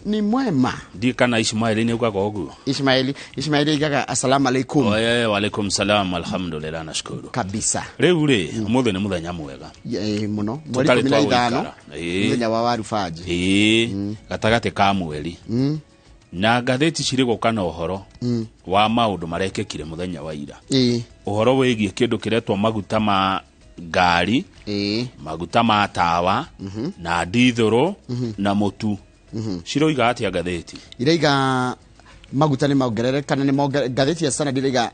Ni mwema. Ndiĩ kana Ismaili nĩ ugaga ũguo. Ismaili, Ismaili aigaga assalamu alaikum. Oye, walaikum salam, alhamdulillah, nashukuru. Kabisa. Rĩu rĩ, ũmũthĩ nĩ mũthenya mwega. Mũno mweri Tũtarĩ 15. twagũikara. Ĩĩ. Mũthenya wa warubanji. Ĩĩ, gatagatĩ ka mweri. Na ngathĩti cirĩ gũka na ũhoro wa maũndũ marekĩkire mũthenya wa ira. Ũhoro wĩgiĩ kĩndũ kĩretwo maguta ma ngari, maguta ma tawa, na ndithũrũ, na mũtu. Ciroiga atĩa ngathĩti? Iraiga maguta nĩ maongerereka na nĩ ngathĩti ya Standard iraiga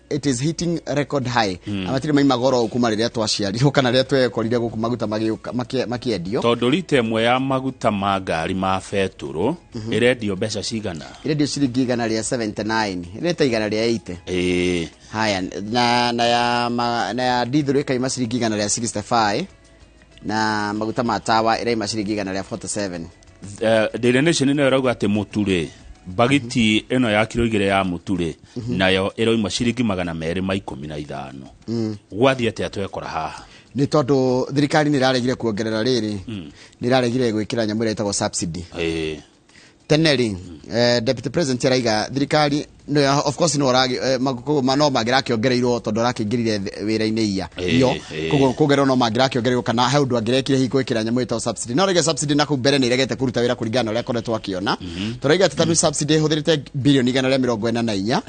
it is hitting record high. Na matirĩ maima goro kuma rĩrĩa twaciarirwo kana rĩrĩa twekorire gũkũ maguta magĩũka makĩendio. Tondũ rita ĩmwe ya maguta ma ngari ma betũrũ ĩrendio mbeca cigana? Irendio ciringi 179, ĩreta 180. Haya, na ya ndithũrũ ĩkaima ciringi 165, na maguta ma tawa ĩraima ciringi 147. Daily Nation nayo ĩrauga atĩ mũtu rĩ, bagiti ĩno ya kiro 2 ya mũtu rĩ, nayo ĩroima ciringi 215. Gwathiĩ atĩa twekora haha? Nĩ tondũ thirikari nĩ ĩraregire kuongerera rĩrĩ, nĩ ĩraregire gwĩkĩra nyamũ ĩrĩa ĩtagwo subsidy. Tene rĩ, deputy president araiga thirikari no, of course, no no mangĩrakĩongereirwo tondũ arakĩingĩrire wĩra-inĩ iya iyo. Koguo kuongererwo no mangĩrakĩongereirwo kana he ũndũ angĩrekire hihi gwĩkĩra nyamũ ĩtagwo subsidy, no rĩge subsidy na kũu mbere nĩ iregete kũruta wĩra kũringana na ũrĩa akoretwo akĩona. Tũraiga atĩ tarĩu subsidy ĩhũthĩrĩte bilioni 144.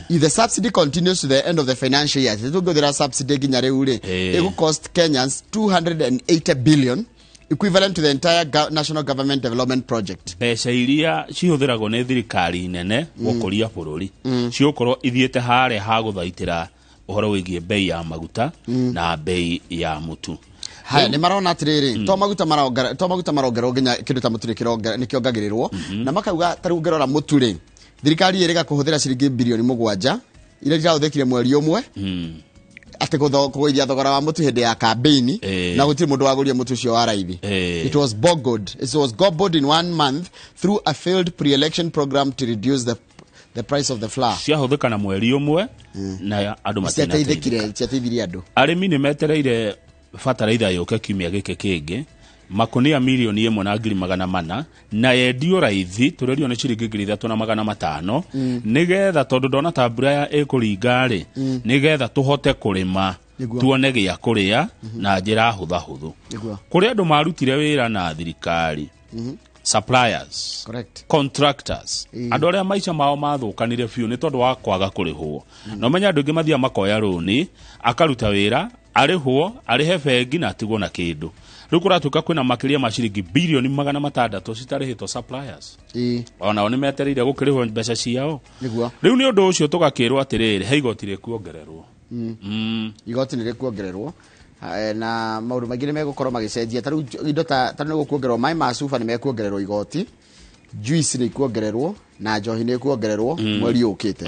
If the subsidy continues to the end of the financial year, tũngĩhũthĩra subsidy nginya rĩu rĩ, ĩgũ cost Kenyans 280 billion, equivalent to the entire national government development project. Mbeca iria cihũthĩragwo nĩ thirikari nene gũkũria bũrũri cigũkorwo ithiĩte harĩa ha gũthaitĩra ũhoro wĩgiĩ bei ya maguta na bei ya mũtu. Haya, nĩ marona atĩrĩrĩ, to maguta marongererwo, nginya kĩndũ ta mũtu nĩ kĩongagĩrĩrwo, na makauga ta rĩu ũngĩrora mũtu rĩ, thirikari ĩrĩga kũhũthĩra ciringi bilioni 7 iria irahũthĩkire mweri ũmwe atĩ kũgũithia thogora wa mũtu hĩndĩ ya kambeini, na gũtirĩ mũndũ wagũrire mũtu ũcio wa raithi. It was gobbled in one month through a failed pre-election program to reduce the price of the flour. Ciahũthĩka na mweri ũmwe na andũ matinateithĩka. Ciateithĩkire, ciateithirie andũ. Arĩmi nĩ metereire bataraitha yũke kiumia gĩkĩ kĩngĩ, makunia 1,400,000, na yendio raithi tũrerio nĩ ciringi 3,500, nĩgetha tondũ ndona ta mbura ya ĩkũringa rĩ, nĩgetha tũhote kũrĩma, tuone gĩa kũrĩa na njĩra hũthahũthũ. Kũrĩ andũ marutire wĩra na thirikari, suppliers, contractors, andũ arĩa maica mao mathũkanire biũ nĩ tondũ wa kwaga kũrĩhwo. Na ũmenye andũ aingĩ mathiaga makoya rũni, akaruta wĩra, arĩhwo, arĩhe bengi na atigwo na kĩndũ. Rĩu kũratuĩka kwĩna makĩria ma ciringi bilioni 600 citarĩhĩtwo suppliers. Onao nĩ metereire gũkĩrĩhwo mbeca ciao. Rĩu nĩ ũndũ ũcio tũgakĩrwo atĩrĩrĩ, he igoti rĩkuongererwo. Igoti nĩ rĩkuongererwo, na maũndũ maingĩ nĩ megũkorwo magĩcenjia. Ta rĩu indo ta nĩ gũkuongererwo maĩ ma cuba, nĩ mekuongererwo igoti, juice nĩ ikuongererwo, na njohi nĩ ikuongererwo mweri ũkĩte,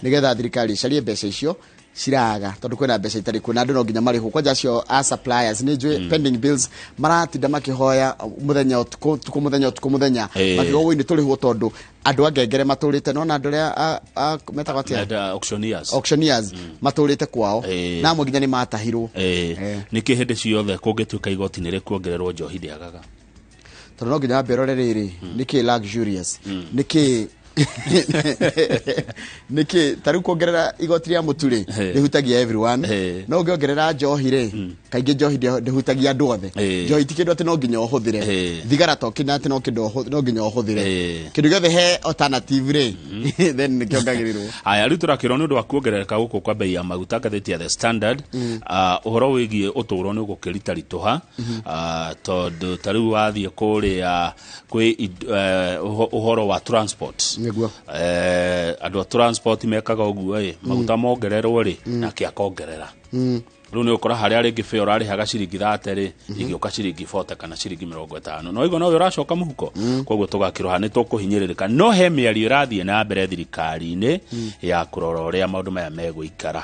nĩgetha thirikari ĩcarie mbeca icio ciraga, tondũ kwĩna mbeca itarĩ kuo na andũ no nginya marĩhwo, kwanja acio a suppliers. Nĩ njũĩ pending bills maratinda makĩhoya mũthenya ũtukũ, ũtukũ mũthenya, ũtukũ mũthenya, makiuga woi nĩ tũrĩhwo, tondũ andũ a ngengere matũrĩte nona andũ arĩa metagwo atĩa? Auctioneers. Auctioneers matũrĩte kwao, na amwe nginya nĩ matahirwo. Nĩkĩ hĩndĩ ciothe kũngĩtuĩka igoti nĩ rĩkuongererwo njohi ndĩagaga? Tondũ no nginya wambe ũrore rĩrĩ, nĩkĩ luxurious, nĩkĩ ta rĩu kuongerera igoti rĩa mũtu rĩ, rĩhutagia everyone, no ũngĩongerera njohi rĩ, kaingĩ njohi ndĩhutagia andũ othe. Njohi ti kĩndũ atĩ no nginya ũhũthĩre. Thigara to kĩndũ atĩ no kĩndũ no nginya ũhũthĩre. Kĩndũ gĩothe he alternative rĩ, then nĩkĩongagĩrĩrwo. Aya, rĩu tũrakĩrwo nĩ ũndũ wa kuongerereka gũkũ kwa bei ya maguta, ngathĩti ya The Standard, ũhoro wĩgiĩ ũtũũro nĩ ũgũkĩritaritũha, tondũ ta rĩu wathiĩ kũrĩa kwĩ ũhoro wa transport. Andũ a transport mekaga ũguo ĩ, maguta mongererwo rĩ, nake akongerera. Rĩu nĩ ũkora harĩa rĩngĩ fare ũrarĩhaga ciringi 30 rĩ, igĩũka ciringi 40 kana ciringi 50, no igua nowe ũracoka mũhuko. Koguo tũgakĩrwo nĩ tũkũhinyĩrĩrĩka, no he mĩario ĩrathiĩ na mbere thirikari-inĩ ya kũrora ũrĩa maũndũ maya megũikara.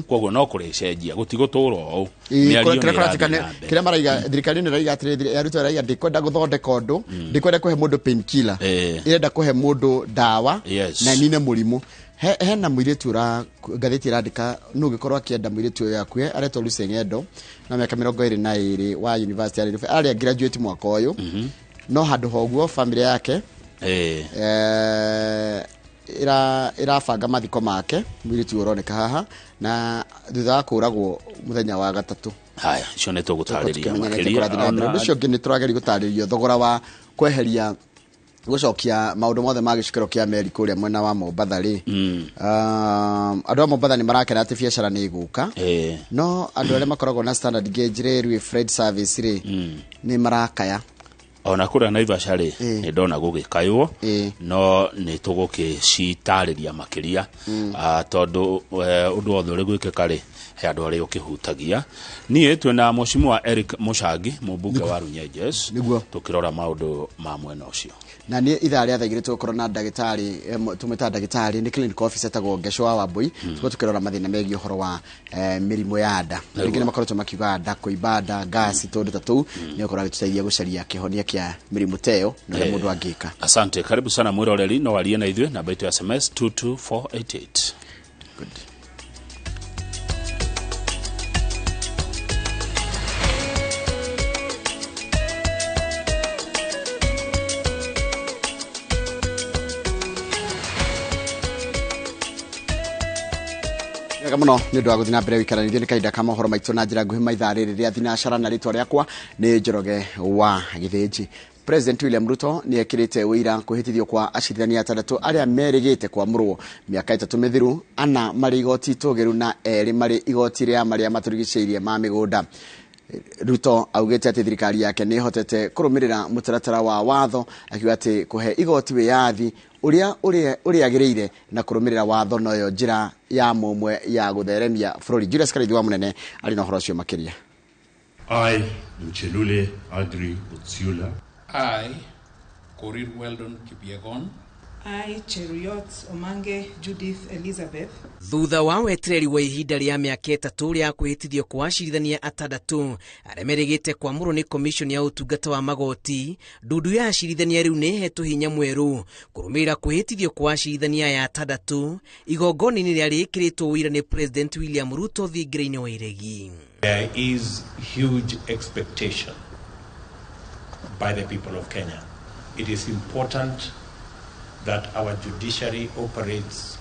Koguo no kũrĩcenjia, gũtigũtũra ũũ. Mĩario nĩ kĩrĩa ĩrathiĩ kũratuĩka na mbere. Kĩrĩa maraiga, thirikari nĩ ĩraiga atĩrĩ, ya Ruto ĩraiga ndĩkwenda gũthondeka ũndũ, ndĩkwenda kũhe mũndũ painkiller, ĩrenda kũhe mũndũ ndawa na ĩnine mũrimũ. Hena mũirĩtu ũra ngathĩti ĩrandĩka nũ ũngĩkorwo akĩenda mũirĩtu ũyũ akue, aretwo Lucy Ng'endo na mĩaka 22 wa University ya Nairobi, arĩa graduate mwaka ũyũ, no handũ ha ũguo family yake Ĩrabanga mathiko make mũirĩtu ũyũ ũroneka haha na thutha wa kũragwo mũthenya wa gatatũ. Haya, icio nĩ tũgũtarĩria makĩria. Ũndũ ũcio ũngĩ nĩ tũrageria gũtarĩrio thogora wa kweheria gũcokia maũndũ mothe ma gĩcukĩro kĩa meri kũrĩa mwena wa Mombatha rĩ. Andũ a Mombatha nĩ marakena atĩ biacara nĩ ĩgũka, no andũ arĩa makoragwo na Standard Gauge Railway Freight Service rĩ, nĩ marakaya. Ona kũrĩa Naivasha rĩ, nĩ ndona gũgĩkaywo, no nĩ tũgũgĩcitarĩria makĩria, tondũ ũndũ wothe ũrĩ gwĩkĩka rĩ, he andũ arĩa ũkĩhutagia. Niĩ twĩna Mheshimiwa Eric Mũchangi, mũmbunge wa Runyenjes, tũkĩrora maũndũ ma mwena ũcio. Na nĩ ithaa rĩa thaa igĩrĩ tũgũkorwo na ndagĩtarĩ, tũmwĩtaga ndagĩtarĩ, nĩ clinical officer etagwo Ngeco wa Wambui, tũkorwo tũkĩrora mathĩna megiĩ ũhoro wa mĩrimũ ya nda. Rĩngĩ nĩ makoretwo makiuga nda, kũimba nda, ngasi, tũndũ ta tũu, nĩ ũkorwo agĩtũteithia gũcaria kĩhonia kĩa mĩrimũ ta ĩyo na ũrĩa mũndũ angĩka. Asante, karibu sana mwĩroreri, no warie na ithuĩ namba itũ ya SMS 22488. Good. Wega mũno nĩ ũndũ wa gũthiĩ na mbere gũikaranĩria nĩ kahinda ka mohoro maitũ na njĩra nguhĩ maithaa rĩrĩ rĩa thinacara, na rĩtwa rĩakwa nĩ Njoroge wa Gĩthĩnji. President William Ruto nĩ ekĩrĩte ũira kwĩhĩtithio kwa acirithania atandatũ arĩa merĩgĩte kwamũrwo mĩaka 3 mĩthiru, ana marĩ igoti itũgĩru na 2 marĩ igoti rĩa marĩa matũrigicĩirie ma mĩgũnda. Ruto augĩte atĩ thirikari yake nĩ ĩhotete kũrũmĩrĩra mũtaratara wa watho, akiuga atĩ kũhe igoti wĩyathi ũrĩa ũrĩagĩrĩire na kũrũmĩrĩra watho noyo njĩra ya mũmwe ya gũtheremia bũrũri. Julius Karithi wa Mũnene arĩ na ũhoro ũcio makĩria. I, Muchelule Agri Otsiula. I, Korir Weldon Kipyegon. I, Cheruiyot Omange Judith Elizabeth. Thutha wa wetereri wa ihinda rĩa mĩaka 3 rĩa kwĩhĩtithio kwa acirithania atandatũ arĩa merĩgĩte kwamũrwo nĩ commission ya ũtungata wa magoti, ndundu ya acirithania rĩu nĩ ĩhetwo hinya mwerũ kũrũmĩrĩra kwĩhĩtithio kwa acirithania aya atandatũ igongona-inĩ rĩa rĩkĩrĩtwo ũira nĩ President William Ruto thingira-inĩ wa Iregi. There is huge expectation by the people of Kenya. It is important that our judiciary operates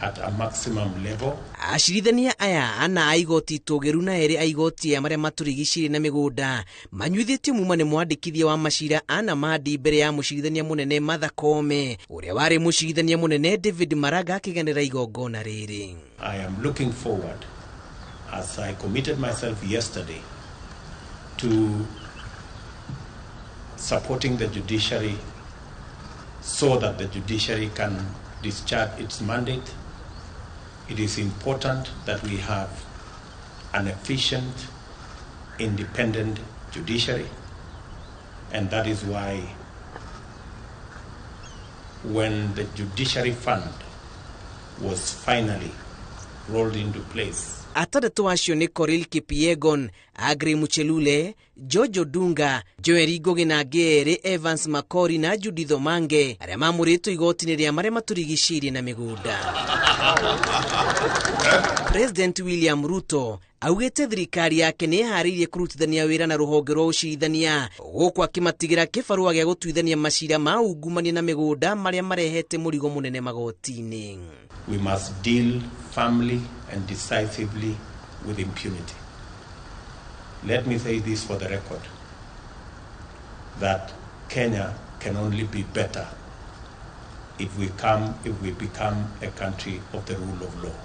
at a maximum level. Acirithania aya ana a igoti itũgĩru na 2 a igoti ya marĩa matũrigicĩirie na mĩgũnda manyuithĩtio muma nĩ mwandĩkithia wa macira Anna Madi mbere ya mũcirithania mũnene Martha Koome, ũrĩa warĩ mũcirithania mũnene David Maraga akĩgenera igongona rĩrĩ. I am looking forward, as I committed myself yesterday, to supporting the judiciary so that the judiciary can discharge its mandate. It is important that we have an efficient, independent judiciary, and that is why when the Judiciary Fund was finally rolled into place, atandatũ acio nĩ Korir Kipyegon, Agri Muchelule, George Odunga, Joel Ngugi na angĩ erĩ Evans Makori na Judith Omange arĩa mamũrĩtwo igoti-inĩ rĩa marĩa matũrigicĩirie na mĩgũnda. President William Ruto augĩte thirikari yake nĩ ĩharĩirie kũrutithania wĩra na rũhonge rwa ũcirithania gũkũ akĩmatigĩra kĩbarũa gĩa gũtuithania macira ma ungumania na mĩgũnda marĩa marehete mũrigo mũnene magoti-inĩ. We must deal firmly and decisively with impunity. Let me say this for the record, that Kenya can only be better if we become a country of the rule of law.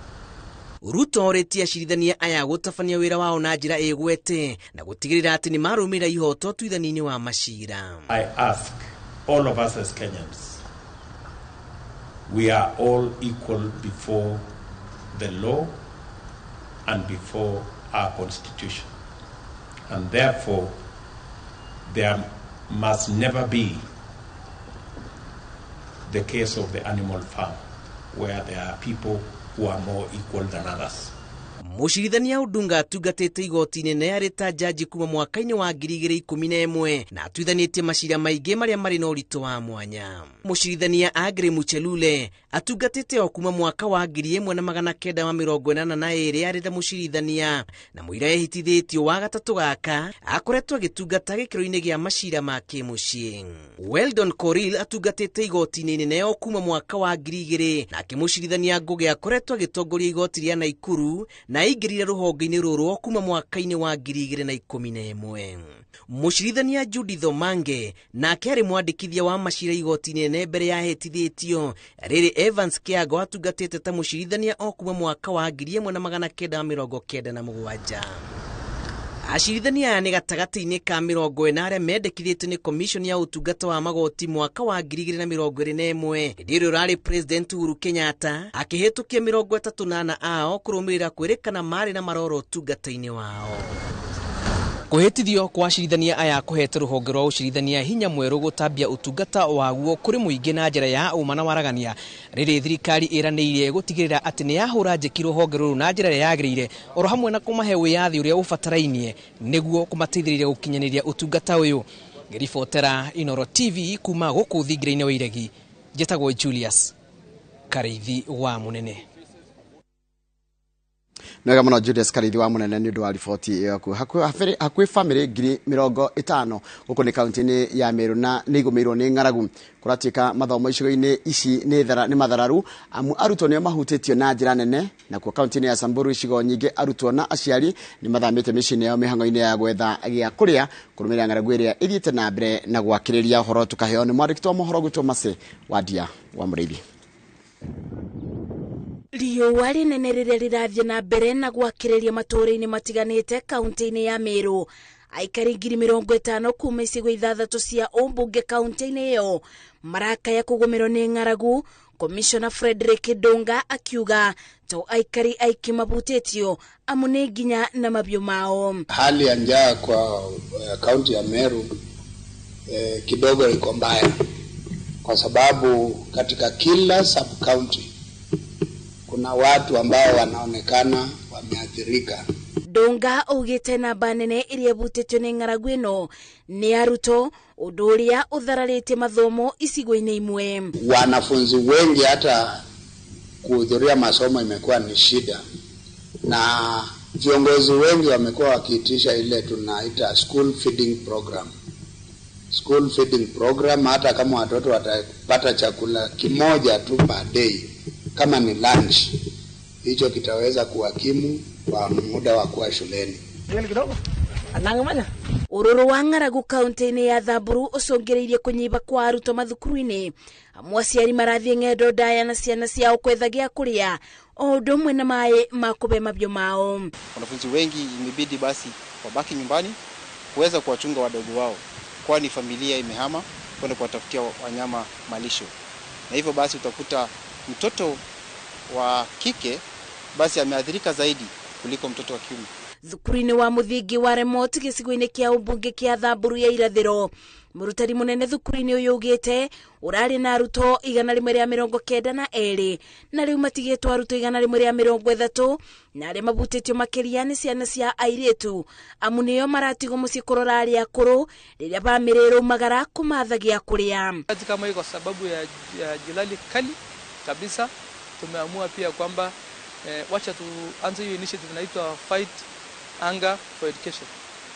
Ruto orĩtie acirithania aya gũtabania wĩra wao na njĩra ĩgwete na gũtigĩrĩra atĩ nĩ marũmĩrĩra ihoto ũtuithania-inĩ wa macira. I ask all of us as Kenyans, we are all equal before the law and before our constitution. And therefore, there must never be the case of the animal farm, where there are people who are more equal than others. Mũcirithania Odunga atungatĩte igoti inene arĩ ta jaji kuma mwaka-inĩ wa 2011 na atuithanĩtie macira maingĩ marĩa marĩ na ũritũ wa mwanya. Mũcirithania Aggrey Muchelule atungatĩte o kuma mwaka wa 1982 arĩ ta mũcirithania na mũira ehĩtithĩtio wa gatatũ gaka akoretwo agĩtungata gĩkĩro-inĩ gĩa macira ma kĩmũciĩ. Weldon Koril atungatĩte igoti-inĩ inene o kuma mwaka wa 2000 nake mũcirithania Ngugi akoretwo agĩtongoria igoti rĩa Naikuru na aingĩrire rũhonge-inĩ rũrũ kuma mwaka-inĩ wa 2011. Mũcirithania Judith Omange nake arĩ mwandĩkithia wa macira igoti-inĩ inene mbere ya ahĩtithĩtio. Rĩrĩ Evans Kiago atungatĩte ta mũcirithania o kuma mwaka wa 1997. Acirithania aya nĩ gatagatĩ-inĩ ka 40 arĩa mendekithĩtio nĩ Commission ya Ũtungata wa Magoti mwaka wa 2021. Hĩndĩ ĩrĩa ũrarĩ President Uhuru Kenyatta akĩhĩtũkia 34 ao kũrũmĩrĩra kwĩrĩkana marĩ na maroro ũtungata-inĩ wao. Kũhĩtithio kwa acirithania aya kũhete rũhonge rwa ũcirithania hinya mwerũ gũtambia ũtungata waguo kũrĩ mũingĩ na njĩra ya ũma na waragania. Rĩrĩ thirikari ĩranĩire gũtigĩrĩra atĩ nĩ yahũra njeki rũhonge rũrũ na njĩra ĩrĩa yagĩrĩire oro hamwe na kũmahe wĩyathi ũrĩa ũbatarainie nĩguo kũmateithĩrĩria gũkinyanĩria ũtungata ũyũ. Ngĩribotera Inooro TV kuma gũkũ thingira-inĩ wa Iregi, njĩtagwo Julius Kariithi wa Munene. Nĩwega mũno Julius Kariithi wa Munene nĩ ũndũ wa riboti ĩyo yaku. Hakuhĩ bamĩrĩ 50,000 gũkũ nĩ kaunti-inĩ ya Meru na nĩ igũmĩirwo nĩ ng'aragu. Kũratuĩka mathomo icigo-inĩ ici nĩ mathararu amu arutwo nĩo mahutĩtio na njĩra nene. Nakuo kaunti-inĩ ya Samburu icigo nyingĩ arutwo na aciari nĩ mathamĩte mĩciĩ-inĩ yao mĩhang'o-inĩ ya gwetha gĩa kũrĩa kũrũmĩrĩra ng'aragu ĩrĩa ĩthiĩte na mbere na gwakĩrĩria. Ũhoro tũkaheo nĩ mwandĩki wa mohoro gwitũ Mercy Wandia wa Mũrĩithi. Riũa rĩnene rĩrĩa rĩrathiĩ na mbere na gwakĩrĩria matũũra-inĩ matiganĩte kaunti-inĩ ya Meru. Aikari 50,000 kuma icigo 6 cia ũmbunge kaunti-inĩ ĩyo marakaya kũgũmĩrwo nĩ ng'aragu. Commissioner Frederick Ndunga akiuga to aikari aingĩ mabutĩtio amu nĩ nginya na mabiũ mao. Hali ya njaa kwa kaunti ya Meru kidogo iko mbaya kwa sababu katika kila sub county kuna watu ambao wanaonekana wameathirika. Ndunga augĩte namba nene ĩrĩa ĩbutĩtio nĩ ng'aragu ĩno nĩ arutwo, ũndũ ũrĩa ũthararĩtie mathomo icigo-inĩ imwe. Wanafunzi wengi hata kuhudhuria masomo imekuwa ni shida, na viongozi wengi wamekuwa wakiitisha ile tunaita school feeding program. School feeding program, hata kama watoto watapata chakula kimoja tu per day kama ni lunch, hicho kitaweza kuwakimu kwa muda wa kuwa shuleni. Ũrũrũ wa ng'aragu kaunti-inĩ ya Samburu ũcũngĩrĩirie kũnyiba kwa arutwo mathukuru-inĩ. Amwe aciari marathiĩ ng'endo ndaya na ciana ciao kwetha gĩa kũrĩa o ũndũ ũmwe na maĩ ma kũbe mabiũ mao. Wanafunzi wengi imebidi basi wabaki nyumbani kuweza kuwachunga wadogo wao, kwani familia imehama kwenda kuwatafutia wanyama malisho, na hivyo basi utakuta mtoto wa kike basi ameathirika zaidi kuliko mtoto wa kiume. Thukuru-inĩ wa mũthingi wa Remote gĩcigo-inĩ kĩa ũmbunge kĩa Samburu ya irathĩro, mũrutani mũnene thukuru-inĩ ũyũ augĩte ũrarĩ na arutwo 192 na rĩu matigĩtwo arutwo 130, na arĩa mabutĩtio makĩria nĩ ciana cia airĩtu amu nĩo maratigwo mũciĩ kũrora arĩa akũrũ rĩrĩa bamĩrĩ ĩraumagara kũmatha gĩa kũrĩa. Kama kwa sababu ya jilali kali kabisa, tumeamua pia kwamba wacha tuanze hiyo initiative inaitwa Fight Hunger for Education.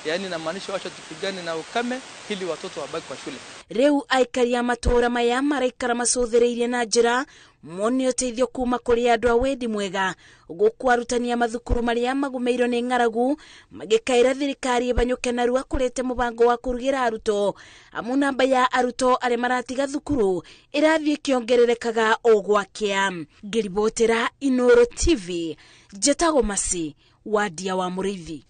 Yaani inamaanisha wacha tupigane na ukame ili watoto wabaki kwa shule. Rĩu aikari a matũũra maya maraikara macũthĩrĩirie na njĩra mone ũteithio kuma kũrĩ andũ a wendi mwega, gũkũ arutani a mathukuru marĩa magũmĩirwo nĩ ng'aragu magĩkaĩra thirikari ĩbanyũke narua kũrete mũbango wa kũrugĩra arutwo, amu namba ya arutwo arĩa maratiga thukuru ĩrathiĩ ĩkĩongererekaga o gwakĩa. Ngĩribotera Inooro TV, njĩtagwo Mercy Wandia wa Mũrĩithi.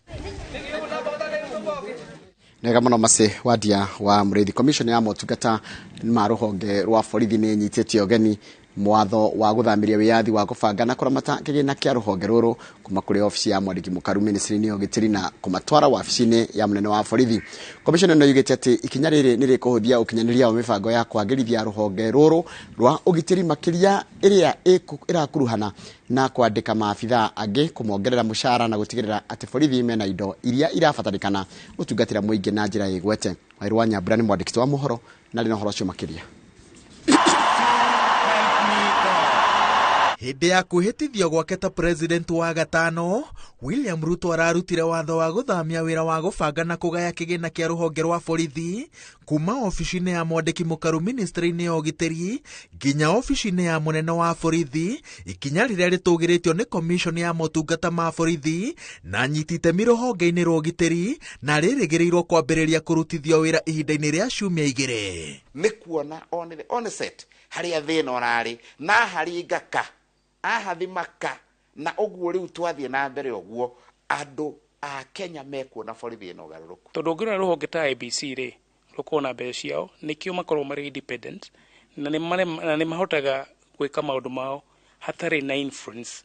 Nega mũno Mercy Wandia wa Mũrĩithi. Commission ya motungata ma rũhonge rwa borithi nĩ ĩnyitĩte ũgeni Mwatho wa gũthamĩria wĩyathi wa kũbanga na kũramata kĩgĩna kĩa rũhonge rũrũ kuma kũrĩ obici ya mwandĩki mũkaru ministry-inĩ ya ũgitĩri na kũmatwara wabici-inĩ ya mũnene wa borithi. Commission ĩno yugĩte atĩ ikinya rĩrĩ nĩ rĩkũhũthia ũkinyanĩria wa mĩbango ya kwagĩrithia rũhonge rũrũ rwa ũgitĩri, makĩria ĩrĩa ĩrakuruhana na kwandĩka maabithaa angĩ, kũmongerera mũcara na gũtigĩrĩra atĩ borithi mena indo iria irabatarĩkana gũtungatĩra mũingĩ na njĩra ĩgwete. Wairu wa Nyambura nĩ mwandĩki wa mohoro na arĩ na ũhoro ũcio makĩria. Hĩndĩ ya kwĩhĩtithio gwake ta president wa gatano, William Ruto ararutire watho wa gũthamia wĩra wa gũbanga na kũgaya kĩgĩna kĩa rũhonge rwa borithi kuma obici-inĩ ya mwandĩki mũkaru ministry-inĩ ya ũgitĩri nginya obici-inĩ ya mũnene wa borithi, ikinya rĩrĩa rĩtũgĩrĩtio nĩ commission ya motungata ma borithi na anyiti itemi rũhonge-inĩ rwa ũgitĩri, na rĩrĩgĩrĩirwo kwambĩrĩria kũrutithio wĩra ihinda-inĩ rĩa ciumia 2. Nĩ kuona on the onset harĩa thĩna ũrarĩ na haringa ka ahathimaka na ũguo rĩu twathiĩ na mbere ũguo andũ a Kenya mekuona borithi ĩno ũgarũrũku. Tondũ ũngĩrora rũhonge ta IEBC rĩ, rũkoragwo na mbeca ciao, nĩkĩo makoragwo marĩ independent na nĩ mahotaga gwĩka maũndũ mao hatarĩ na influence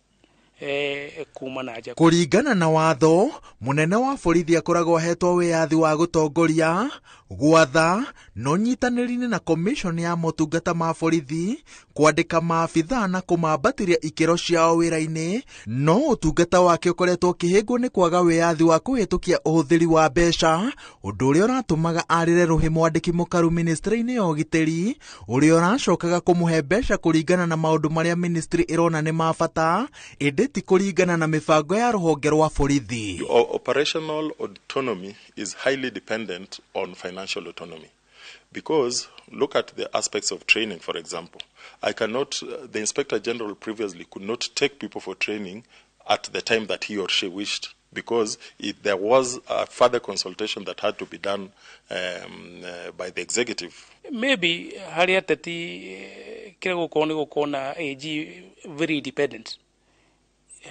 kuma na nja. Kũringana na watho, mũnene wa borithi akoragwo ahetwo wĩyathi wa gũtongoria, gwatha, na ũnyitanĩri-inĩ na commission ya motungata ma borithi, kwandĩka maabithaa na kũmambatĩria ikĩro ciao wĩra-inĩ, no ũtungata wake ũkoretwo ũkĩhĩngwo nĩ kwaga wĩyathi wa kũhĩtũkia ũhũthĩri wa mbeca, ũndũ ũrĩa ũratũmaga arĩre rũhĩ mwandĩki mũkaru ministry-inĩ ya ũgitĩri, ũrĩa ũracokaga kũmũhe mbeca kũringana na maũndũ marĩa ministry ĩrona nĩ ma bata, ĩndĩ ti kũringana na mĩbango ya rũhonge rwa borithi. Operational autonomy is highly dependent on financial autonomy. Because look at the aspects of training, for example. I cannot, the Inspector General previously could not take people for training at the time that he or she wished, because there was a further consultation that had to be done by the executive. Maybe harĩa ateti kĩrĩa gũkorwo nĩ gũkorwo na AG very independent.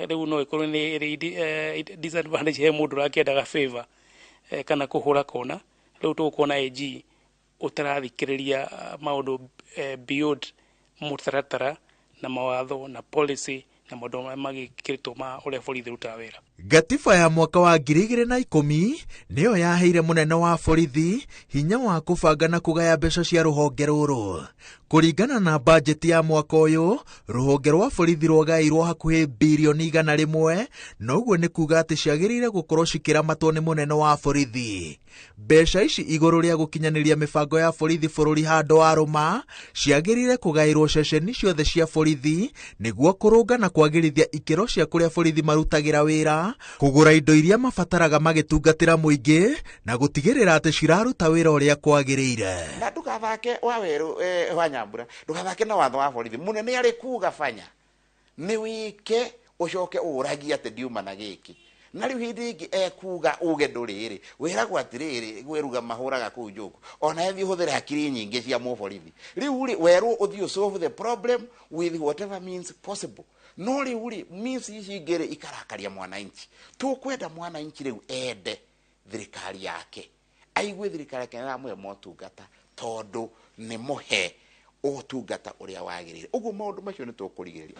Rĩu no ĩkorwo nĩ ĩrĩ disadvantage he mũndũ ũrakĩendaga favor kana kũhũra kona. Rĩu tũgũkorwo na AG ũtarathikĩrĩria maũndũ beyond mũtaratara na mawatho na policy na maũndũ marĩa magĩkĩrĩtwo ma ũrĩa borithi ĩrutaga wĩra. Gatiba ya mwaka wa 2010 nĩyo yaheire mũnene wa borithi hinya wa kũbanga na kũgaya mbeca cia rũhonge rũrũ. Kũringana na bajeti ya mwaka ũyũ, rũhonge rwa borithi rwagaĩirwo hakuhĩ birioni 100, na ũguo nĩ kuga atĩ ciagĩrĩire gũkorwo cikĩramatwo nĩ mũnene wa borithi. Mbeca ici igũrũ rĩa gũkinyanĩria mĩbango ya borithi bũrũri handũ warũma, ciagĩrĩire kũgaĩrwo ceceni ciothe cia borithi nĩguo kũrũnga na kwagĩrithia ikĩro cia kũrĩa borithi marutagĩra wĩra, kũgũra indo iria mabataraga magĩtungatĩra mũingĩ na gũtigĩrĩra atĩ ciraruta wĩra ũrĩa kwagĩrĩire. Na ndũgathake wa werũ wa Nyambura, ndũgathake na watho wa borithi. Mũnene arĩ kuga banya nĩ wĩke ũcoke ũragie atĩ ndiuma na gĩkĩ. Na rĩu hĩndĩ ĩngĩ ekuga uge ndũrĩrĩ, wĩragwo atĩrĩrĩ gwĩruga mahũraga kũu njũkũ, ona ethiĩ ũhũthĩre hakiri nyingĩ cia mũborithi. Rĩu rĩ werwo ũthiĩ solve the problem with whatever means possible. No rĩu rĩ means ici ingĩ rĩ ikarakaria mwananchi. Tũkwenda mwananchi rĩu ende thirikari yake, aigue thirikari yake nĩĩramũhe motungata tondũ nĩ mũhe ũtungata ũrĩa wagĩrĩire. Ũguo maũndũ macio nĩ tũkũrigĩrĩria.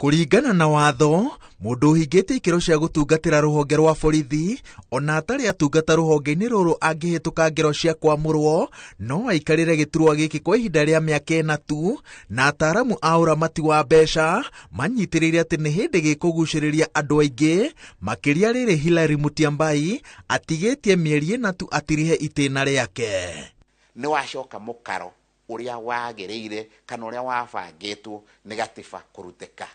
Kũringana na watho, mũndũ ũhingĩte ikĩro cia gũtungatĩra rũhonge rwa borithi ona atarĩ atungata rũhonge-inĩ rũrũ angĩhĩtũka ngero cia kwamũrwo no aikarĩre gĩturwa gĩkĩ kwa ihinda rĩa mĩaka 4 tu, na ataaramu a ũramati wa mbeca manyitĩrĩire atĩ nĩ hĩndĩ gĩkũgucĩrĩria andũ aingĩ, makĩria rĩrĩ Hilary Mutyambai atigĩtie mĩeri 4 tu atirihe itĩna rĩake. Nĩ wacoka mũkaro ũrĩa wagĩrĩire kana ũrĩa wabangĩtwo nĩ gatiba kũrutĩka.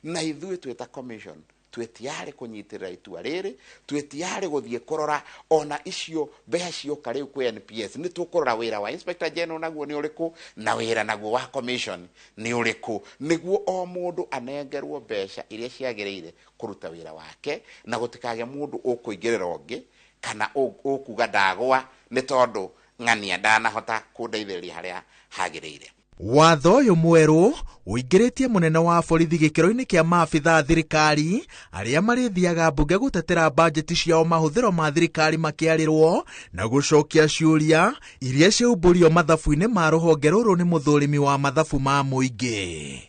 Na ithuĩ twĩ ta commission twĩ tayari kũnyitĩrĩra itua rĩrĩ, twĩ tayari gũthiĩ kũrora ona icio mbeca cioka rĩu kwĩ NPS. Nĩ tũkũrora wĩra wa Inspector General naguo nĩ ũrĩkũ na wĩra naguo wa commission nĩ ũrĩkũ, nĩguo o mũndũ anengerwo mbeca iria ciagĩrĩire kũruta wĩra wake, na gũtikagĩe mũndũ ũkũingĩrĩra ũngĩ kana ũkuga ndagwa nĩ tondũ ng'ania ndanahota kũndeithĩrĩria harĩa hagĩrĩire. Watho ũyũ mwerũ ũingĩrĩtie mũnene wa borithi gĩkĩro-inĩ kĩa maabitha a thirikari arĩa marĩthiaga mbunge gũtetera bajeti ciao mahũthĩro ma thirikari makĩarĩrwo na gũcokia ciũria iria ciaumbũrio mathabu-inĩ ma rũhonge rũrũ nĩ mũthũrimi wa mathabu ma mũingĩ.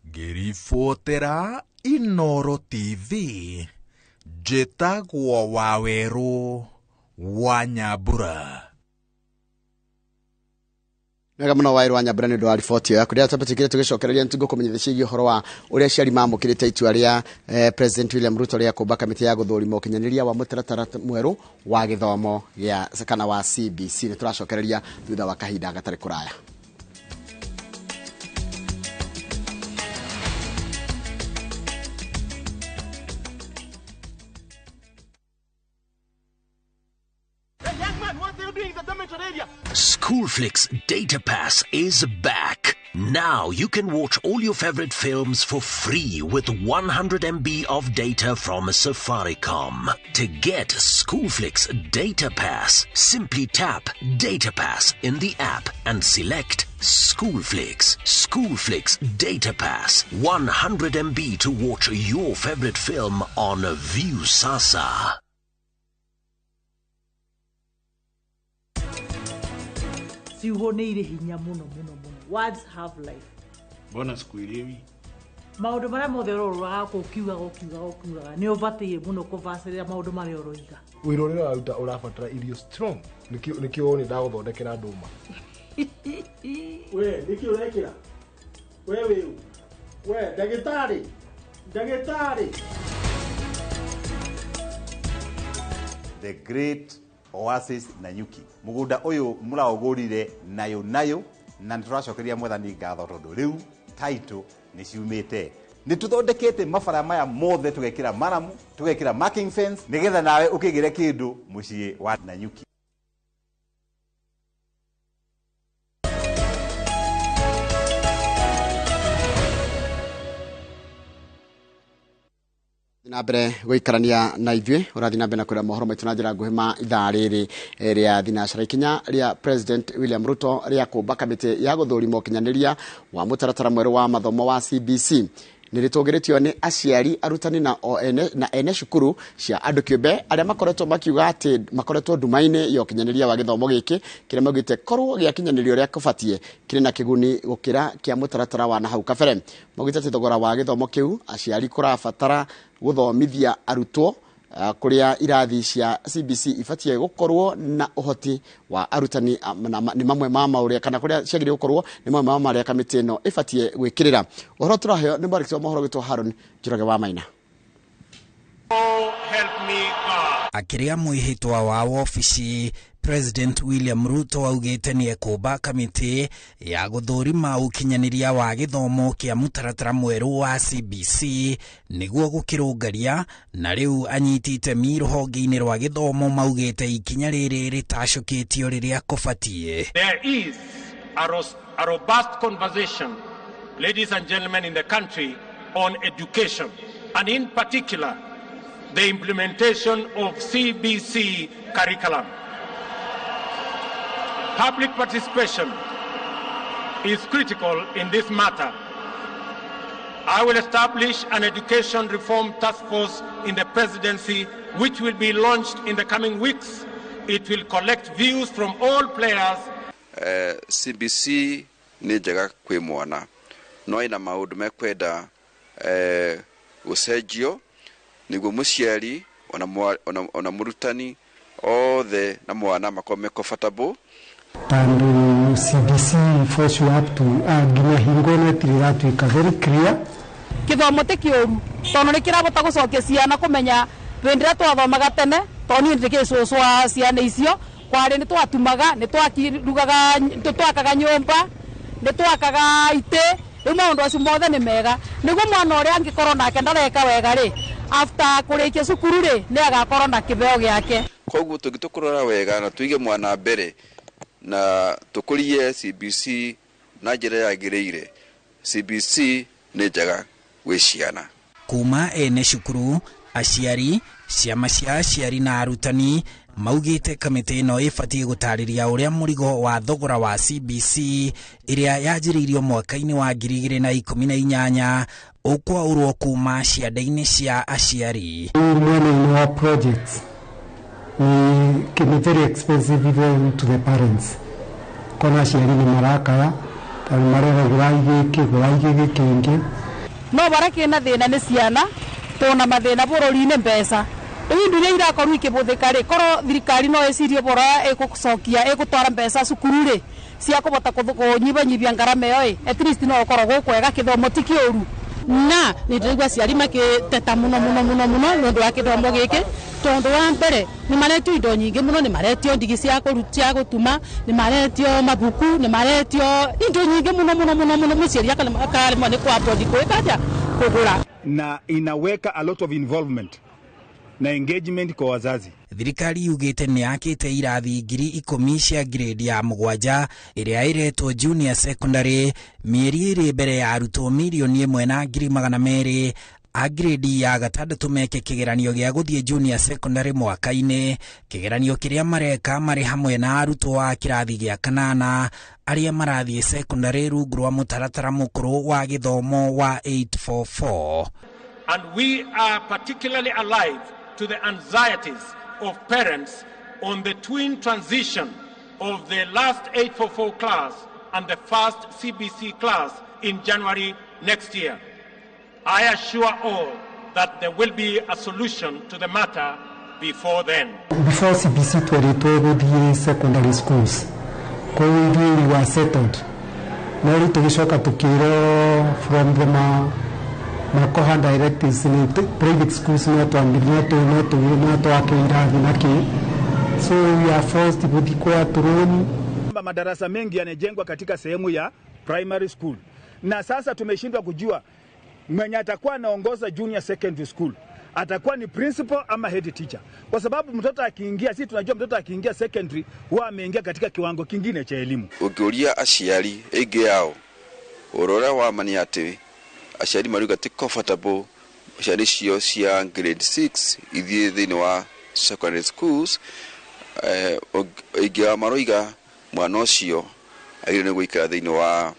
Ngĩribotera Inoro TV, njĩtagwo Wawerũ wa Nyambura. Wega muno Wawerũ wa Nyambura nĩ ũndũ wa riboti ĩyo yaku. Rĩrĩa twambatĩkire tũgĩcokereria nĩtũgũkũmenyithia ciĩgiĩ ũhoro wa ũrĩa aciari mamũkĩrĩte itua rĩa President William Ruto rĩa kũmba kamĩtĩ ya gũthũrima ũkinyanĩria wa mũtaratara mwerũ wa gĩthomo gĩa kana wa CBC. Nĩ tũracokereria thutha wa kahinda gatarĩ kũraya. Schoolflix Data Pass is back. Now you can watch all your favorite films for free with 100 MB of data from Safaricom. To get Schoolflix Data Pass, simply tap Data Pass in the app and select Schoolflix. Schoolflix Data Pass, 100 MB to watch your favorite film on Viusasa. Ciugo nĩ irĩ hinya mũno mũno mũno. Words have life. Mbona sikuelewi? Maũndũ marĩa mothe ũrorũraga ũkiugaga ũkiugaga ũkiugaga nĩ ũbataire mũno kũbacĩrĩra maũndũ marĩa ũroiga. Wĩra ũrĩa ũraruta ũrabatara irio strong nĩkĩo nĩ ndagũthondekera ndũma. We nĩkĩ ũrekĩra? We wĩũ? We ndagĩtarĩ? Ndagĩtarĩ? The Great Oasis Nanyuki. Mugunda uyu muraugurire nayo nayo na nituracokeria mwathani ngatho tondu riu title ni ciumite. Ni tuthondekete mabara maya mothe tugekira maramu, tugekira marking fence nigetha nawe ukigire kindu mucii wa Nanyuki. Na mbere gũikarania na ithuĩ ũrathiĩ na mbere na kwĩra mohoro maitũ na njĩra nguhĩ ma ithaa rĩrĩ rĩa thinacara. Ikinya rĩa President William Ruto rĩa kũmba kamĩtĩ ya gũthũrima ũkinyanĩria wa mũtaratara mwerũ wa mathomo wa CBC nĩ rĩtũgĩrĩtio nĩ aciari, arutani na ene cukuru cia andũ kĩũmbe arĩa makoretwo makiuga atĩ makoretwo nduma-inĩ ya ũkinyanĩria wa gĩthomo gĩkĩ kĩrĩa maugĩte korwo gĩakinyanĩrio ũrĩa kũbatiĩ kĩrĩ na kĩguni gũkĩra kĩa mũtaratara wa nahau kabere. Maugĩte atĩ thogora wa gĩthomo kĩu aciari kũrabatara gũthomithia arutwo kũrĩa irathi cia CBC ibatiĩ gũkorwo na ũhoti wa arutani nĩ mamwe ma maũrĩa kana kũrĩa ciagĩrĩire gũkorwo nĩ mamwe ma marĩa kamĩtĩ ĩno ĩbatiĩ gwĩkĩrĩra. Ũhoro tũraheo nĩ mwandĩki wa mohoro witũ Haron Njoroge wa Maina. Akĩrĩa mwĩhĩtwa wa wobici, President William Ruto augĩte nĩ ekũmba kamĩtĩ ya gũthũrima ũkinyanĩria wa gĩthomo kĩa mũtaratara mwerũ wa CBC nĩguo gũkĩrũngaria, na rĩu anyiti itemi rũhonge-inĩ rwa gĩthomo maugĩte ikinya rĩrĩ rĩtacũkĩtio rĩrĩa kũbatiĩ. There is a robust conversation, ladies and gentlemen, in the country on education, and in particular the implementation of CBC curriculum. Public participation is critical in this matter. I will establish an education reform task force in the presidency, which will be launched in the coming weeks. It will collect views from all players. CBC nĩ njega kwĩ mwana no ĩna maũndũ mekwenda gũcenjio nĩguo mũciari ona mũrutani othe na mwana makorwo me comfortable. Tondũ CBC force you up to nginya hingo ĩno ĩtirĩ ĩratuĩka very clear. Gĩthomo ti kĩũru tondũ nĩ kĩrabota gũcokia ciana kũmenya hĩndĩ ĩrĩa twathomaga tene, tondũ niĩ ndĩkĩrĩ cũcũ wa ciana icio, kwarĩ nĩ twatumaga, nĩ twakirugaga, nĩ twakaga nyũmba, nĩ twakaga itĩ. Rĩu maũndũ acio mothe nĩ mega nĩguo mwana ũrĩa angĩkorwo nake ndareka wega rĩ, after kũrĩkia cukuru rĩ, nĩ agakorwo na kĩheo gĩake. Koguo tũngĩtũkũrora wega na tũige mwana mbere na tũkũrie CBC na njĩra yagĩrĩire, CBC nĩ njega gwĩ ciana. Kuma ene cukuru, Aciari, ciama cia aciari na arutani maugĩte kamĩtĩ ĩno ĩbatiĩ gũtarĩria ũrĩa mũrigo wa thogora wa CBC ĩrĩa yanjĩrĩirio mwaka-inĩ wa 2018 ũkwaũrwo kuma ciande-inĩ cia aciari. Mwena-inĩ wa projects ni very expensive even to the parents. Kona aciari nĩ marakaya tondũ marera gũrai gĩkĩ gũrai gĩkĩ kĩngĩ. No bara kĩna thĩna nĩ ciana tona mathĩna bũrũri-inĩ mbeca. Rĩu indo iria irakorwo ikĩbũthĩka rĩ, korwo thirikari no ĩcirie bora ĩgũcokia ĩgũtwara mbeca cukuru rĩ cia kũbota kũnyibanyibia ngarama ĩyo ĩ, at least no gũkorwo gũkwega kĩthomo ti kĩũru. Na nĩ ndĩraigua aciari makĩteta mũno mũno mũno mũno nĩ ũndũ wa kĩthomo gĩkĩ, tondũ wa mbere nĩ maretio indo nyingĩ mũno, nĩ maretio ndigi cia gũtuma, nĩ maretio mabuku, nĩ maretio indo nyingĩ mũno mũno mũno mũno, mũciari akaremwo nĩ kũ-afford gwĩka atĩa kũgũra. Na inaweka a lot of involvement na engagement kwa wazazi. Thirikari yugĩte nĩ yakĩte irathi 10,000 cia grade ya 7 ĩrĩa ĩretwo junior secondary mĩeri ĩrĩ mbere ya arutwo 1,200,000 a grade ya 6 meke kĩgeranio gĩa gũthiĩ junior secondary mwaka-inĩ, kĩgeranio kĩrĩa mareka marĩ hamwe na arutwo a kĩrathi gĩa 8 arĩa marathiĩ secondary rungu rwa mũtaratara mũkũrũ wa gĩthomo wa 844. And we are particularly alive to the anxieties of parents on the twin transition of the last 844 class and the first CBC class in January next year. I assure all that there will be a solution to the matter before then. Before CBC tweritwo gũthiĩ secondary schools, koguo ithuĩ we were settled. No rĩu tũgĩcoka tũkĩrwo from the Makoha directives ni private schools no twake irathi na kĩ, so we are forced gũthiĩ kwa tũrũni. Madarasa mengi yanajengwa katika sehemu ya primary school, na sasa tumeshindwa kujua mwenye atakuwa anaongoza junior secondary school atakuwa ni principal ama head teacher, kwa sababu mtoto akiingia, sisi tunajua mtoto akiingia secondary huwa ameingia katika kiwango kingine cha elimu. Ũngĩũria aciari aingĩ ao ũrora wa ma nĩ atĩ aciari maruga ti comfortable ciana icio cia grade 6 ithiĩ thĩinĩ wa secondary schools, aingĩ ao maroiga mwana ũcio agĩrĩirwo nĩ gũikara thĩinĩ wa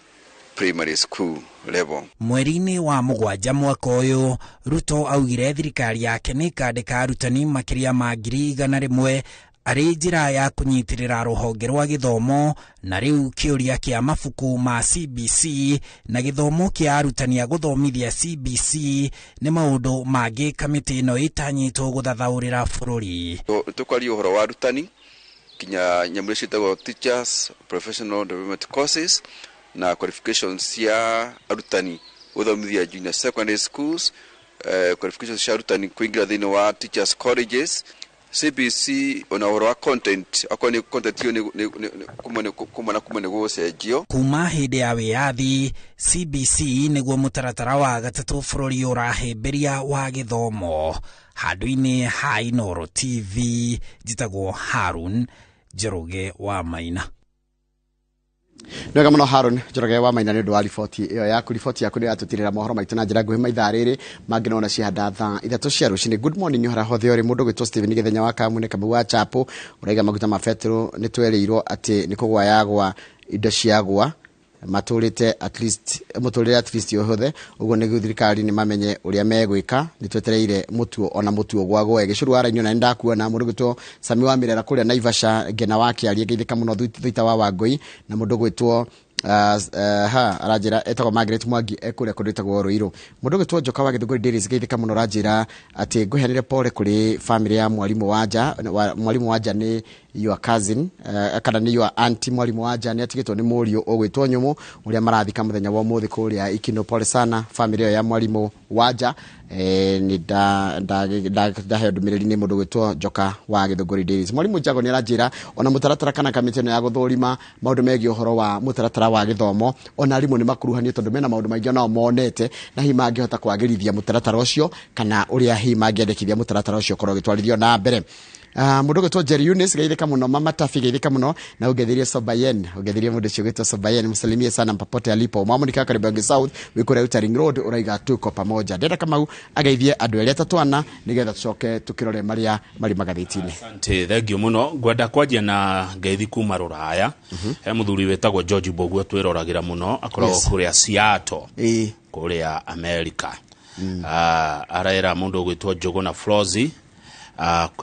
primary school level. Mweri-inĩ wa 7 mwaka ũyũ, Ruto augire thirikari yake nĩ ĩkandĩka arutani makĩria ma 100,000 arĩ njĩra ya kũnyitĩrĩra rũhonge rwa gĩthomo, na rĩu kĩũria kĩa mabuku ma CBC na gĩthomo kĩa arutani a gũthomithia CBC nĩ maũndũ mangĩ kamĩtĩ ĩno ĩtanyĩtwo gũthathaũrĩra bũrũri. Tũkwaria ũhoro wa arutani kinya nyamũ iria ciĩtagwo Teachers Professional Development Courses na qualifications cia arutani gũthomithia junior secondary schools, qualifications cia arutani kũingĩra thĩinĩ wa teachers colleges, CBC ona ũhoro wa content, akorwo nĩ content ĩyo kuma na kuma nĩ gũcenjio. Kuma hĩndĩ ya wĩyathi, CBC nĩguo mũtaratara wa gatatũ bũrũri ũrahĩmbĩria wa gĩthomo. Handũ-inĩ ha Inooro TV, njĩtagwo Harun Njoroge wa Maina. Nĩwega mũno Harun Njoroge wa Maina nĩ ũndũ wa riboti ĩyo yaku. Riboti yaku nĩ yatũtirĩra mohoro maitũ na njĩra nguhĩ maithaa rĩrĩ mangĩ nona cihanda thaa 3 cia rũcinĩ. Good morning harĩa hothe ũrĩ. Mũndũ ũgwĩtwo Steven Gĩthenya wa Kamune Kamau wa Chapo ũraiga maguta ma betũrũ nĩ twerĩirwo atĩ nĩ kũgwa yagwa indo ciagwa matũrĩte at least mũtũrĩre at least ũhũthe, ũguo nĩguo thirikari nĩ mamenye ũrĩa megwĩka. Nĩ twetereire mũtuo ona mũtuo gwagwe gĩcũrũ wa rainio na nĩndakuona mũndũ ũgwĩtwo Sami wa Mirera kũrĩa Naivasha Ngena wa Kĩarie ngeithĩka mũno Thuita wa Wangũi na mũndũ ũgwĩtwo ha aranjĩra etagwo Margaret Mwangi ekũrĩa kũndũ ĩtagwo Ruiru. Mũndũ ũgwĩtwo Njoka wa Gĩthũngũri Dairies ngeithĩka mũno aranjĩra atĩ ngũheanĩre pole kũrĩ family ya mwarimũ wa nja. Mwarimũ wa nja nĩ your cousin kana nĩ your auntie. Mwarimũ wa nja nĩ atigĩtwo nĩ mũriũ ũgwĩtwo Nyũmũ ũrĩa marathika mũthenya wa ũmũthĩ kũrĩa Ikino. Pole sana family ĩyo ya mwarimũ wa nja. Nĩ ndaheo ndũmĩrĩri nĩ mũndũ ũgwĩtwo Njoka wa Gĩthũngũri Dairies. Mwarimũ Njago nĩ aranjĩra ona mũtaratara kana kamĩtĩ ĩno ya gũthũrima maũndũ megiĩ ũhoro wa mũtaratara wa gĩthomo ona arimũ nĩ makuruhanio tondũ mena maũndũ maingĩ onao monete na hihi mangĩhota kwagĩrithia mũtaratara ũcio kana ũrĩa hihi mangĩendekithia mũtaratara ũcio ũkorwo ũgĩtwarithio na mbere. Mũndũ ũgwĩtwo Jerry Eunice, geithĩka mũno. Mama Tafi, geithĩka mũno na ũngeithirie Sobayen, ũngeithirie mũndũ ũcio ũgwĩtwo Sobayen, msalimie sana popote alipo. Mwamunika Kariobangi South, wĩ kũrĩa Outer Ring Road, ũraiga tuko pamoja. Ndĩrenda Kamau ageithie andũ erĩ atatũ ana nĩgetha tũcoke tũkĩrore marĩa marĩ magathĩti-inĩ. Asante, thank you mũno. Ngwenda kwanjia na ngeithi kuma rũraya. He mũthuri wĩtagwo George Mboguo twĩroragĩra mũno, akoragwo kũrĩa Seattle, kũrĩa America. Arera mũndũ ũgwĩtwo Njũgũna Flozi,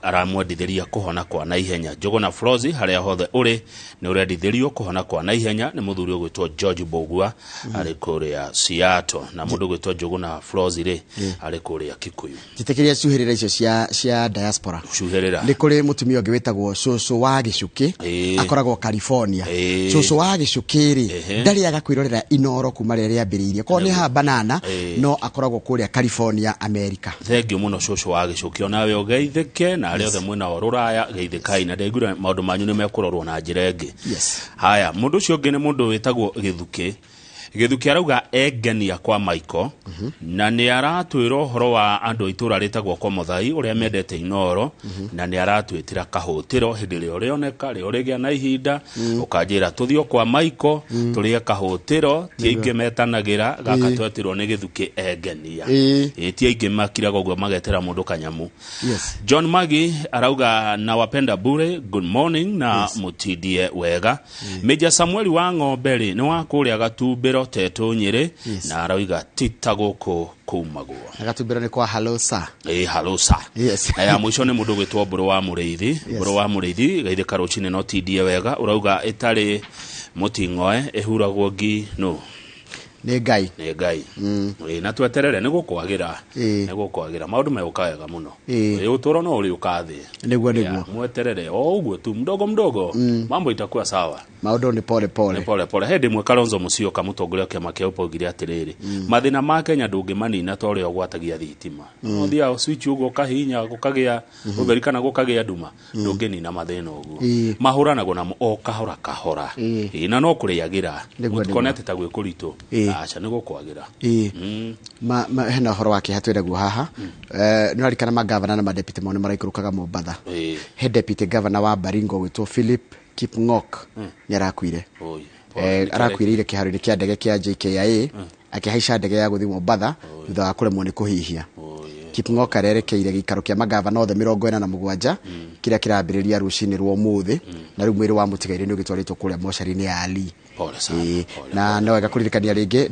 aramwendithĩria kũhona kwa naihenya. Njũgũna Flozi, harĩa hothe ũrĩ nĩ ũrendithĩrio kũhona kwa naihenya nĩ mũthuri ũgwĩtwo George Mbũgua, arĩ kũrĩa Seattle. Na mũndũ ũgwĩtwo Njũgũna Flozi rĩ, arĩ kũrĩa Kikuyu. Njĩtĩkĩria cuhĩrĩra icio cia diaspora. Cuhĩrĩra. Nĩ kũrĩ mũtumia ũngĩ wĩtagwo Cũcũ wa Gĩcukĩ, akoragwo California. Cũcũ wa Gĩcukĩ rĩ, ndarĩaga kwĩrorera Inoro kuma rĩrĩa rĩambĩrĩirie, korwo nĩ haha banana, no akoragwo kũrĩa California, America. Thank you mũno Cũcũ wa Gĩcukĩ, onawe ũgeithĩke na arĩa othe mwena wa rũraya geithĩkai, na ndaiguire maũndũ manyu nĩ mekũrorwo na njĩra ĩngĩ. Haya, mũndũ ũcio ũngĩ nĩ mũndũ wĩtagwo Gĩthukĩ. Gĩthukĩ arauga engenia kwa Michael, na nĩ aratwĩra ũhoro wa andũ a itũũra rĩtagwo Komothai ũrĩa mendete Inoro, na nĩ aratwĩtĩra kahũtĩro hĩndĩ ĩrĩa ũrĩoneka, rĩrĩa ũrĩgĩa na ihinda, ũkanjĩra tũthiĩ kwa Michael tũrĩe kahũtĩro. Ti aingĩ metanagĩra gaka, twetirwo nĩ Gĩthukĩ engenia. Ĩ, ti aingĩ makiraga ũguo magetĩra mũndũ kanyamu. John Magi arauga nawapenda bure, good morning na mutindie wega. Major Samuel wa ng'ombe rĩ, nĩ wa kũrĩa Gatumbĩro Tetũ Nyĩrĩ, na arauga tita gũkũ kumagwo. Gatumbĩro nĩ kwa hello sir. Ĩ, hello sir. Na ya mũico nĩ mũndũ ũgwĩtwo Mbũrũ wa Mũrĩithi. Mbũrũ wa Mũrĩithi, geithĩka rũcinĩ no tindie wega. Ũrauga ĩtarĩ mũting'oe ĩhuragwo ngi nũ? Nĩ Ngai. Nĩ Ngai. Ĩ, na tweterere nĩ gũkwagĩra. Nĩ gũkwagĩra, maũndũ megũka wega mũno. Ĩ, ũtũũro no ũrĩũka thĩ. Nĩguo, nĩguo. Mweterere o ũguo tu, mdogo mdogo, mambo itakuwa sawa. Maũndũ nĩ pole pole. Nĩ pole pole. Hĩndĩ ĩmwe Kalonzo Musyoka, mũtongoria wa kĩama kĩa UPA, augire atĩrĩrĩ, mathĩna ma Kenya ndũngĩmanina ta ũrĩa ũgwatagia thitima. Ũthiaga switch ũguo ũkahihinya gũkagĩa ũtheri kana gũkagĩa nduma. Ndũngĩnina mathĩna ũguo. Mahũranagwo namo o kahora kahora. Ĩ, na no kũrĩagĩra. Mũtikone atĩ ta gwĩ kũritũ. Aca, nĩ gũkwagĩra. Ma hena ũhoro wa kĩeha twĩnaguo haha. Nĩ ũrarikana magavana na madeputy mao nĩ maraikũrũkaga Mombatha. He deputy governor wa Baringo gwĩtwo Philip Kipng'ok nĩ arakuire. Oi. Arakuĩrĩire kĩharo-inĩ kĩa ndege kĩa JKIA akĩhaica ndege ya gũthiĩ Mombatha thutha wa kũremwo nĩ kũhihia. Kipng'ok arerekeire gĩikaro kĩa magavana othe 47 kĩrĩa kĩrambĩrĩria rũcinĩ rwa ũmũthĩ, na rĩu mwĩrĩ wa mũtigairĩ nĩ ũgĩtwarĩtwo kũrĩa mocarĩ-inĩ ya Ali. Pole sana. Na no wega kũririkania rĩngĩ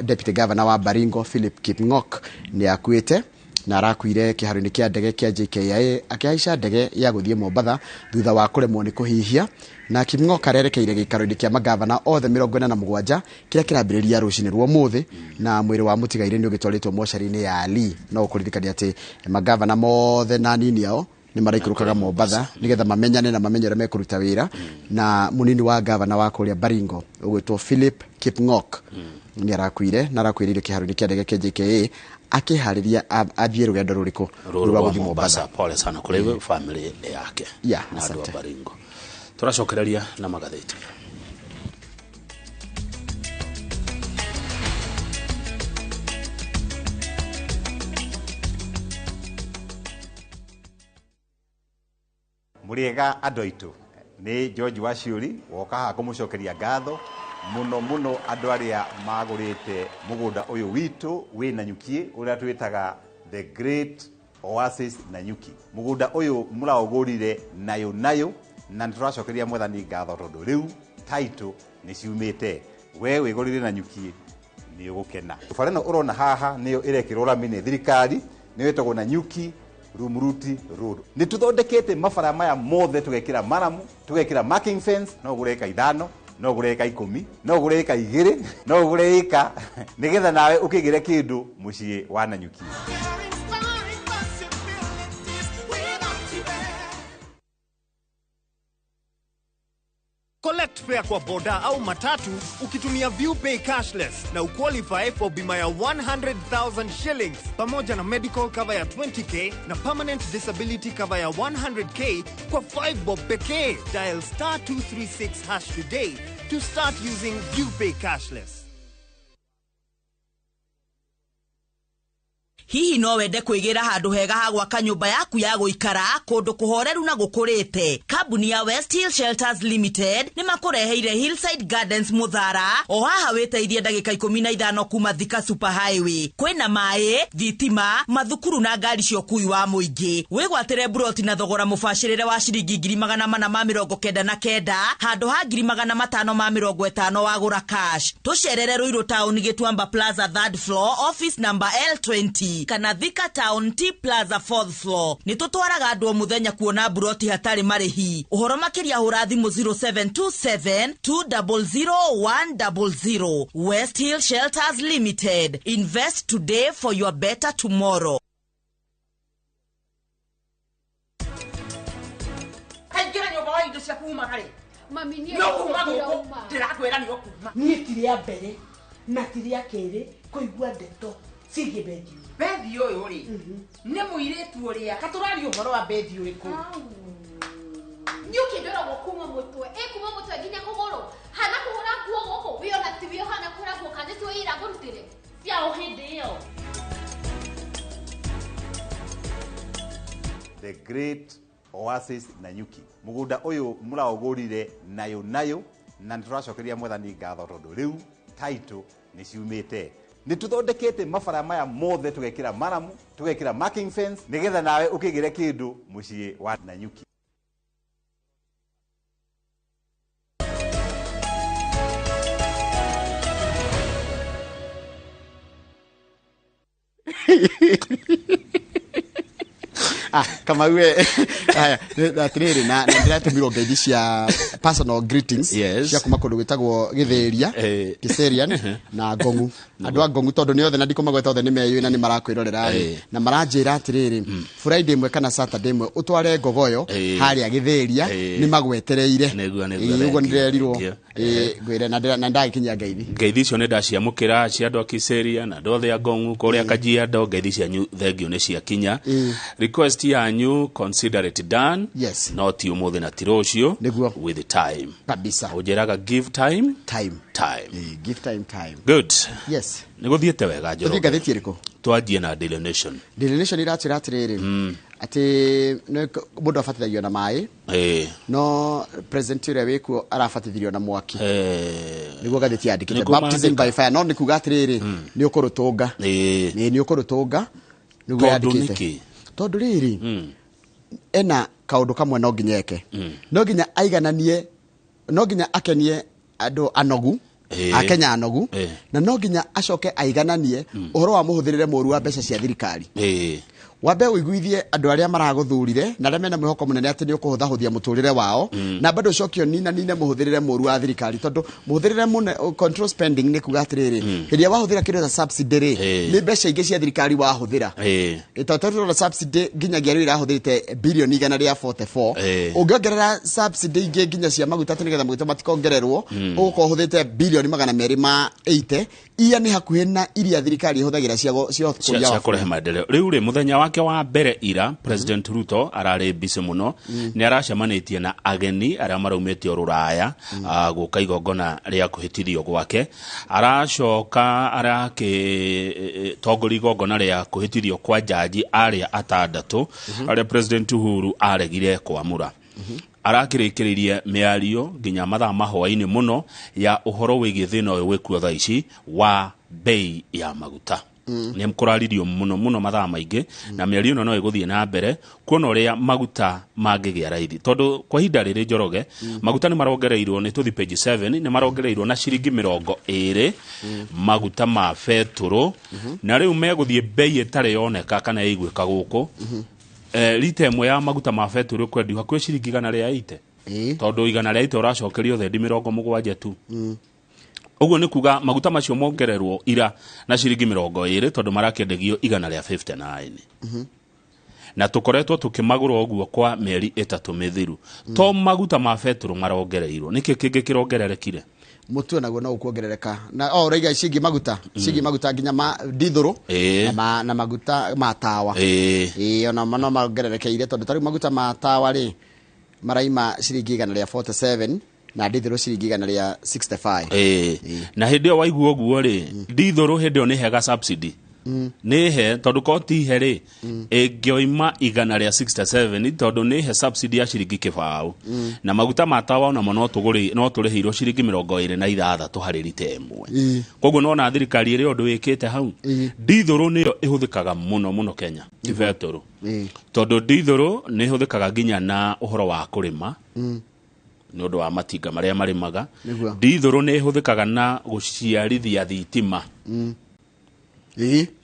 deputy governor wa Baringo Philip Kipng'ok nĩ akuĩte, na arakuire kĩharo-inĩ kĩa ndege kĩa JKIA akĩhaica ndege ya gũthiĩ Mombatha thutha wa kũremwo nĩ kũhihia. Na Kipng'ok arerekeire gĩikaro-inĩ kĩa magavana othe 47 kĩrĩa kĩrambĩrĩria rũcinĩ rwa ũmũthĩ, na mwĩrĩ wa mũtigairĩ nĩ ũgĩtwarĩtwo mocarĩ-inĩ ya Ali. No ũkũririkania atĩ magavana mothe na anini ao nĩ maraikũrũkaga Mombatha nĩgetha mamenyane na mamenye ũrĩa mekũruta wĩra. Na mũnini wa gavana wa kũrĩa Baringo ũgwĩtwo Philip Kipng'ok nĩ arakuire, na arakuĩrĩire kĩharo-inĩ kĩa ndege kĩa JKIA akĩharĩria athiĩ rũgendo rũrĩkũ? Rũrũ rwa rwa gũthiĩ Mombasa. Mombasa. Pole sana kũrĩ family yake na andũ a Asante. Baringo. Tũracokereria na magathĩti. Mũrĩega andũ aitũ, nĩ George Waciũri woka haha kũmũcokeria ngatho mũno mũno andũ arĩa magũrĩte mũgũnda ũyũ witũ wĩ Nanyuki, ũrĩa twĩtaga The Great Oasis Nanyuki. Mũgũnda ũyũ mũraũgũrire nayo nayo, na nĩ tũracokeria mwathani ngatho tondũ rĩu title nĩ ciumĩte. We wĩgũrĩre Nanyuki nĩ ũgũkena. Bara ĩno ũrona haha nĩyo ĩrekĩrwo rami nĩ thirikari, nĩyo ĩtagwo Nanyuki Rumuruti Road. Nĩ tũthondekete mabara maya mothe, tũgekĩra maramu, tũgekĩra marking fence. No ũgũre ĩka 5, no ũgũre ĩka 10, no ũgũre ĩka 2, no ũgũre ĩka, nĩgetha nawe ũkĩgĩre kĩndũ mũciĩ wa Nanyuki. Collect fare kwa boda au matatu ukitumia ViewPay cashless na uqualify for bima ya 100,000 shillings pamoja na medical cover ya 20K na permanent disability cover ya 100K kwa 5 bob pekee. Dial star 236 hash today to start using ViewPay cashless. Hihi no wende kwĩgĩra handũ hega ha gwaka nyũmba yaku ya gũikara kũndũ kũhoreru na gũkũrĩte? Kambuni ya West Hill Shelters Limited nĩ makũreheire Hillside Gardens Mũthara, o haha wĩteithie ndagĩka 15 kuma Thika Super Highway. Kwĩna maĩ, thitima, mathukuru na ngari cia ũkui wa mũingĩ. Wĩgwatĩre mburoti na thogora mũbacĩrĩre wa ciringi 499,000 handũ ha 550,000 wagũra cash. Tũcerere Ruiru Town, Gĩtuamba Plaza third floor, office number L20, kana Thika Town T Plaza fourth floor. Nĩ tũtwaraga andũ o mũthenya kuona mburoti hatarĩ marĩhi. Ũhoro makĩria hũra thimũ 0727 200 100. West Hill Shelters Limited. Invest today for your better tomorrow. Kaingĩra nyũmba wa indo ciaku umaga rĩ? Mami, niĩ No kuma gũkũ gũkũ ndirauma. Ndĩrakwĩra nĩ ũkuma. Niĩ ti rĩa mbere na ti rĩa kerĩ kũigua ndeto ciĩgiĩ Bethi ũyũ. Bethi ũyũ rĩ, nĩ mũirĩtu ũrĩa katũraria ũhoro wa Bethi ũrĩkũ? Nĩ ũkĩndoragwo kuma mũtwe, ĩ kuma mũtwe nginya kũgũrũ. Hana kũhũra nguo gũkũ, wĩ ona ti wĩ ũhana kũhũra nguo, kana nĩ tiwe ira ngũrutĩre? Cia o hĩndĩ ĩyo. The Great Oasis Nanyuki. Mũgũnda ũyũ mũraũgũrire nayo nayo, na nĩ tũracokeria mwathani ngatho tondũ rĩu title nĩ ciumĩte. Nĩ tũthondekete mabara maya mothe, tũgekĩra maramu, tũgekĩra marking fence, nĩgetha nawe ũkĩgĩre kĩndũ mũciĩ wa Nanyuki. Ah, Kamau we, haya, atĩrĩrĩ, na ndĩratũmirwo ngeithi cia personal greetings cia kuma kũndũ gwĩtagwo Gĩthĩria, Kiserian na Ngong'u. Andũ a Ngong'u, tondũ nĩ othe na ndikũmagweta othe, nĩ meyũĩ na nĩ marakwĩrorera rĩ, na maranjĩra atĩrĩrĩ, Friday ĩmwe kana Saturday ĩmwe ũtware ngogoyo harĩa Gĩthĩria, nĩ magwetereire. Nĩguo. Ĩĩ, ũguo Thank you, nĩndĩrerirwo. thank you. Ĩĩ, ngwĩre na ndagĩkinyia ngeithi. Ngeithi icio nĩ ndaciamũkĩra cia andũ a Kiseria na andũ othe a Ngong'u kũrĩa Kajiado. Ngeithi cianyu thengio nĩ ciakinya. Request yanyu, consider it done. No ti ũmũthĩ na ti rũciũ. Nĩguo. With time. Kabisa. Ũnjĩraga give time. Time. Time. Give time, time. Good. Yes. Nĩ gũthiĩte wega. Tũthiĩ Njoroge. ngathĩti ĩrĩkũ? Twanjie na Daily Nation. Daily Nation iratwĩra atĩrĩrĩ, atĩ mũndũ abatithagio na maĩ, no president ũrĩa wĩkuo arabatithirio na mwaki, nĩguo ngathĩti yandĩkĩte. Nĩguo Baptism maandĩka. by fire. No nĩ kuga atĩrĩrĩ, nĩ ũkũrũtũnga. Ĩĩ, nĩ ũkũrũtũnga, nĩguo Tondũ yandĩkĩte. nĩkĩ? Tondũ rĩrĩ, ena kaũndũ kamwe no nginya eke, no nginya aigananie, no nginya akenie andũ anogu, Akenya anogu, na no nginya acoke aigananie ũhoro wa mũhũthĩrĩre mũru wa mbeca cia thirikari. Wambe ũiguithie andũ arĩa maragũthurire na arĩa mena mwĩhoko mũnene atĩ nĩ ũkũhũthahũthia mũtũrĩre wao, na bado ũcoke ũninanine mũhũthĩrĩre mũru wa thirikari, tondũ mũhũthĩrĩre mũne, control spending nĩ kuga atĩrĩrĩ, hĩndĩ ĩrĩa wahũthĩra kĩndũ ta subsidy rĩ, nĩ mbeca ingĩ cia thirikari wahũthĩra. Tondũ tũrona subsidy nginyagia rĩu ĩrahũthĩrĩte bilioni 144. Ũngĩongerera subsidy ingĩ nginya cia maguta, atĩ nĩgetha maguta matikongererwo, ũgũkorwo ũhũthĩrĩte bilioni 280, iria nĩ hakuhĩ na iria thirikari ĩhũthagĩra cia ũkũria cia wa kũrehe bũrũri. Maendeleo. Rĩu rĩ, mũthenya wake wa mbere ira, President Ruto ararĩ busy mũno. Nĩ aracemanĩtie na ageni arĩa maraumĩte o rũraya, gũka igongona rĩa kũhĩtithio gwake. Aracoka arakĩtongoria igongona rĩa kũhĩtithio kwa jaji arĩa atandatũ arĩa President Uhuru aregire kwamũra. Arakĩrĩkĩrĩirie mĩario nginya mathaa ma hwaĩ-inĩ mũno ya ũhoro wĩgiĩ thĩna ũyũ wĩkuo thaa ici wa bei ya maguta. Nĩ kũraririo mũno mũno mathaa maingĩ, na mĩario ĩno no ĩgũthiĩ na mbere kuona ũrĩa maguta mangĩgĩa raithi, tondũ kwa ihinda rĩrĩ, Njoroge, maguta nĩ marongereirwo, nĩ tũthi page 7, nĩ marongereirwo na ciringi 20 maguta ma betũrũ, na rĩu megũthiĩ bei ĩtarĩ yoneka kana ĩiguĩka gũkũ. Rita ĩmwe ya maguta ma betũrũ kwendio hakuhĩ ciringi 180, tondũ 180 ũracokerio thendi 70 tu. Ũguo nĩ kuga maguta macio mongererwo ira na ciringi 20, tondũ marakĩendagio 159, na tũkoretwo tũkĩmagũra ũguo kwa mĩeri 3 mĩthiru. To maguta ma betũrũ marongereirwo, nĩkĩ kĩngĩ kĩrongererekire? Mũtu naguo no ũkuongerereka, na o ũraiga ciĩgiĩ maguta, ciĩgiĩ maguta nginya ma ndithũrũ na maguta ma tawa. Ĩĩ, ona no mongererekeire, tondũ ta rĩu maguta ma tawa rĩ, maraima ciringi 147 na ndithũrũ ciringi 165. Ĩĩ, na hĩndĩ ĩyo waigua ũguo rĩ, ndithũrũ hĩndĩ ĩyo nĩ hega subsidy. Nĩ he tondũ ko ti he rĩ, ĩngĩoima 167, tondũ nĩ he subsidy ya ciringi 0. Na maguta ma tawa onamo no tũgũrĩ, no tũrĩhĩirwo ciringi 26 harĩ rita 1. Koguo nona thirikari ĩrĩ ũndũ ĩkĩte hau. Ndithũrũ nĩyo ĩhũthĩkaga mũno mũno Kenya, ti betũrũ, tondũ ndithũrũ nĩ ĩhũthĩkaga nginya na ũhoro wa kũrĩma nĩ ũndũ wa matinga marĩa marĩmaga. Ndithũrũ nĩ ĩhũthĩkaga na gũciarithia thitima.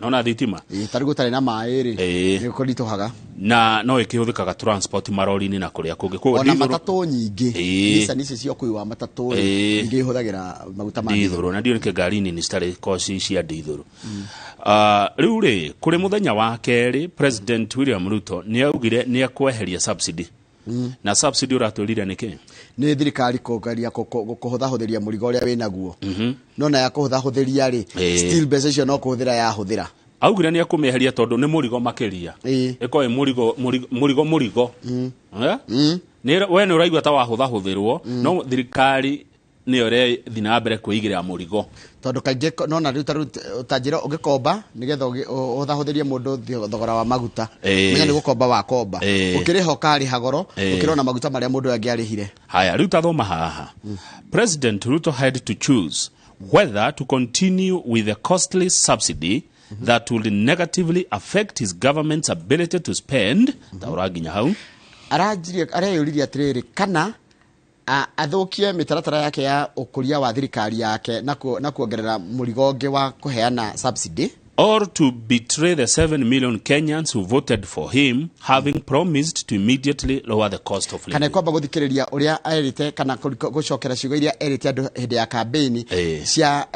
Nona thitima. Tarĩ gũtarĩ na maĩ rĩ, nĩ kũritũhaga. Na no ĩkĩhũthĩkaga transport, marori-inĩ na kũrĩa kũngĩ. Koguo ona matatũ nyingĩ, Nissan ici cia ũkui wa matatũ rĩ, nyingĩ ihũthagĩra maguta ma ndithũrũ, na ndiũ nĩkĩ ngari nini citarĩ koci cia ndithũrũ. Rĩu rĩ, kũrĩ mũthenya wa kerĩ, President William Ruto nĩ augire nĩ ekweheria subsidy. Na subsidy ũratwĩrire nĩ kĩ? Nĩ thirikari kũgeria kũhũthahũthĩria mũrigo ũrĩa wĩnaguo. No na ya kũhũthahũthĩria rĩ, still mbeca icio no kũhũthĩra yahũthĩra. Augire nĩ ekũmĩeheria tondũ nĩ mũrigo makĩria, ĩkorwo ĩ mũrigo, mũrigo, mũrigo, mũrigo. Eh? We nĩ ũraigua ta wahũthahũthĩrwo, no thirikari nĩyo ĩrathiĩ na mbere kwĩigĩrĩra mũrigo. Tondũ kaingĩ nona rĩu ta rĩu ta njĩra ũngĩkomba nĩgetha ũhũthahũthĩrie mũndũ thogora wa maguta, menya nĩ gũkomba wakomba. Ũkĩrĩha ũkarĩha goro ũkĩrona maguta marĩa mũndũ ũyũ angĩarĩhire. Haya, rĩu tathoma haha. President Ruto had to choose whether to continue with the costly subsidy that would negatively affect his government's ability to spend. Ta ũranginya hau. Aranjirie, areyũririe atĩrĩrĩ, kana athũkie mĩtaratara yake ya ũkũria wa thirikari yake na kuongerera mũrigo ũngĩ wa kũheana subsidy, or to betray the 7 million Kenyans who voted for him, having promised to immediately lower the cost of kana living. Kwamba gũthikĩrĩria ũrĩa erĩte, kana gũcokera ciugo iria erĩte andũ hĩndĩ ya kambĩini cia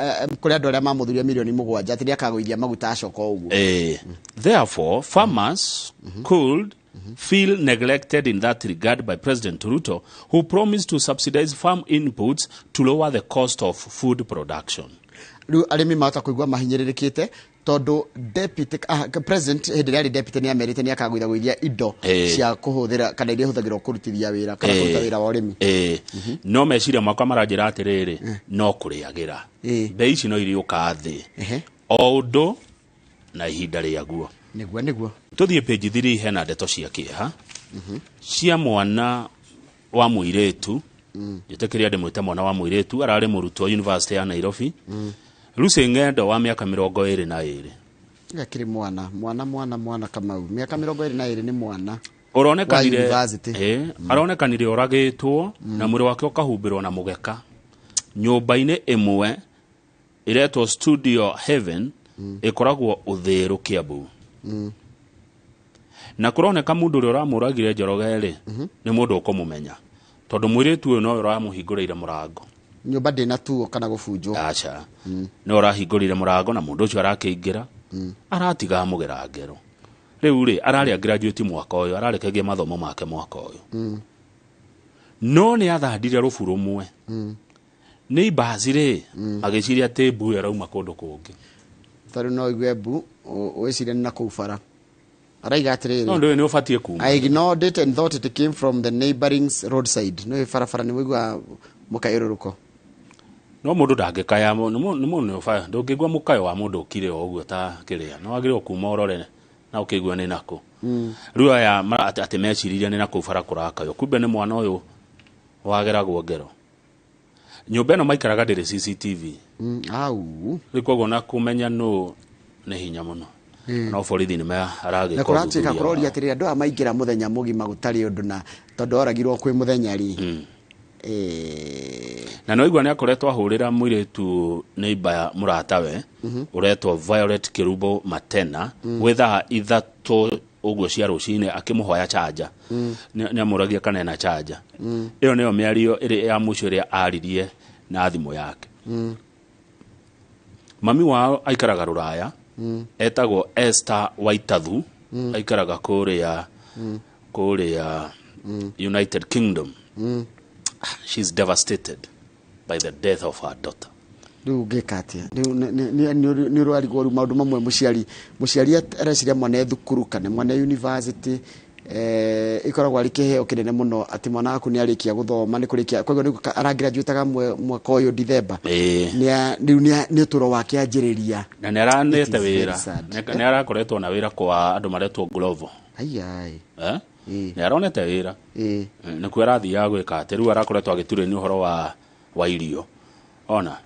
kũrĩ andũ arĩa mamũthuria mirioni 7, atĩ nĩakagũithia maguta acoka o ũguo. Therefore, farmers could feel neglected in that regard by President Ruto, who promised to subsidize farm inputs to lower the cost of food production. Rĩu arĩmi mahota kũigua mahinyĩrĩrĩkĩte tondũ deputy, president hĩndĩ ĩrĩa arĩ deputy nĩ amerite nĩ akagũithagũithia indo cia kũhũthĩra kana iria ihũthagĩrwo kũrutithia wĩra kana kũruta wĩra wa ũrĩmi. No meciria makwa maranjĩra atĩrĩrĩ, no kũrĩagĩra mbei ici no iriũka thĩ o ũndũ na ihinda rĩaguo. Nĩguo. Tũthiĩ page 3, hena ndeto cia kĩeha cia mwana wa mũirĩtu. Njĩtĩkĩria ndĩmwĩte mwana wa mũirĩtu, ararĩ mũrutwo University ya Nairobi, Lucy Ng'endo wa mĩaka 22. Gakĩrĩ mwana, mwana, mwana, mwana. Kamau, mĩaka 22 nĩ mwana wa Ũronekanire university. Aronekanire oragĩtwo na mwĩrĩ wake ũkahumbĩrwo na mũgeka nyũmba-inĩ ĩmwe ĩretwo Studio Heaven, ĩkoragwo Ũthĩrũ, Kiambu. Na kũroneka mũndũ ũrĩa ũramũragire Njoroge rĩ, nĩ mũndũ ũkũmũmenya, tondũ mũirĩtu ũyũ nowe ũramũhingũrĩire mũrango. Nyũmba ndĩnatuo kana gũbunjwo. Aca, nĩwe ũrahingũrire mũrango na mũndũ ũcio arakĩingĩra, aratiga amũgera ngero. Rĩu rĩ, ararĩ a graduate mwaka ũyũ, ararĩkagia mathomo make mwaka ũyũ. No nĩ athandire rũbu rũmwe nĩ imbasi rĩ, agĩciria atĩ mbu ĩyo ĩrauma kũndũ kũngĩ. Tarĩu no igue mbu wĩcirie nĩ na kũu bara. Araiga atĩrĩrĩ, No ndũĩ nĩ ũbatiĩ kuma. I ignored it and thought it came from the neighboring roadside. No barabara nĩ mũigua mũkayũrũrũko. No mũndũ ndangĩkaya nĩ mũndũ nĩ ũba ndũngĩigua mũkayo wa mũndũ ũkire o ũguo ta kĩrĩa, no wagĩrĩirwo kuma ũrore na ũkĩigua nĩ nakũ. Rĩu aya atĩ meciririe nĩ nakũu bara kũrakaywo, kumbe nĩ mwana ũyũ wageragwo ngero. Nyũmba ĩno maikaraga ndĩrĩ CCTV. Au. Rĩu koguo na kũmenya nũ nĩ hinya mũno. No borithi nĩ aragĩka Na kũratuĩka ũthuthuria kũroria wao. atĩrĩrĩ, andũ aya maingĩra mũthenya mũgima gũtarĩ ũndũ, na tondũ oragirwo kwĩ mũthenya rĩ. Na no igua nĩ akoretwo ahũrĩra mũirĩtu neighbor ya mũratawe ũretwo Violet Kerubo Matena gwĩ thaa 3 ũguo cia rũcinĩ akĩmũhoya chanja. Nĩ amũragia kana ena chanja. Ĩyo nĩyo mĩario ĩrĩa ya mũico ĩrĩa aririe na thimũ yake. Mami wao aikaraga rũraya, etagwo Esther Waitathu, aikaraga kũrĩa kũrĩa United Kingdom. She's devastated by the death of her daughter. Rĩu ũngĩka atĩa? Rĩu nĩ ũrarigwo rĩu maũndũ mamwe, mũciari areciria mwana e thukuru kana mwana e university. Ikoragwo arĩ kĩheo kĩnene mũno atĩ mwana waku nĩ arĩkia gũthoma, nĩ kũrĩkia, koguo nĩ aragraduataga mwaka ũyũ Dithemba. Rĩu nĩ ũtũro wake anjĩrĩria. Na nĩ aranete It is very wĩra. sad. Nĩ arakoretwo na wĩra kwa andũ maretwo Glovo. Aiai. Eh? Nĩ aronete wĩra. Nĩkuo arathiaga gwĩka atĩ rĩu arakoretwo agĩturĩnia ũhoro wa irio ona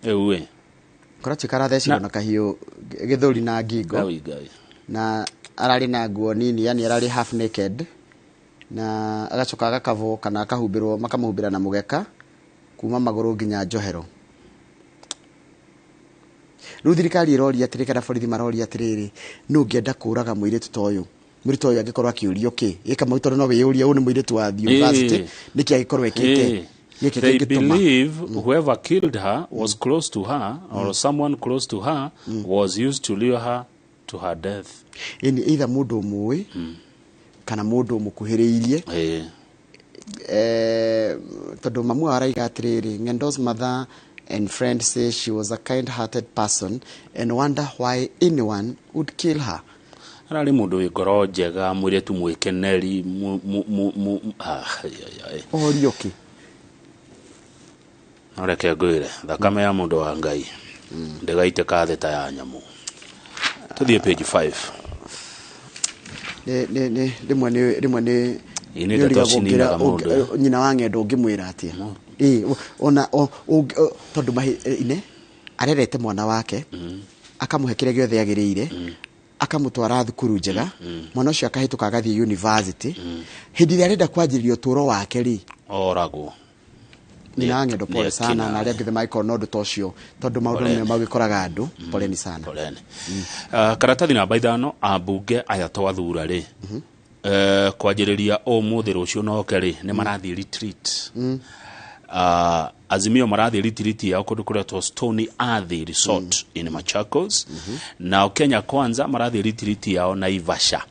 rĩu ĩ. Kũratuĩka arathecirwo na kahiũ gĩthũri na ngingo. Ngai, Ngai. Na ararĩ na nguo nini, yani ararĩ half naked, na agacoka agakavwo kana akahumbĩrwo, makamũhumbĩra na mũgeka kuma magũrũ nginya njohero. Rĩu thirikari ĩroria atĩrĩ, kana borithi maroria atĩrĩrĩ, nũ ũngĩenda kũraga mũirĩtu ta ũyũ? Mũirĩtu ũyũ angĩkorwo akĩũrio kĩ? Ĩka mau, tondũ no wĩyũrie, ũyũ nĩ mũirĩtu wa university, nĩkĩ angĩkorwo ekĩte? Gĩkĩ They kĩngĩtũma? believe whoever killed her was close to her or someone close to her was used to lure her to her death. Ĩni either mũndũ ũmũĩ kana mũndũ ũmũkuhĩrĩirie. Tondũ mamu wao araiga atĩrĩrĩ, Ng'endo's mother and friend say she was a kind-hearted person and wonder why anyone would kill her. Ararĩ mũndũ wĩ ngoro njega, mũirĩtu mwĩkeneri, ah, ai, ai, ai. Orio kĩ? No reke ngwĩre, thakame ya mũndũ wa Ngai ndĩgaitĩka thĩ ta ya nyamũ. Tũthiĩ page 5. Nĩ rĩmwe nĩ Ĩ, nĩ nĩ ndeto ũrigagwo cininaga mũndũ. Nyina wa Ng'endo ũngĩmwĩra atĩa? Ĩ, ona tondũ ine arerete mwana wake, akamũhe kĩrĩa gĩothe agĩrĩire, akamũtwara thukuru njega, mwana ũcio akahĩtũka agathiĩ university, hĩndĩ ĩrĩa arenda kwanjĩrĩria ũtũũro wake rĩ, oragwo. Nyina wa Ng'endo, pole Nĩ sana, ekina. na arĩa angĩ mangĩkorwo na ũndũ ta ũcio, tondũ maũndũ Poleni. nĩmo magĩkoraga andũ, poleni sana. Poleni. Karatathi namba 5, ambunge aya twathura rĩ, kwanjĩrĩria ũmũthĩ, rũciũ noke rĩ, nĩ marathiĩ retreat. Azimio marathiĩ retreat yao kũndũ kũretwo Stony Earth Resort in Machakos. Nao Kenya Kwanza marathiĩ retreat yao Naivasha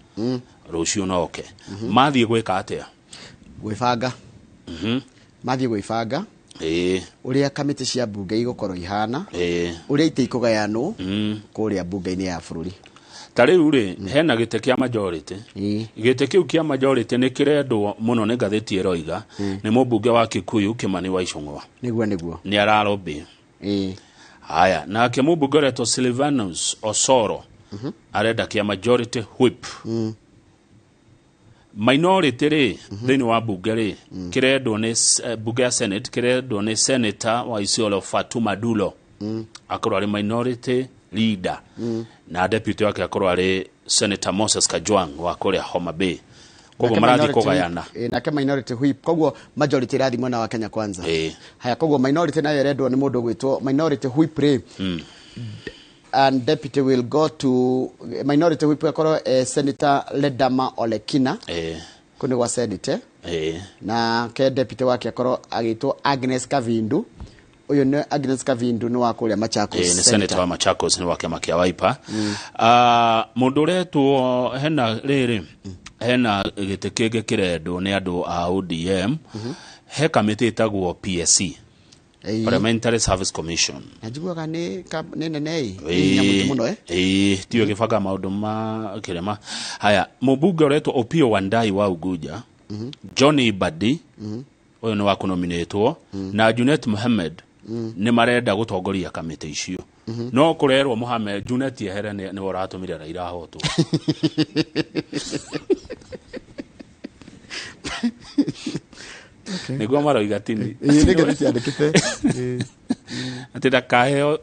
rũciũ noke. Mathiĩ gwĩka atĩa? Gwĩbanga. Mathiĩ gwĩbanga ũrĩa kamĩtĩ cia mbunge igũkorwo ihana, ũrĩa itĩ ikũgayanwo kũrĩa mbunge-inĩ ya bũrũri. Ta rĩu rĩ, hena gĩtĩ kĩa majority. Gĩtĩ kĩu kĩa majority nĩ kĩrendwo mũno nĩ ngathĩti ĩroiga nĩ mũmbunge wa Kikuyu Kimani wa Ichung'wa. Nĩguo. Nĩ ararobĩ. Haya, nake mũmbunge ũretwo Silvanus Osoro arenda kĩa majority whip. Minority rĩ, thĩinĩ wa mbunge rĩ, kĩrendwo nĩ mbunge ya Senate, kĩrendwo nĩ senator wa Isiolo Fatuma Dulo akorwo arĩ minority leader, na deputy wake akorwo arĩ Senator Moses Kajwang wa kũrĩa Homa Bay. Koguo Nake marathiĩ minority kũgayana. Nake minority whip, koguo majority ĩrathiĩ mwena wa Kenya Kwanza. Haya, koguo minority nayo ĩrendwo nĩ mũndũ gwĩtwo minority whip rĩ, and deputy will go to minority whip akorwo Senator Ledama Olekina. Kũ nĩ gwa Senate. Na ke deputy wake akorwo agĩtwo Agnes Kavindu. Ũyũ nĩ Agnes Kavindu, nĩ wa kũrĩa Machakos. Nĩ senator wa Machakos, nĩ wa kĩama kĩa Wiper. Ah, mũndũ ũretwo hena rĩrĩ, hena gĩtĩ kĩngĩ kĩrendwo nĩ andũ a ODM. He kamĩtĩ ĩtagwo PSC, Parliamentary Service Commission. Na njiguaga nĩ nene ĩ, nĩ nyamũtĩ mũno. Ĩĩ, tiyo gĩbanga maũndũ ma kĩrema. Haya, mũmbunge ũretwo Opiyo Wandayi wa Unguja, John Mbadi, ũyũ nĩ wa kũnominĩtwo, na Junet Mohamed nĩ marenda gũtongoria kamĩtĩ icio. No kũrerwo Mohamed Junet ehere, nĩwe ũratũmire Raila ahotwo. Nĩguo maroiga tini. Ĩĩ, nĩ ngathĩti yandĩkĩte. Atĩ ndakaheo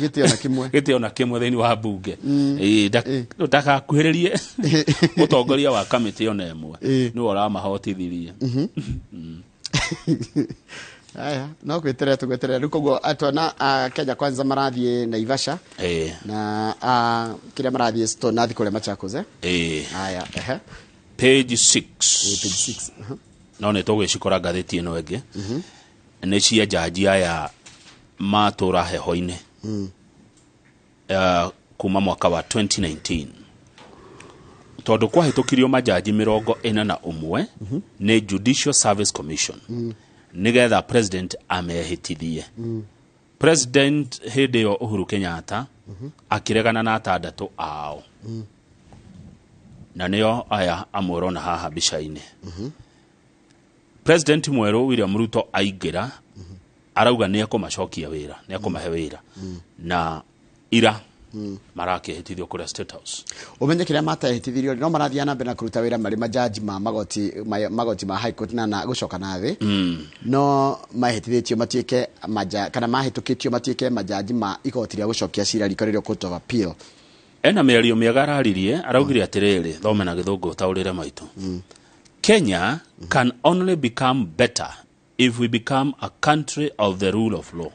gĩtĩ ona kĩmwe. Gĩtĩ ona kĩmwe thĩinĩ wa mbunge. Ĩĩ, ndakakuhĩrĩrie ũtongoria wa kamĩtĩ ona ĩmwe, nĩwe ũramahotithirie. Aya, no gwĩterera tũgweterera rĩu. Koguo atwana a Kenya Kwanza marathiĩ Naivasha na kĩrĩa marathiĩ Stone Nathi kũrĩa Machakos. Aya, ehe. Page 6. Page 6. No nĩ tũgwĩcikora ngathĩti ĩno ĩngĩ. Nĩ cia njanji aya matũra heho-inĩ kuma mwaka wa 2019, tondũ kwahĩtũkirio majaji 41 nĩ Judicial Service Commission nĩgetha president amehĩtithie. President hĩndĩ ĩyo Uhuru Kenyatta akĩregana na atandatũ ao. Na nĩo aya amwe ũrona haha mbica-inĩ. President mwerũ William Ruto aingĩra, arauga nĩ ekũmacokia wĩra, nĩ ekũmahe wĩra, na ira marakĩhĩtithio kũrĩa State House. Ũmenye kĩrĩa matehĩtithirio, no marathiĩ na mbere na kũruta wĩra marĩ majaji ma magoti magoti ma high court na gũcoka na thĩ, no mahĩtithĩtio matuĩke maja, kana mahĩtũkĩtio matuĩke majaji ma igoti rĩa gũcokia cira riko rĩrĩa Court of Appeal. Ena mĩario mĩega araririe, araugire atĩrĩrĩ, thome na Gĩthũngũ ũtaũrĩre maitũ. Kenya can only become better if we become a country of the rule of law.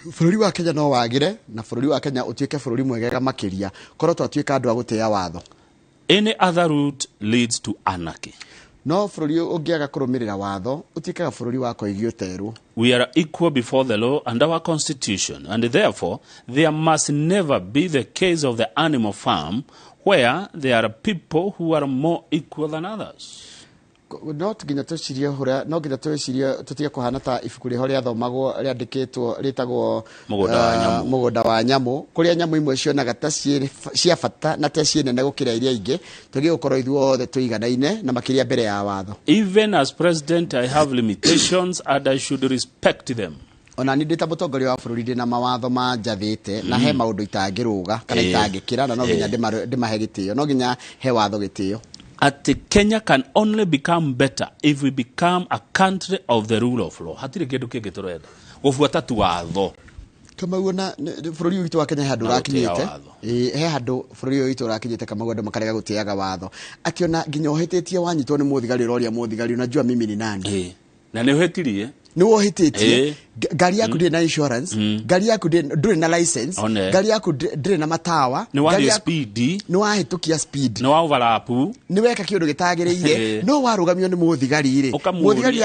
Bũrũri wa Kenya no wagĩre na bũrũri wa Kenya ũtuĩke bũrũri mwegega makĩria korwo twatuĩka andũ a gũtĩĩa watho. Any other route leads to anarchy. No bũrũri ũngĩaga kũrũmĩrĩra watho ũtuĩkaga bũrũri wa koigi ũterwo. We are equal before the law and our constitution, and therefore there must never be the case of the animal farm where there are people who are more equal than others. No nginya twĩcirie ũrĩa, no nginya twĩcirie tũtige kũhana ta ibuku rĩho rĩathomagwo rĩandĩkĩtwo rĩtagwo Mũgũnda wa Nyamũ. Mũgũnda wa Nyamũ, kũrĩa nyamũ imwe cionaga ta ciĩ cia bata na ta ciĩ nene gũkĩra iria ingĩ. Tũgĩe gũkorwo ithuothe tũiganaine na makĩria mbere ya watho. Even as president, I have limitations and I should respect them. Ona niĩ ndĩ ta mũtongoria wa bũrũri ndĩ na mawatho manjathĩte na he maũndũ itangĩrũga kana itangĩkĩra, na no nginya ndĩmahe gĩtĩo, no nginya he watho gĩtĩo. Atĩ Kenya can only become better if we become a country of the rule of law. Hatirĩ kĩndũ kĩngĩ tũrenda, gũbuata tu watho. Kamau, ona bũrũri ũyũ witũ wa Kenya he handũ Na gũtĩĩa ũrakinyĩte. watho. Ĩĩ, he handũ bũrũri ũyũ witũ ũrakinyĩte, Kamau, andũ makarega gũtĩaga watho, atĩ ona nginya ũhĩtĩtie wanyitwo nĩ mũthigari, ũroria mũthigari, "Unajua mimi ni nani?" Na nĩ ũhĩtirie. Nĩ wohĩtĩtie. Ngari yaku ndĩrĩ na insurance, ngari yaku ndũrĩ na license, One. ngari yaku ndĩrĩ na matawa, Nĩ wathiĩ ngari yaku- speed. Nĩ wahĩtũkia speed, nĩ wa overlap, nĩ weka kĩũndũ gĩtagĩrĩire, no warũgamio nĩ mũthigari rĩ, Ũkamũũria. Mũthigari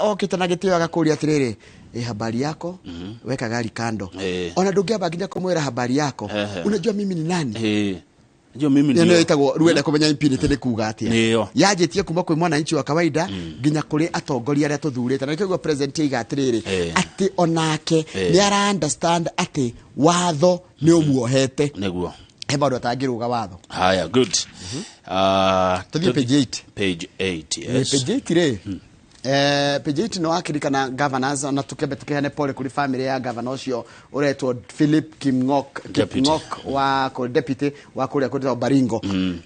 okĩte na gĩtĩo agakũria atĩrĩrĩ, "Ĩ habari yako? Weka gari kando." Ona ndũngĩamba nginya kũmwĩra habari yako. "Unajua mimi ni nani?" Najua mimi Ĩyo ndio. nĩyo ĩtagwo ruenda kũmenya impunity nĩ kuga atĩa. Nĩyo. Yanjĩtie kuma kwĩ mwananchi wa kawaida nginya kũrĩ atongoria arĩa tũthurĩte, na nĩkĩo guo president aiga atĩrĩrĩ, atĩ onake nĩ ara understand atĩ watho nĩ ũmuohete. Nĩguo. He maũndũ atangĩrũga watho. Haya, good. Tũthiĩ page 8. Page 8, yes. Page 8 rĩ, page 8 no wakirikana governors, ona tukembe tukihane pole kuri family ya governor ũcio ũretwo Philip Kimng'ok. Deputy. Kipng'ok wa deputy wa kũrĩa kũrĩa Baringo.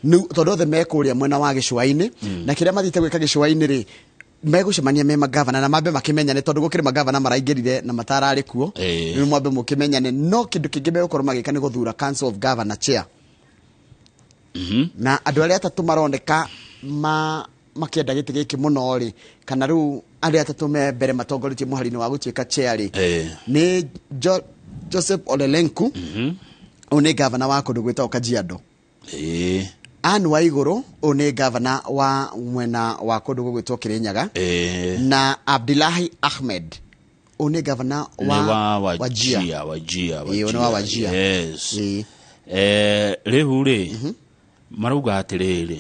Nĩ tondũ othe me kũrĩa mwena wa gĩcũa-inĩ, na kĩrĩa mathiĩte gwĩka gĩcũa-inĩ rĩ, megũcemania me magavana na mambe makĩmenyane, tondũ gũkĩrĩ magavana maraingĩrire na matararĩ kuo. Rĩu mwambe mũkĩmenyane. No kĩndũ kĩngĩ megũkorwo magĩka nĩ gũthura Council of Governor chair, na andũ arĩa atatũ maroneka ma makĩenda gĩtĩ gĩkĩ mũno rĩ, kana rĩu arĩa atatũ me mbere matongoretie mũhari-inĩ wa gũtuĩka chair rĩ, nĩ Joseph Olelenku, ũyũ nĩ gavana wa kũndũ gwĩtagwo Kajiado. Anne Waigũrũ, ũyũ nĩ gavana wa mwena wa kũndũ gũgwĩtwo Kĩrĩnyaga, na Abdillahi Ahmed, ũyũ nĩ gavana Nĩ wa wa Wajir. Wajia, Wajia. Ĩĩ, ũyũ nĩ wa Wajir. Yes. Rĩu rĩ, marauga atĩrĩrĩ,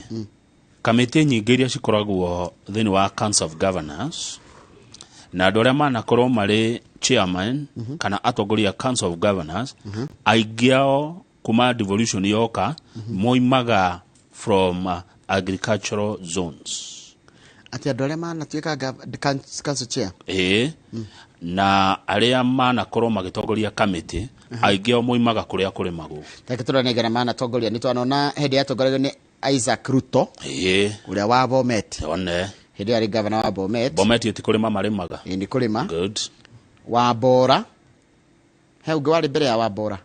kamĩtĩ nyingĩ iria cikoragwo thĩinĩ wa Council of Governors na andũ arĩa manakorwo marĩ chairman kana atongoria a Council of Governors, aingĩ ao kuma devolution yoka moimaga from agricultural zones. Atĩ andũ arĩa manatuĩka council chair? Ĩĩ, na arĩa manakorwo magĩtongoria kamĩtĩ, aingĩ ao moimaga kũrĩa kũrĩmagwo. Reke tũrore manatongoria. Nĩ twanona hĩndĩ yatongoragio nĩ Isaac Ruto, ũrĩa wa Bomet. One. Hĩndĩ ĩyo arĩ gavana wa Bomet. Bomet ĩti kũrĩma marĩmaga. Ĩĩ, nĩ kũrĩma. Good. Wambora, he ũngĩ warĩ mbere ya Wambora?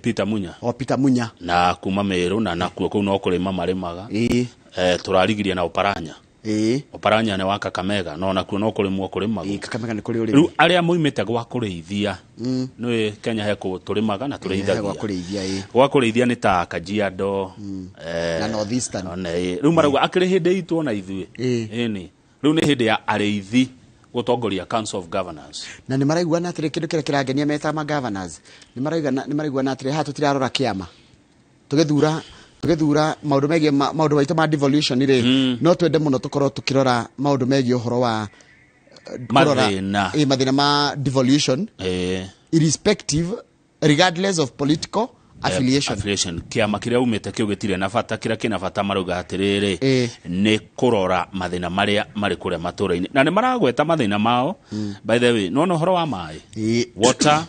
Peter Munya. O Peter Munya. Na kuma Meru, na nakuo kũu no kũrĩma marĩmaga. Tũrarigirie na Oparanya. Oparanya nĩ wa Kakamega, no nakuo no kũrĩmwo kũrĩmagwo. Kakamega nĩ kũrĩ ũrĩmi. Rĩu arĩa moimĩte gwa kũrĩithia, nĩ Kenya he kũ tũrĩmaga na He gwa tũrĩithagia. kũrĩithia, ĩĩ. Gwa kũrĩithia nĩ ta Kajiado, Na North Eastern. One, ĩĩ. Rĩu marauga akĩrĩ hĩndĩ itũ ona ithuĩ. Ĩni rĩu nĩ hĩndĩ ya arĩithi gũtongoria Council of Governors. Na nĩ maraiguana atĩrĩ, kĩndũ kĩrĩa kĩrangenia meta ma governors, nĩ maraiguana atĩrĩ, haha tũtirarora kĩama tũgĩthura maũndũ megiĩ maũndũ maitũ ma devolution rĩ, no twende mũno tũkorwo tũkĩrora maũndũ megiĩ ũhoro wa kũrora- Mathĩna. Ĩĩ, mathĩna ma devolution, irrespective, regardless of political Affiliation. Affiliation kiama kiria umite kiu gitire na bata, kiria kina bata marauga atiriri ni kurora mathina maria mari kuria matura-ini, na ni maragweta mathina mao. By the way, no horo wa mai, water,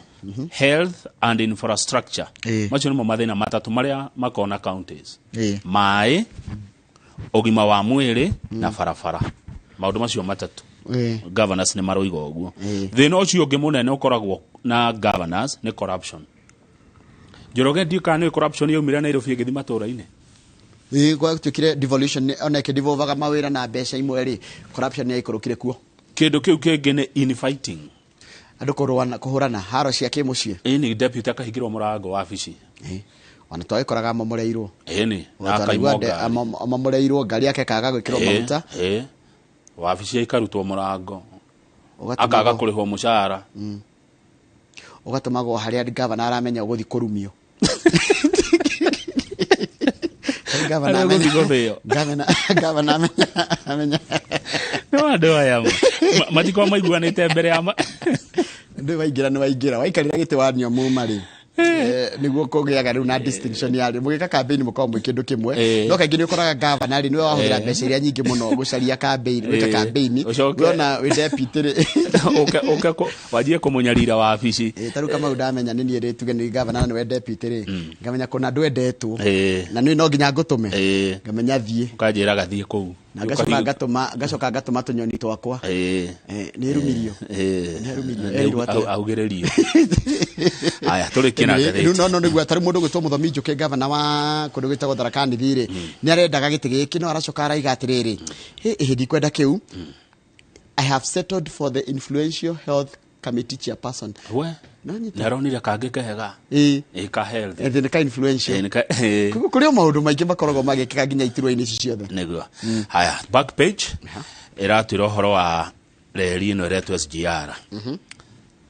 health and infrastructure, macio nimo mathina matatu maria makona counties: mai, ugima wa mwiri na barabara. Maundu macio matatu governors ni maroiga uguo. Thina ucio ungi munene ukoragwo na governors ni corruption. Njoroge, ndiũ kana nĩ corruption yaumire Nairobi ĩgĩthiĩ matũra-inĩ. Ĩĩ, gwatuĩkire devolution, ona ĩkĩdevolvaga mawĩra na mbeca imwe rĩ, corruption nĩ yaikũrũkire kuo. Kĩndũ kĩu kĩngĩ nĩ infighting, andũ kũrũana, kũhũrana haro cia kĩmũciĩ. Ĩni deputy akahingĩrwo mũrango wabici. Ona twagĩkoraga amomoreirwo. Ĩni na akaimwo ngari. Amomoreirwo ngari yake kaga gwĩkĩrwo maguta. Wabici ikarutwo mũrango, akaga kũrĩhwo mũcara. Ũgatũmagwo harĩa gavana aramenya ũgũthiĩ kũrumio. Gavana gavana amenya no andũ aya matikorwo maiguanĩte mbere ya ndĩ waingĩra, nĩ waingĩra waikarĩra gĩtĩ wanio muma rĩ, nĩguo kũgĩaga rĩu na distinction ya rĩ mũgĩka campaign mũkoragwo mwĩ kĩndũ kĩmwe, no kaingĩ nĩ ũkoraga gavana rĩ nĩwe wahũthĩra mbeca iria nyingĩ mũno gũcaria campaign, gwĩka campaign, wona wĩ deputy rĩ ũke wanjie kũmũnyarira wabici. Ta rĩu Kamau ndamenya nĩ niĩ rĩ, tuge nĩ gavana na nĩwe deputy rĩ, ngamenya kũna ndwendetwo na nĩ no nginya ngũtũme, ngamenya thiĩ ũkanjĩra gathiĩ kũu, na ngacoka ngatũma tũnyoni twakwa. Nĩ rumirio, nĩ rumirio augĩrĩrio. Aya, tũrĩkie na ngathĩti. No nĩguo tarĩ mũndũ gwĩtwo Mũthomi Njũkĩ, gavana wa kũndũ gwĩtagwo Tharaka Nithi rĩ, nĩ arendaga gĩtĩ gĩkĩ, no aracoka araiga atĩrĩrĩ, hĩ ndikwenda kĩu, I have settled for the influential health committee chairperson. We nĩ aronire kangĩ kehega, ĩ ka health, nĩ ka influential. Kũrĩ o maũndũ maingĩ makoragwo magĩkĩka nginya iturwa-inĩ ici ciothe. Nĩguo. Haya, back page ĩratwĩra ũhoro wa reri ĩno ĩretwo SGR.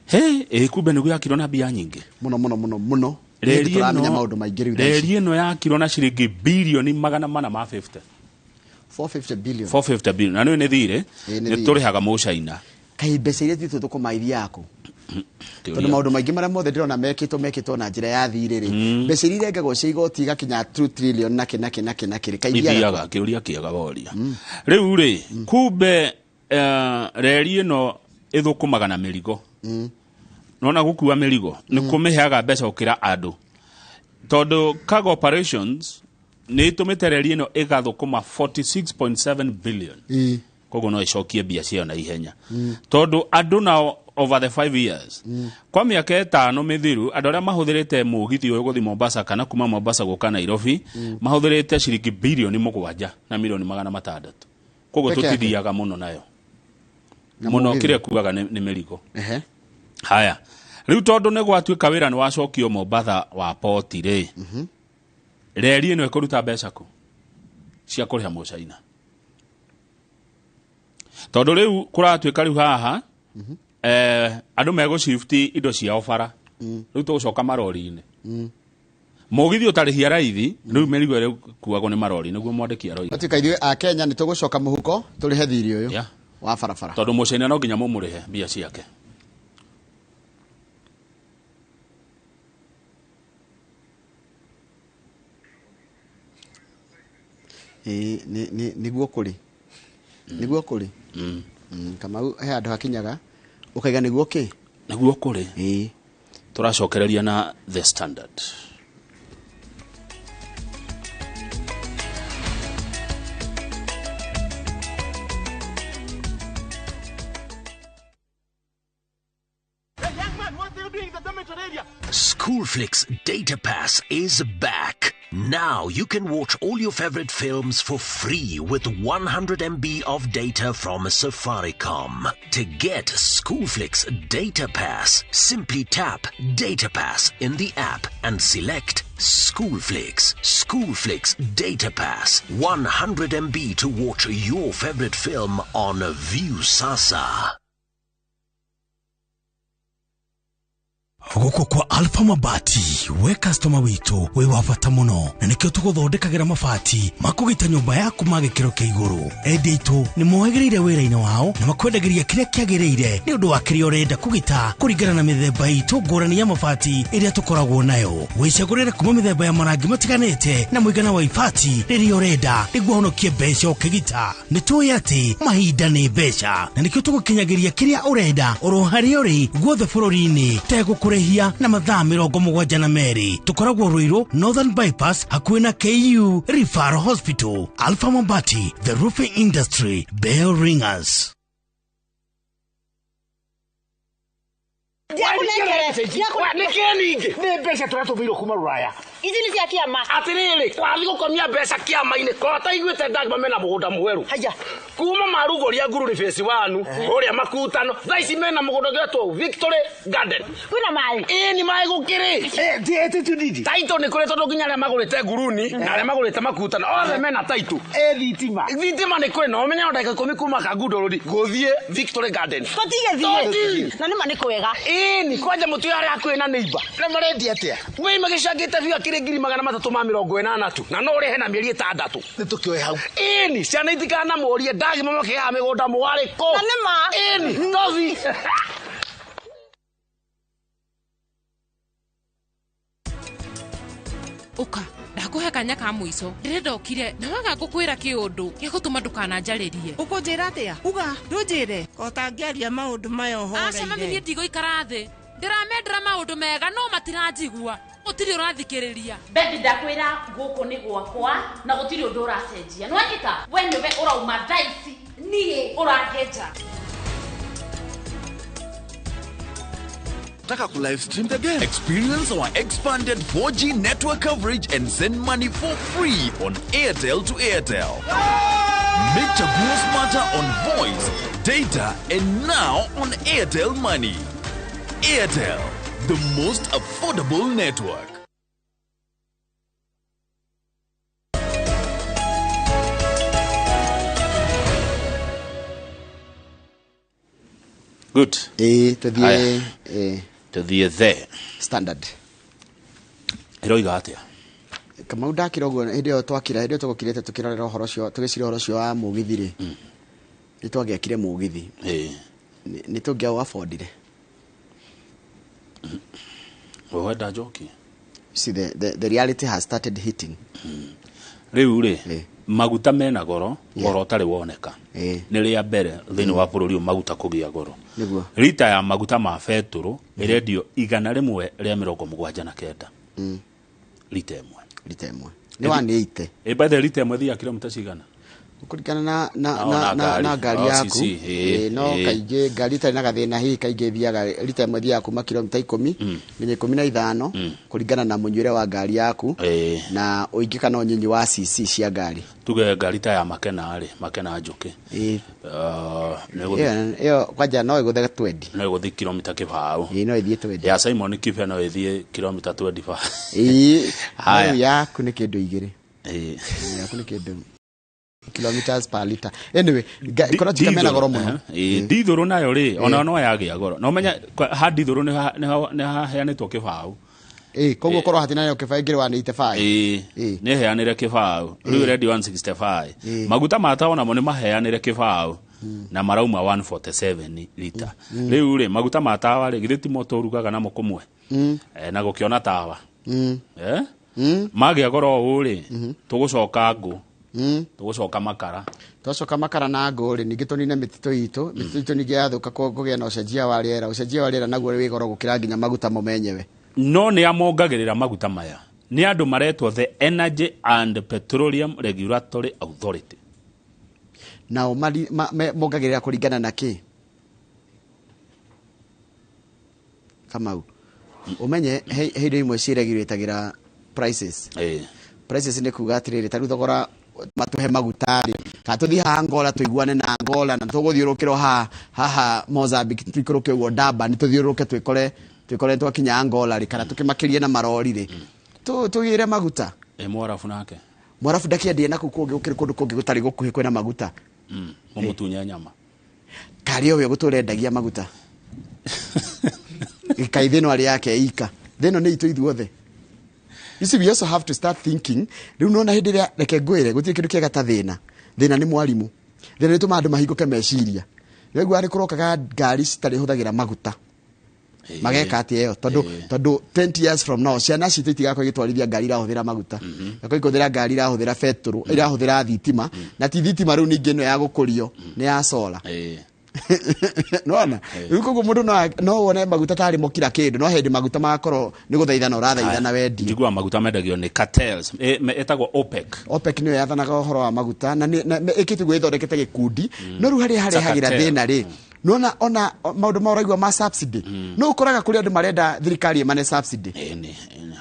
He, ĩ kumbe nĩguo yakirwo na mbia nyingĩ mũno mũno mũno mũno. Reri tũramenya maũndũ maingĩ rĩu. Reri ĩno yakirwo na ciringi bilioni 450. 450 billion. 450 billion. Na nĩ thirĩ, nĩ tũrĩhaga mũcaina. Kaĩ mbeca iria ithuĩ tũkũmaithia yaku, tondũ maũndũ maingĩ marĩa mothe ndĩrona mekĩtwo na njĩra ya thirĩ rĩ, mbeca iria irengagwo cia igoti igakinya 2 trillion na kĩ na kĩ na kĩ na kĩ, kaĩ ithiaga. Kĩũria kĩega woria. Rĩu rĩ, kumbe reri ĩno ĩthũkũmaga na mĩrigo. Nona gũkua mĩrigo nĩ kũmĩheaga mbeca gũkĩra andũ, tondũ cargo operations nĩ ĩtũmĩte reri ĩno ĩgathũkũma 46.7 billion. Koguo no ĩcokie mbia ciayo na ihenya, tondũ andũ nao over the 5 years, kwa mĩaka 5 mĩthiru, andũ arĩa mahũthĩrĩte mũgithi ũyũ gũthiĩ Mombasa kana kuma Mombasa gũka Nairobi mahũthĩrĩte ciringi bilioni 7 na milioni 600. Koguo tũtithiaga mũno nayo mũno, kĩrĩa kuaga nĩ mĩrigo. Haya, rĩu tondũ nĩ gwatuĩka wĩra nĩ wacokio Mombasa wa poti rĩ, reri ĩno ĩkũruta mbeca kũ cia kũrĩha mũcaina? Tondũ rĩu kũratuĩka rĩu haha andũ megũshifti indo ciao bara, rĩu tũgũcoka marori-inĩ. Mũgithi ũtarĩhia raithi, rĩu mĩrigo ĩrĩa ĩkuagwo nĩ marori, nĩguo mwandĩki aroiga. Gatuĩka ithuĩ a Kenya nĩ tũgũcoka mũhuko tũrĩhe thirĩ ũyũ wa barabara, tondũ mũcaina no nginya mũmũrĩhe mbia ciake. Nĩguo kũrĩ, nĩguo kũrĩ. Kamau he handũ hakinyaga ũkaiga nĩguo kĩ, nĩguo kũrĩ. Tũracokereria na The Standard. Schoolflix Data Pass is back. Now you can watch all your favorite films for free with 100 MB of data from Safaricom. To get Schoolflix Data Pass, simply tap Data Pass in the app and select Schoolflix. Schoolflix Data Pass, 100 MB to watch your favorite film on Viusasa. Gũkũ kwa Alpha Mabati, we customer witũ wĩ wa bata mũno, na nĩkĩo tũgũthondekagĩra mabati ma kũgita nyũmba yaku ma gĩkĩro kĩa igũrũ. Endia aitũ nĩ mohĩgĩrĩire wĩra-inĩ wao na makwendagĩria kĩrĩa kĩagĩrĩire nĩ ũndũ wa kĩrĩa ũrenda kũgita kũringana na mĩthemba itũ ngũrani ya mabati ĩrĩa tũkoragwo nayo. Wĩcagũrĩre kuma mĩthemba ya marangi matiganĩte na mũigana wa ibati rĩrĩa ũrenda nĩguo ũhonokie mbeca ũkĩgita. Nĩ tũĩ atĩ mahinda nĩ mbeca, na nĩkĩo tũgũkinyagĩria kĩrĩa ũrenda oro harĩa ũrĩ guothe bũrũri-inĩ tegũkũrĩhia na mathaa 72. Tũkoragwo Ruiru Northern Bypass hakuhĩ na KU Referral Hospital. Alpha Mabati, the roofing industry bell ringers. Nĩ mbeca tũratũmĩirwo kuma rũraya. Ici nĩ cia kĩama. Atĩrĩrĩ, twathiĩ gũkomia mbeca kĩama-inĩ korwo taiguĩte ndagma mena mũgũnda mwerũ. Haya. Kuma marugũria Ngururi phase 1 kũrĩa Makutano, thaa ici mena mũgũnda ũngĩ wetwo Victory Garden. Kwĩna maĩ? Ĩĩ nĩ maĩ gũkĩrĩ. Taitũ nĩ kũrĩ tondũ nginya arĩa magũrĩte Nguruni na arĩa magũrĩte Makutano othe mena taitũ. Thitima. Thitima nĩ kũrĩ na ũmenye no ndagĩka 10 kuma Kangundo Road gũthiĩ Victory Garden. Tũtigĩthiĩ. Na nĩma nĩ kwega. Ĩĩ kwanja mũtu arĩa hakuhĩ na neighbor. Na marendia atĩa? Wei magĩcangĩte biũ akĩrĩ 380 tu na no ũrĩhe na mĩeri 6. Nĩ tũkĩoe hau. Ĩni ciana itikanamũrie ndagima makĩhaha mĩgũnda mwarĩ kũ. Na nĩma. Ĩni tothi. Ũka ndakuhe kanya ka mũico, ndĩrenda ũkire na waga ngũkwĩra kĩũndũ gĩgũtũma ndũkananjarĩrie. Ũkũnjĩra atĩa? Uga, ndũnjĩre. Ũtangĩaria maũndũ maya Aca mami, niĩ ũhoreire. ndigũikara thĩ. Ndĩramendera maũndũ mega no matiranjigua. Gũtirĩ ũrathikĩrĩria. Bethi, ndakwĩra gũkũ nĩ gwakwa na gũtirĩ ũndũ ũracenjia. Nĩwanyita? We nĩwe ũrauma thaa ici, niĩ ũrangenja. Taka ku live stream the game. Experience our expanded 4G network coverage and send money for free on Airtel to Airtel. Make Chaguo smarter on voice, data, and now on Airtel Money. Airtel, the most affordable network. Good. Ĩĩ tũthiĩ Haya. ĩĩ Tũthiĩ the Standard. Ĩroiga atĩa? Kamau ndakĩra ũguo hĩndĩ ĩyo twakira, hĩndĩ ĩyo tũgũkirĩte tũkĩrorera ũhoro ũcio, tũgĩciria ũhoro ũcio wa mũgithi rĩ, nĩ twagĩakire mũgithi. Nĩ tũngĩaũ affordire. We wenda njoki? See, the reality has started hitting. Rĩu rĩ, maguta mena goro, goro ũtarĩ woneka. Nĩ rĩa mbere thĩinĩ wa bũrũri ũyũ maguta kũgĩa goro. Nĩguo. Rita ya maguta ma betũrũ ĩrendio 179. Rita ĩmwe. Rita ĩmwe. Nĩ 180. Ĩ by the rita ĩmwe ĩthiaga kilomita cigana? Kũringana na na Oh, na na na ngari. na ngari Oh, yaku. CC, Ĩĩ, no kaingĩ ngari ĩtarĩ na gathĩna hihi kaingĩ ĩthiaga rita ĩmwe ĩthiaga kuma kilomita 10 nginya 15 kũringana na mũnyuĩre wa ngari yaku na ũingĩ kana ũnyinyi wa CC cia ngari. Tuge ngari ta ya Makena rĩ, Makena Njũkĩ. Ĩyo ĩyo kwanja no ĩgũthe 20. No ĩgũthiĩ kilomita 20. Ĩĩ no ĩthiĩ 20. Ya Simon Kibe no ĩthiĩ kilomita 25. Ĩĩ. Haya. No yaku nĩ kĩndũ 2. Ĩĩ. Yaku nĩ kĩndũ kilometers per liter. Anyway, korwo tika mena goro mũno. Ndithũrũ nayo rĩ, ona no yagĩa goro. Na ũmenye ha ndithũrũ nĩ haheanĩtwo kĩbaũ. Ĩĩ, koguo korwo hatina nayo kĩbaũ ĩngĩrĩ 185. Ĩĩ, nĩ heanĩre kĩbaũ. Rĩu ĩrendio 165. Maguta ma tawa namo nĩ maheanĩre kĩbaũ na marauma 147 lita. Rĩu rĩ, maguta ma tawa rĩ, githĩ ti mo tũrugaga namo kũmwe? Na gũkĩona tawa. Magĩa goro ũũ rĩ, tũgũcoka ngũ. Tũgũcoka makara. Twacoka makara na ngũ rĩ, ningĩ tũnine mĩtitũ itũ. Mĩtitũ itũ ningĩ yathũka kũgĩa na ũcenjia wa rĩera. Ũcenjia wa rĩera naguo wĩ goro gũkĩra nginya maguta mo menyewe. No nĩ amongagĩrĩra maguta maya. Nĩ andũ maretwo the Energy and Petroleum Regulatory Authority. Nao mongagĩrĩra kũringana na kĩ? Kamau. Ũmenye he indo imwe ciregulatagĩra prices. Prices nĩ kuga atĩrĩrĩ, ta rĩu thogora matuhe maguta rĩ, kana tũthiĩ haha Angola tũiguane na Angola na tũgũthiũrũrũkĩrwo haha Mozambique tũikũrũke ũguo Durban tũthiũrũrũke twĩkore twakinya Angola rĩ, kana tũkĩmakĩrie na marori rĩ, tũgĩre maguta. Ĩ Mwarabu nake? Mwarabu ndakĩendie na kũu kũngĩ gũkĩrĩ kũndũ kũngĩ gũtarĩ gũkuhĩ kwĩna maguta. Mũmũtunye nyama. Karĩ o we ũgũtũra endagia maguta. Kaĩ thĩno arĩ yake ika, thĩno nĩ itũ ithuothe. You see, we also have to start thinking. Rĩu nona hĩndĩ ĩrĩa, reke ngwĩre, gũtirĩ kĩndũ kĩega ta thĩna. Thĩna nĩ mwarimũ, thĩna nĩ tũmaga andũ mahingũke meciria. Rĩu nĩ kũrokaga ngari citarĩ hũthagĩra maguta, mageka atĩa ĩyo? Tondũ 20 years from now ciana citũ itigakorwo igĩtwarithia ngari irahũthĩra maguta, gakorwo ikĩhũthĩra ngari irahũthĩra betũrũ, irahũthĩra thitima. Na ti thitima rĩu ningĩ ĩno ya gũkũrio, nĩ ya solar. Nona rĩu koguo mũndũ no wone maguta tarĩ mo kila kĩndũ, no hĩndĩ maguta magakorwo nĩ gũthaithana ũrathaithana wendio. Njiguaga maguta mendagio nĩ cartels. Ĩtagwo OPEC. OPEC nĩyo yathanaga ũhoro wa maguta na ĩkĩte guo, ĩthondekete gĩkundi. No rĩu harĩa harehagĩra cartel. Thĩna rĩ, nona ona maũndũ ma ũraigua ma subsidy, no ũkoraga kũrĩ andũ marenda thirikari ĩmane subsidy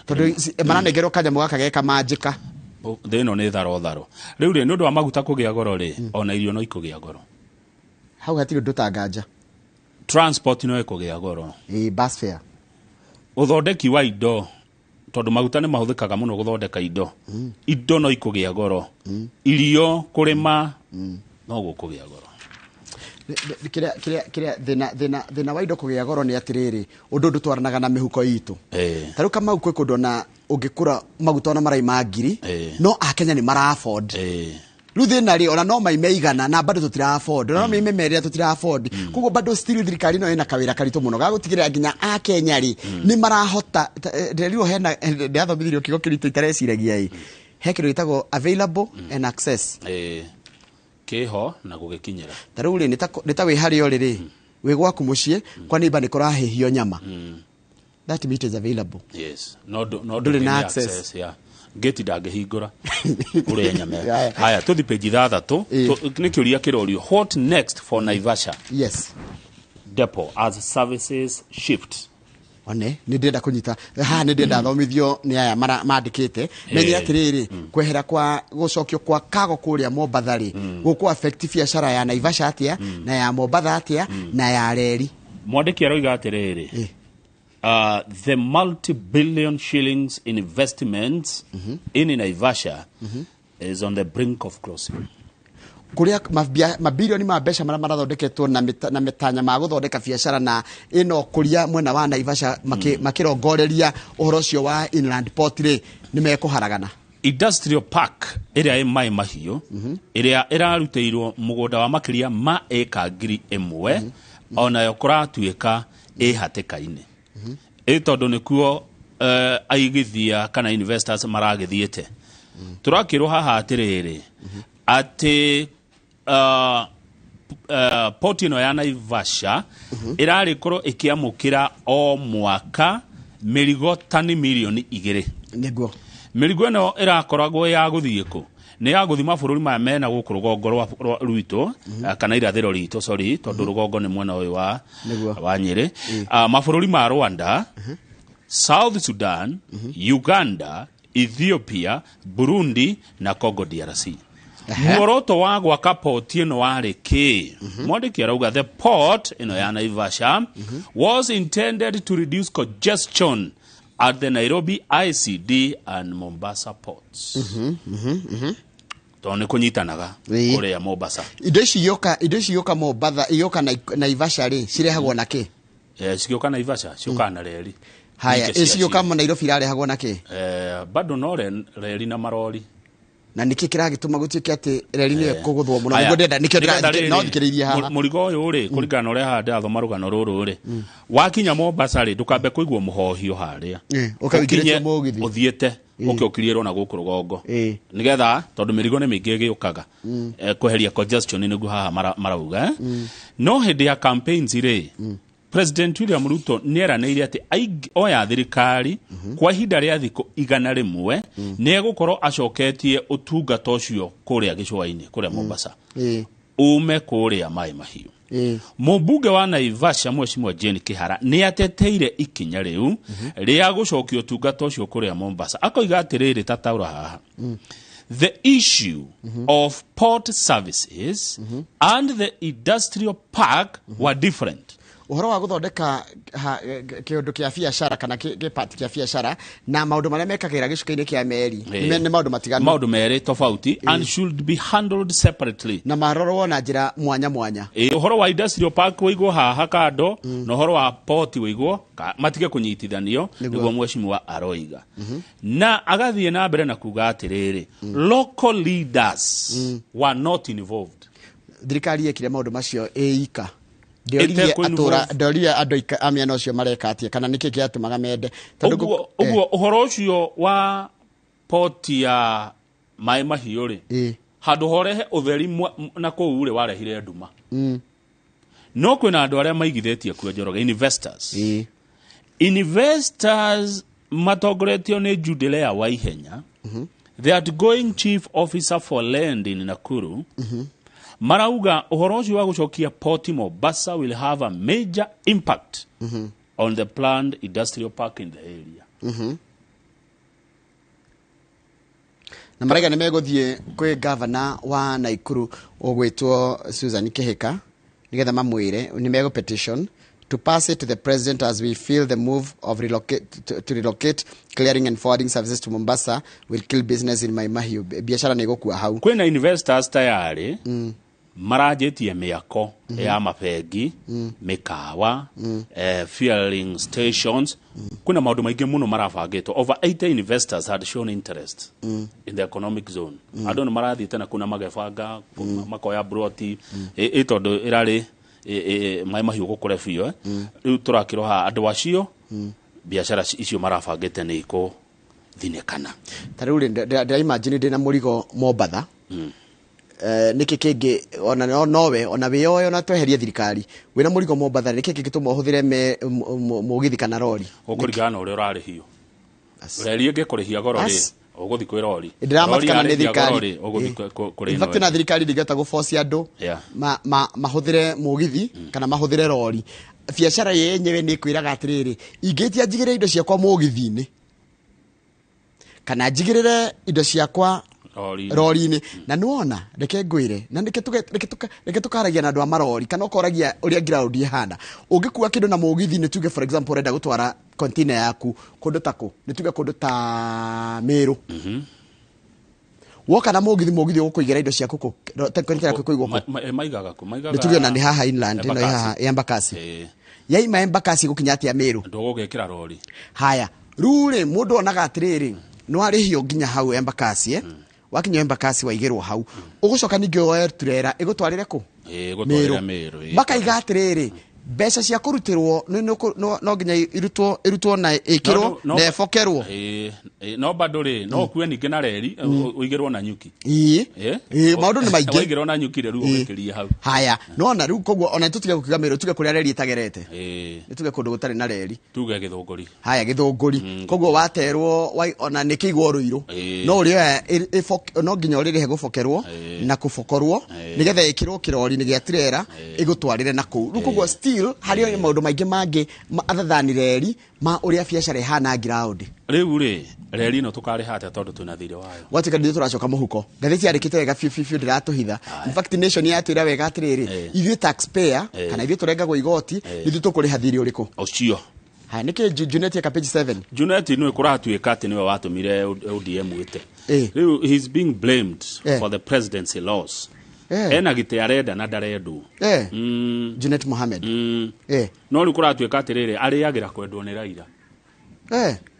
tondũ maranengerwo kanyamũ gaka geka manjĩka. Thĩ ĩno nĩ tharo tharo rĩu rĩ, nĩ ũndũ wa maguta kũgĩa goro rĩ, ona irio no ikũgĩa goro. Hau hatirĩ ũndũ tanganja. Transport no ĩkũgĩa goro. Ĩ, bus fare. Ũthondeki wa indo, tondũ maguta nĩ mahũthĩkaga mũno gũthondeka indo, indo no ikũgĩa goro, irio, kũrĩma no gũkũgĩa goro. Kĩrĩa thĩna wa indo kũgĩa goro nĩ atĩrĩrĩ, ũndũ ndũtwaranaga na mĩhuko itũ. Ta rĩu Kamau, kwĩ kũndũ ona ũngĩkũra maguta ona maraima 1,000, no akenya nĩ mara afford. Rĩu thĩna rĩ, ona no maime 100 na bado tũtira afford, ona no maime 200 tũtira afford. Koguo bado still thirikari ĩno ĩna kawĩra karitũ mũno ga gũtigĩrĩra nginya akenya rĩ nĩ marahota. Ndĩrerirwo hena, ndĩrathomithirio kiugo kĩritũ itareciragia ĩ, he kĩndũ gĩtagwo available and access. Kĩho na gũgĩkinyĩra. Ta rĩu rĩ, nĩ ta wĩ harĩa ũrĩ rĩ, wĩ gwaku mũciĩ kwa neighbor nĩ kũrahĩhio nyama, that meat is available. Yes, no Ndũrĩ ndũrĩ na na access. Access ya ngĩti ndangĩhingũra ũrĩe nyama ĩyo. Yeah. Haya, tũthi page 6. Nĩ kĩũria kĩrorio, what next for Naivasha depot as services shift? One nĩ ndĩrenda kũnyita haha, nĩ ndĩrenda thomithio nĩ aya mandĩkĩte menye atĩrĩrĩ, kwehera kwa gũcokio kwa kago kũrĩa Mombatha rĩ, gũkũ affect biacara ya Naivasha atĩa, na ya Mombatha atĩa, na ya reri? Mwandĩki aroiga atĩrĩrĩ, the multi-billion shillings investments in Naivasha is on the brink of closing. Kũrĩa mabilioni ma mbeca marĩa marathondeketwo na mĩtanya ma gũthondeka biacara na ĩno kũria mwena wa Naivasha, makĩrongoreria ũhoro ũcio wa inland port rĩ, nĩ mekũharagana. Industrial park ĩrĩa ĩ Mai Mahiũ, ĩrĩa ĩrarutĩirwo mũgũnda wa makĩria ma ĩka 1,000, onayo kũratuĩka ĩ hatĩka-inĩ, ĩ tondũ nĩkuo aigithia kana investors maragĩthiĩte. Tũrakĩrwo haha atĩrĩrĩ, atĩ port ĩno ya Naivasha ĩrarĩ korwo ĩkĩamũkĩra o mwaka mĩrigo tani mirioni 2. Mĩrigo ĩno ĩrakoragwo ya gũthiĩ kũ? Nĩ ya gũthiĩ mabũrũri maya mena gũkũ rũgongo rwa rwitũ, kana irathĩro ritũ, sorry, tondũ rũgongo nĩ mwena ũyũ wa wa Nyĩrĩ. Mabũrũri ma Rwanda, South Sudan, Uganda, Ethiopia, Burundi na Congo DRC. Muoroto wa gwaka port ĩno warĩ kĩ? Mwandĩki arauga the port ĩno ya Naivasha was intended to reduce congestion at the Nairobi ICD and Mombasa ports, tondũ nĩ kũnyitanaga kũrĩa Mombasa. Indo ici igĩũka Mombatha, igĩũka Naivasha rĩ, cirehagwo na kĩ? Cigĩũka Naivasha ciũkaga na reri. Haya. Nyingĩ ciacio. Cigĩũka Nairobi irarehagwo na kĩ? Bado no reri na marori. Na nĩkĩ kĩragĩtũma gũtuĩke atĩ reri nĩyo ĩkũgũthwo mũno? Haya. Nĩguo ndĩrenda, nĩkĩo Nĩgetha rĩrĩ, no thikĩrĩirie haha. Mũrigo ũyũ rĩ, kũringana na ũrĩa haha ndĩrathoma rũgano rũrũ rĩ, wakinya Mombasa rĩ, ndũkambe kũigua mũhohio harĩa. Ũkawĩingĩrĩtie Ũkinye mũgithi. Ũthiĩte ũke ũkiriĩrwo na gũkũ rũgongo, nĩgetha tondũ mĩrigo nĩ mĩingĩ ĩgĩũkaga. Kweheria congestion nĩguo haha marauga. No hĩndĩ ya campaigns rĩ, President William Ruto nĩ eranĩire atĩ oya thirikari kwa ihinda rĩa thikũ 100 nĩ egũkorwo acoketie ũtungata ũcio kũrĩa gĩcũa-inĩ, kũrĩa Mombasa, ume kũrĩa Maĩ Mahiũ. Mũmbunge wa Naivasha, Mheshimiwa Jane Kihara, nĩ ateteire ikinya rĩu rĩa gũcokia ũtungata ũcio kũrĩa Mombasa. Akoiga atĩrĩrĩ, tataũra haha, the issue of port services and the industrial park were different. Ũhoro wa gũthondeka kĩũndũ kĩa biacara kana kĩ part kĩa biacara na maũndũ marĩa mekagĩra gĩcuka-inĩ kĩa meri nĩ maũndũ matiganu. Maũndũ merĩ tofauti and should be handled separately. Na marorwo na njĩra mwanya mwanya. Ũhoro wa industrial park wĩigwo haha kando na ũhoro wa port wĩigwo matige kũnyitithanio, nĩguo mheshimiwa aroiga. Na agathiĩ na mbere na kuga atĩrĩrĩ, local leaders were not involved. Thirikari yekire maũndũ macio ĩika. Ndĩoririe atũra, ndĩoririe andũ a mĩena ũcio mareka atĩa kana nĩkĩ gĩatũmaga mende. Ũguo ũhoro ũcio wa port ya Maĩ Mahiũ rĩ, handũ horehe ũtheri na kũu rĩ warehire nduma. No kwĩna andũ arĩa maigithĩtie kuo Njoroge, investors. Investors matongoretio nĩ Judelea Waihenya, the outgoing chief officer for land in Nakuru, marauga ũhoro ũcio wa gũcokia port Mombasa will have a major impact on the planned industrial park in the area. Na maraiga nĩ megũthiĩ kwĩ governor wa Nakuru ũgwĩtwo Susan Kihika nĩgetha mamwĩre nĩ megũ petition to pass it to the president as we feel the move of to relocate clearing and forwarding services to Mombasa will kill business in Mai Mahiu. Biashara nĩ ĩgũkua hau. Kwĩna investors tayari maranjĩtie mĩako ya mabengi, mĩkawa, fueling stations. Kwĩna maũndũ maingĩ mũno marabangĩtwo. Over 80 investors had shown interest in the economic zone. Andũ nĩ marathiĩte na kuna magebanga, makoya broti, ĩ tondũ ĩrarĩ Maĩ Mahiũ gũkũre biũ. Rĩu tũrakĩrwo haha andũ acio biacara icio marabangĩte nĩ ikũthinĩkana. Ta rĩu rĩ, ndĩra imagine ndĩna mũrigo Mombatha. Nĩkĩ kĩngĩ ona nowe ona wĩyoe ona tweherie thirikari wĩna mũrigo Mombatha, nĩkĩ kĩngĩtũma ũhũthĩre mũgithi kana rori? Ũkũringana na ũrĩa ũrarĩhio. Reri ĩngĩkũrĩhia goro rĩ, ũgũthiĩ kwĩ rori. Ndĩramatikana nĩ thirikari. Ũgũthiĩ kũrĩ ĩno. In fact na thirikari ndĩngĩhota gũbocia andũ mahũthĩre mũgithi kana mahũthĩre rori. Biacara yenyewe nĩ ĩkwĩraga atĩrĩrĩ, ingĩtia njigĩrĩre indo ciakwa mũgithi-inĩ kana njigĩrĩre indo ciakwa rori-inĩ. Na nĩwona, reke ngwĩre, na reke tũkaragia na andũ a marori kana ũkoragia ũrĩa ground ĩhana. Ũngĩkua kĩndũ na mũgithi, nĩ tuge for example ũrenda gũtwara container yaku kũndũ ta kũ, nĩ tuge kũndũ ta Meru. Woka na mũgithi, mũgithi ũgũkũigĩra indo ciaku kũ, container yaku ĩkũigwo kũ? Maigaga kũ? Maigaga nĩ tuge ona nĩ haha inland, ĩno ĩ haha Embakasi. Yaima Embakasi gũkinya atĩa Meru? Ndũgũgĩkĩra rori. Haya, rĩu rĩ mũndũ onaga atĩrĩrĩ, nĩ warĩhio nginya hau Embakasi, wakinya Embakasi waigĩrwo hau, ũgũcoka ningĩ woe turera ĩgũtwarĩre kũ? Ĩgũtwarĩre Meru. Makaiga atĩrĩrĩ, mbeca cia kũrutĩrwo no nginya irutwo na ĩkĩrwo na ĩbokerwo. No bado rĩ, no ũkue ningĩ na reri ũigĩrwo na nyuki. Maũndũ nĩ maingĩ. Waigĩrwo na nyuki rĩu ũgĩkĩrie hau. Haya, nona rĩu koguo ona tũtige gũkiuga Meru, tuge kũrĩa reri ĩtagerete. Nĩ tuge kũndũ gũtarĩ na reri. Tuge Gĩthũngũri. Haya, Gĩthũngũri. Koguo waterwo ona nĩ kĩigwo Rũirũ. No ũrĩoya no nginya ũrĩrĩhe gũbokerwo na kũbokorwo nĩgetha ĩkĩrwo kĩrori-inĩ gĩa turera ĩgũtwarĩre na kũu. Rĩu koguo still harĩ maũndũ maingĩ mangĩ other than reri ma ũrĩa biacara ĩhana ground. Rĩu rĩ, reri ĩno tũkarĩha atĩa tondũ twĩna thirĩ wayo? Gwatuĩka nĩ tũracoka mũhuko. Ngathĩti yandĩkĩte wega biũ biũ biũ, ndĩratũhitha. In fact Nation yatwĩra wega atĩrĩrĩ, ithuĩ taxpayer kana ithuĩ tũrengagwo igoti, ithuĩ tũkũrĩha thirĩ ũrĩkũ? Ũcio. Haya, nĩkĩ Junet eka page 7? Junet nĩwe kũratuĩka atĩ nĩwe watũmire ODM ĩte. Rĩu he's being blamed for the presidency loss. Ena gĩtĩ arenda na ndarendwo. Junet Mohamed. No rĩu kũratuĩka atĩrĩrĩ, arĩagĩra kwendwo nĩ Raila.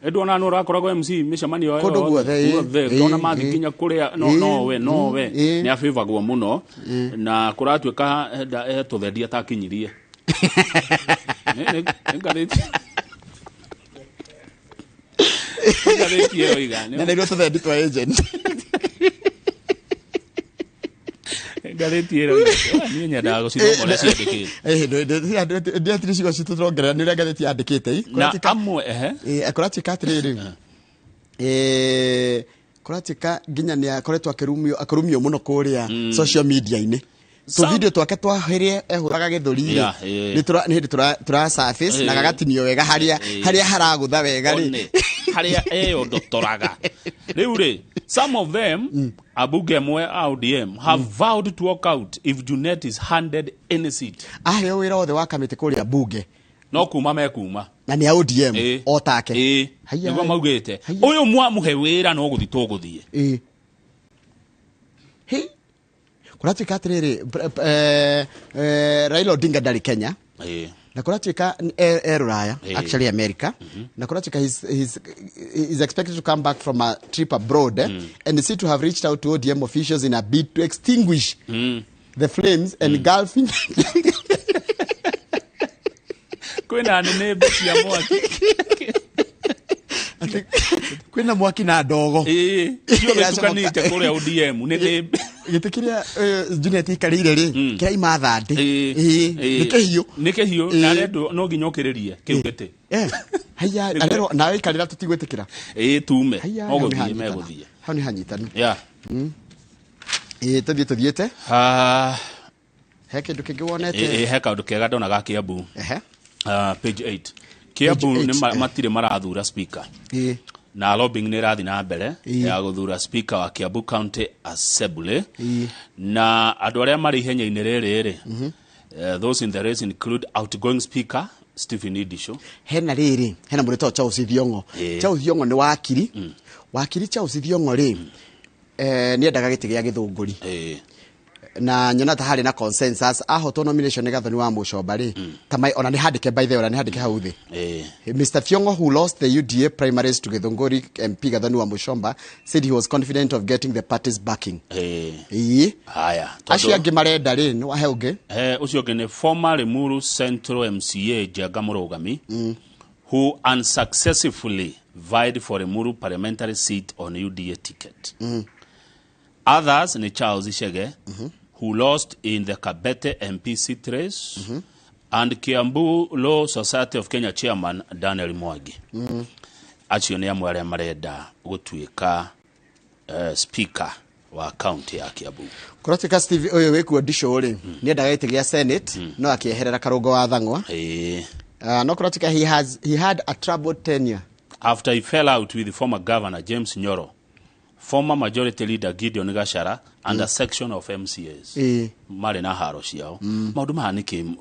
Endwo na nũ ũrakoragwo MC mĩcemanio kũndũ guothe, tona mathikinya kũrĩa nowe nowe nĩ abĩvagwo mũno na kũratuĩka tũthendi atakinyirie. Ngathĩti ĩroiga na nĩruo tũthendi twa agent. Ngathĩti ĩroiga niĩ nyendaga gũcithoma ũrĩa ciandĩkĩte. Ndiatire ciugo citũ tũrongerera nĩ ũrĩa ngathĩti yandĩkĩte. Na amwe kũratuĩka atĩrĩrĩ, kũratuĩka nginya nĩ akoretwo akĩrumio mũno kũrĩa social media-inĩ. Tũ video twake twa harĩa ehũraga gĩthũri rĩ, nĩ hĩndĩ tũra surface na gagatinio wega harĩa haragũtha wega rĩ, harĩa eyondotoraga. Rĩu rĩ, some of them Abunge amwe a ODM have vowed to walk out if Junet is handed any seat. Aheo wĩra wothe wa kamĩtĩ kũrĩa bunge no kuma mekuma. Na nĩ a ODM o take. Haiya. Nĩguo maugĩte ũyũ mwamũhe wĩra no gũthiĩ tũgũthiĩ. Hĩ, kũratuĩka atĩrĩrĩ, Raila Odinga ndarĩ Kenya na kũratuĩka e rũraya, actually America, na kũratuĩka he's expected to come back from a trip abroad, and is said to have reached out to ODM officials in a bid to extinguish the flames engulfing. Kwĩna nĩnĩmbĩ cia mwaki. Kwĩna mwaki na ndogo. Ciothe itukanĩte kũrĩa ODM nĩ nĩmbĩ. Gĩtĩ kĩrĩa Junet ikarĩire rĩ, kĩraima thandĩ. Nĩ kĩhiũ. Nĩ kĩhiũ na arendwo no nginya ũkĩrĩrie kĩu gĩtĩ. Haiya, arerwo nawe ikarĩra tũtigwĩtĩkĩra. Tume. Haiya, No hau nĩ gũthiĩ hanyitana. megũthiĩ. Hau nĩ hanyitanu. Yeah. Tũthiĩ tũthiĩte. He kĩndũ kĩngĩ wonete? He kaũndũ kega ndona ga Kiambu. Page 8. Kiambu Page nĩ 8, matirĩ marathura speaker. Na lobbying nĩ ĩrathiĩ na mbere ya gũthura speaker wa Kiambu County Assembly. Na andũ arĩa marĩ ihenya-inĩ rĩrĩ rĩ, those in the race include outgoing speaker Stephen Idisho. Hena rĩrĩ, hena mũndũ wĩtagwo Charles Thiong'o. Charles Thiong'o nĩ wakiri. Wakiri Charles Thiong'o rĩ, nĩendaga gĩtĩ gĩa Gĩthũngũri. Na nyona ta harĩ na consensus ahotwo nomination nĩ Gathoni wa Mũcomba rĩ, ta mai ona nĩ handĩke, by the way, ona nĩ handĩke hau thĩ. Mr. Thiong'o, who lost the UDA primaries to Githunguri MP Gathoni wa Mushomba, said he was confident of getting the party's backing. Haya. Acio angĩ marenda rĩ, nĩ wahe ũngĩ? Ũcio ũngĩ nĩ former Limuru Central MCA Njenga Mũrũgami, who unsuccessfully vied for Limuru parliamentary seat on UDA ticket. Others ni Charles Ishege, who lost in the Kabete MP seat race, and Kiambu Law Society of Kenya chairman Daniel Mwangi. Acio nĩ amwe arĩa marenda gũtuĩka speaker wa county ya Kiambu. Kũratuĩka Steve ũyũ wĩkuo Ndicũ rĩ, nĩendaga gĩtĩ gĩa Senate, no akĩeherera Karũngo wa Thang'wa. No kũratuĩka he had a troubled tenure. After he fell out with former governor James Nyoro, former majority leader Gideon Gachara, and a section of MCAs. Marĩ na haro ciao. Maũndũ maya nĩkĩ?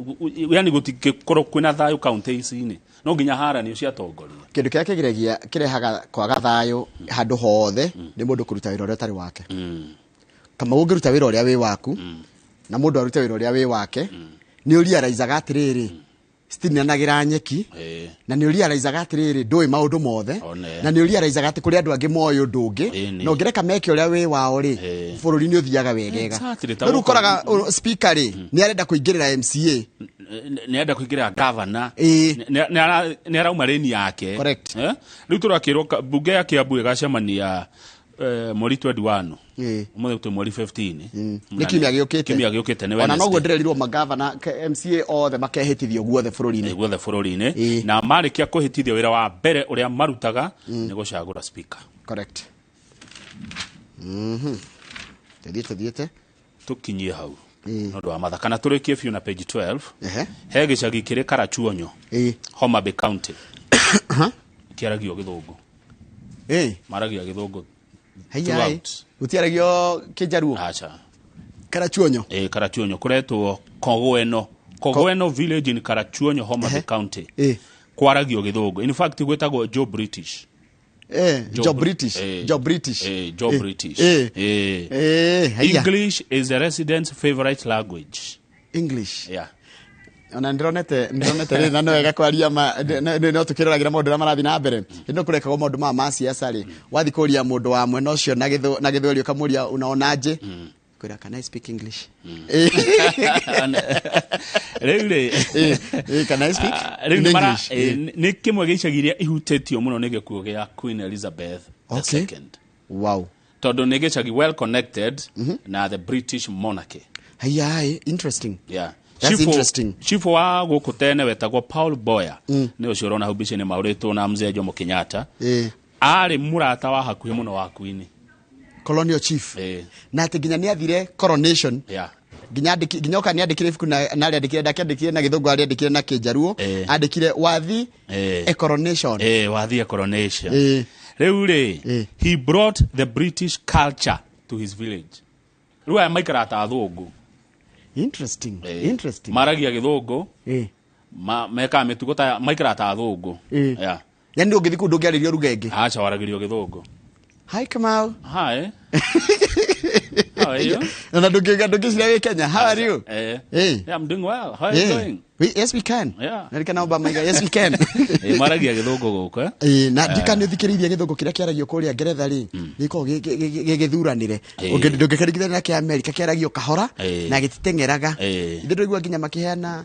Yani gũtingĩkorwo kwĩna thayũ county ici-inĩ, no nginya haranio cia atongoria. Kĩndũ kĩrĩa kĩgiragia kĩrehaga kwaga thayũ handũ hothe nĩ mũndũ kũruta wĩra ũrĩa ũtarĩ wake. Kama ũngĩruta wĩra ũrĩa wĩ waku na mũndũ arute wĩra ũrĩa wĩ wake, nĩ ũriaraizaga atĩrĩrĩ, citinanagĩra nyeki, na nĩ ũriaraizaga atĩrĩrĩ, ndũĩ maũndũ mothe, na nĩ ũriaraizaga atĩ kũrĩ andũ angĩ moĩ ũndũ ũngĩ, na ũngĩreka meke ũrĩa wĩ wao rĩ, bũrũri nĩ ũthiaga wegega. Ta Rĩu gũkũ- ũkoraga speaker rĩ, nĩ arenda kũingĩrĩra MCA. Nĩ arenda kũingĩrĩra governor. Nĩ arauma rĩni yake. Rĩu tũrakĩrwo bunge ya Kiambu ĩgacemania mweri 21. Ũmũthĩ twĩ mweri 15. Nĩ kiumia gĩũkĩte. Kiumia gĩũkĩte nĩ Ona noguo Wednesday. ndĩrerirwo magavana MCA othe makehĩtithio guothe bũrũri-inĩ. Guothe bũrũri-inĩ. Na marĩkia kũhĩtithio wĩra wa mbere ũrĩa marutaga nĩ gũcagũra speaker. Correct. Tũthiĩte. Tũkinyie hau. Nĩ ũndũ wa matha. Kana tũrĩkie biũ na page 12. He gĩcagi kĩrĩ Karachuonyo. Homa Bay County. Kĩaragio gĩthũngũ. Maragia gĩthũngũ. Haiya, Throughout. Gũtiaragio Kĩnjaruo? Aca. Karachuonyo? Karachuonyo. Kũretwo Kogweno. Kogweno village in Karachuonyo, Homa Bay County. Kwaragio gĩthũngũ. In fact gwĩtagwo Joe British. Joe British. Joe British. Joe British. Haiya. English is the residents' favorite language. English. Yeah. Ona ndironete rĩ, na no wega kwaria ma no tũkĩroragira maũndũ ũrĩa marathiĩ na mbere. Hĩndĩ ĩno kũrekagwo maũndũ maya ma siasa rĩ, wathiĩ kũria mũndũ wa mwena ũcio na gĩthweri ũkamũria unaonaje? Kwĩra, can I speak English? Rĩu rĩ, can I speak rĩu in nĩ mara- English? Nĩ kĩmwe gĩa icagi iria ihutĩtio mũno nĩ gĩkuũ gĩa Queen Elizabeth the Second. Wow. Tondũ nĩ gĩcagi well connected na the British monarchy. Haiya, interesting. Yeah. That's interesting. Chifu wa gũkũ tene wetagwo Paul Boyer, nĩ ũcio ũrona hau mbica-inĩ mahũrĩtwo na mzee Jomo Kenyatta. Arĩ mũrata wa hakuhĩ mũno wa Queen. Colonial chief. Na atĩ nginya nĩ athire coronation. Nginya nginya oka nĩ andĩkire ibuku na arĩandĩkire, ndakĩandĩkire na gĩthũngũ, arĩandĩkire na kĩnjaruo. Andĩkire wathi a coronation. Wathi a coronation. Rĩu rĩ, he brought the British culture to his village. Rĩu aya maikaraga ta athũngũ. Interesting. Interesting. Maragia gĩthũngũ. Mekaga mĩtugo ta maikaraga ta athũngũ. Yeah. Yani ndũngĩthiĩ kũu ndũngĩarĩrio ruga ĩngĩ. Aca waragĩrio gĩthũngũ. Hi Kamau. Hi. How are you? Na ndũngĩciria wĩ Kenya. How are you? Yeah, I'm doing well. How are you doing? Yes, we can. Yeah. Narikana Obama iga, yes we can. Maragia gĩthũngũ gũkũ. Na ndikana ũthikĩrĩirie gĩthũngũ kĩrĩa kĩaragio kũrĩa Ngeretha rĩ, gĩkoragwo gĩgĩthuranĩre. Ndũngĩkĩringithania na kĩa Amerika kĩaragio kahora na gĩtiteng'eraga. Ithe ndũigua nginya makĩheana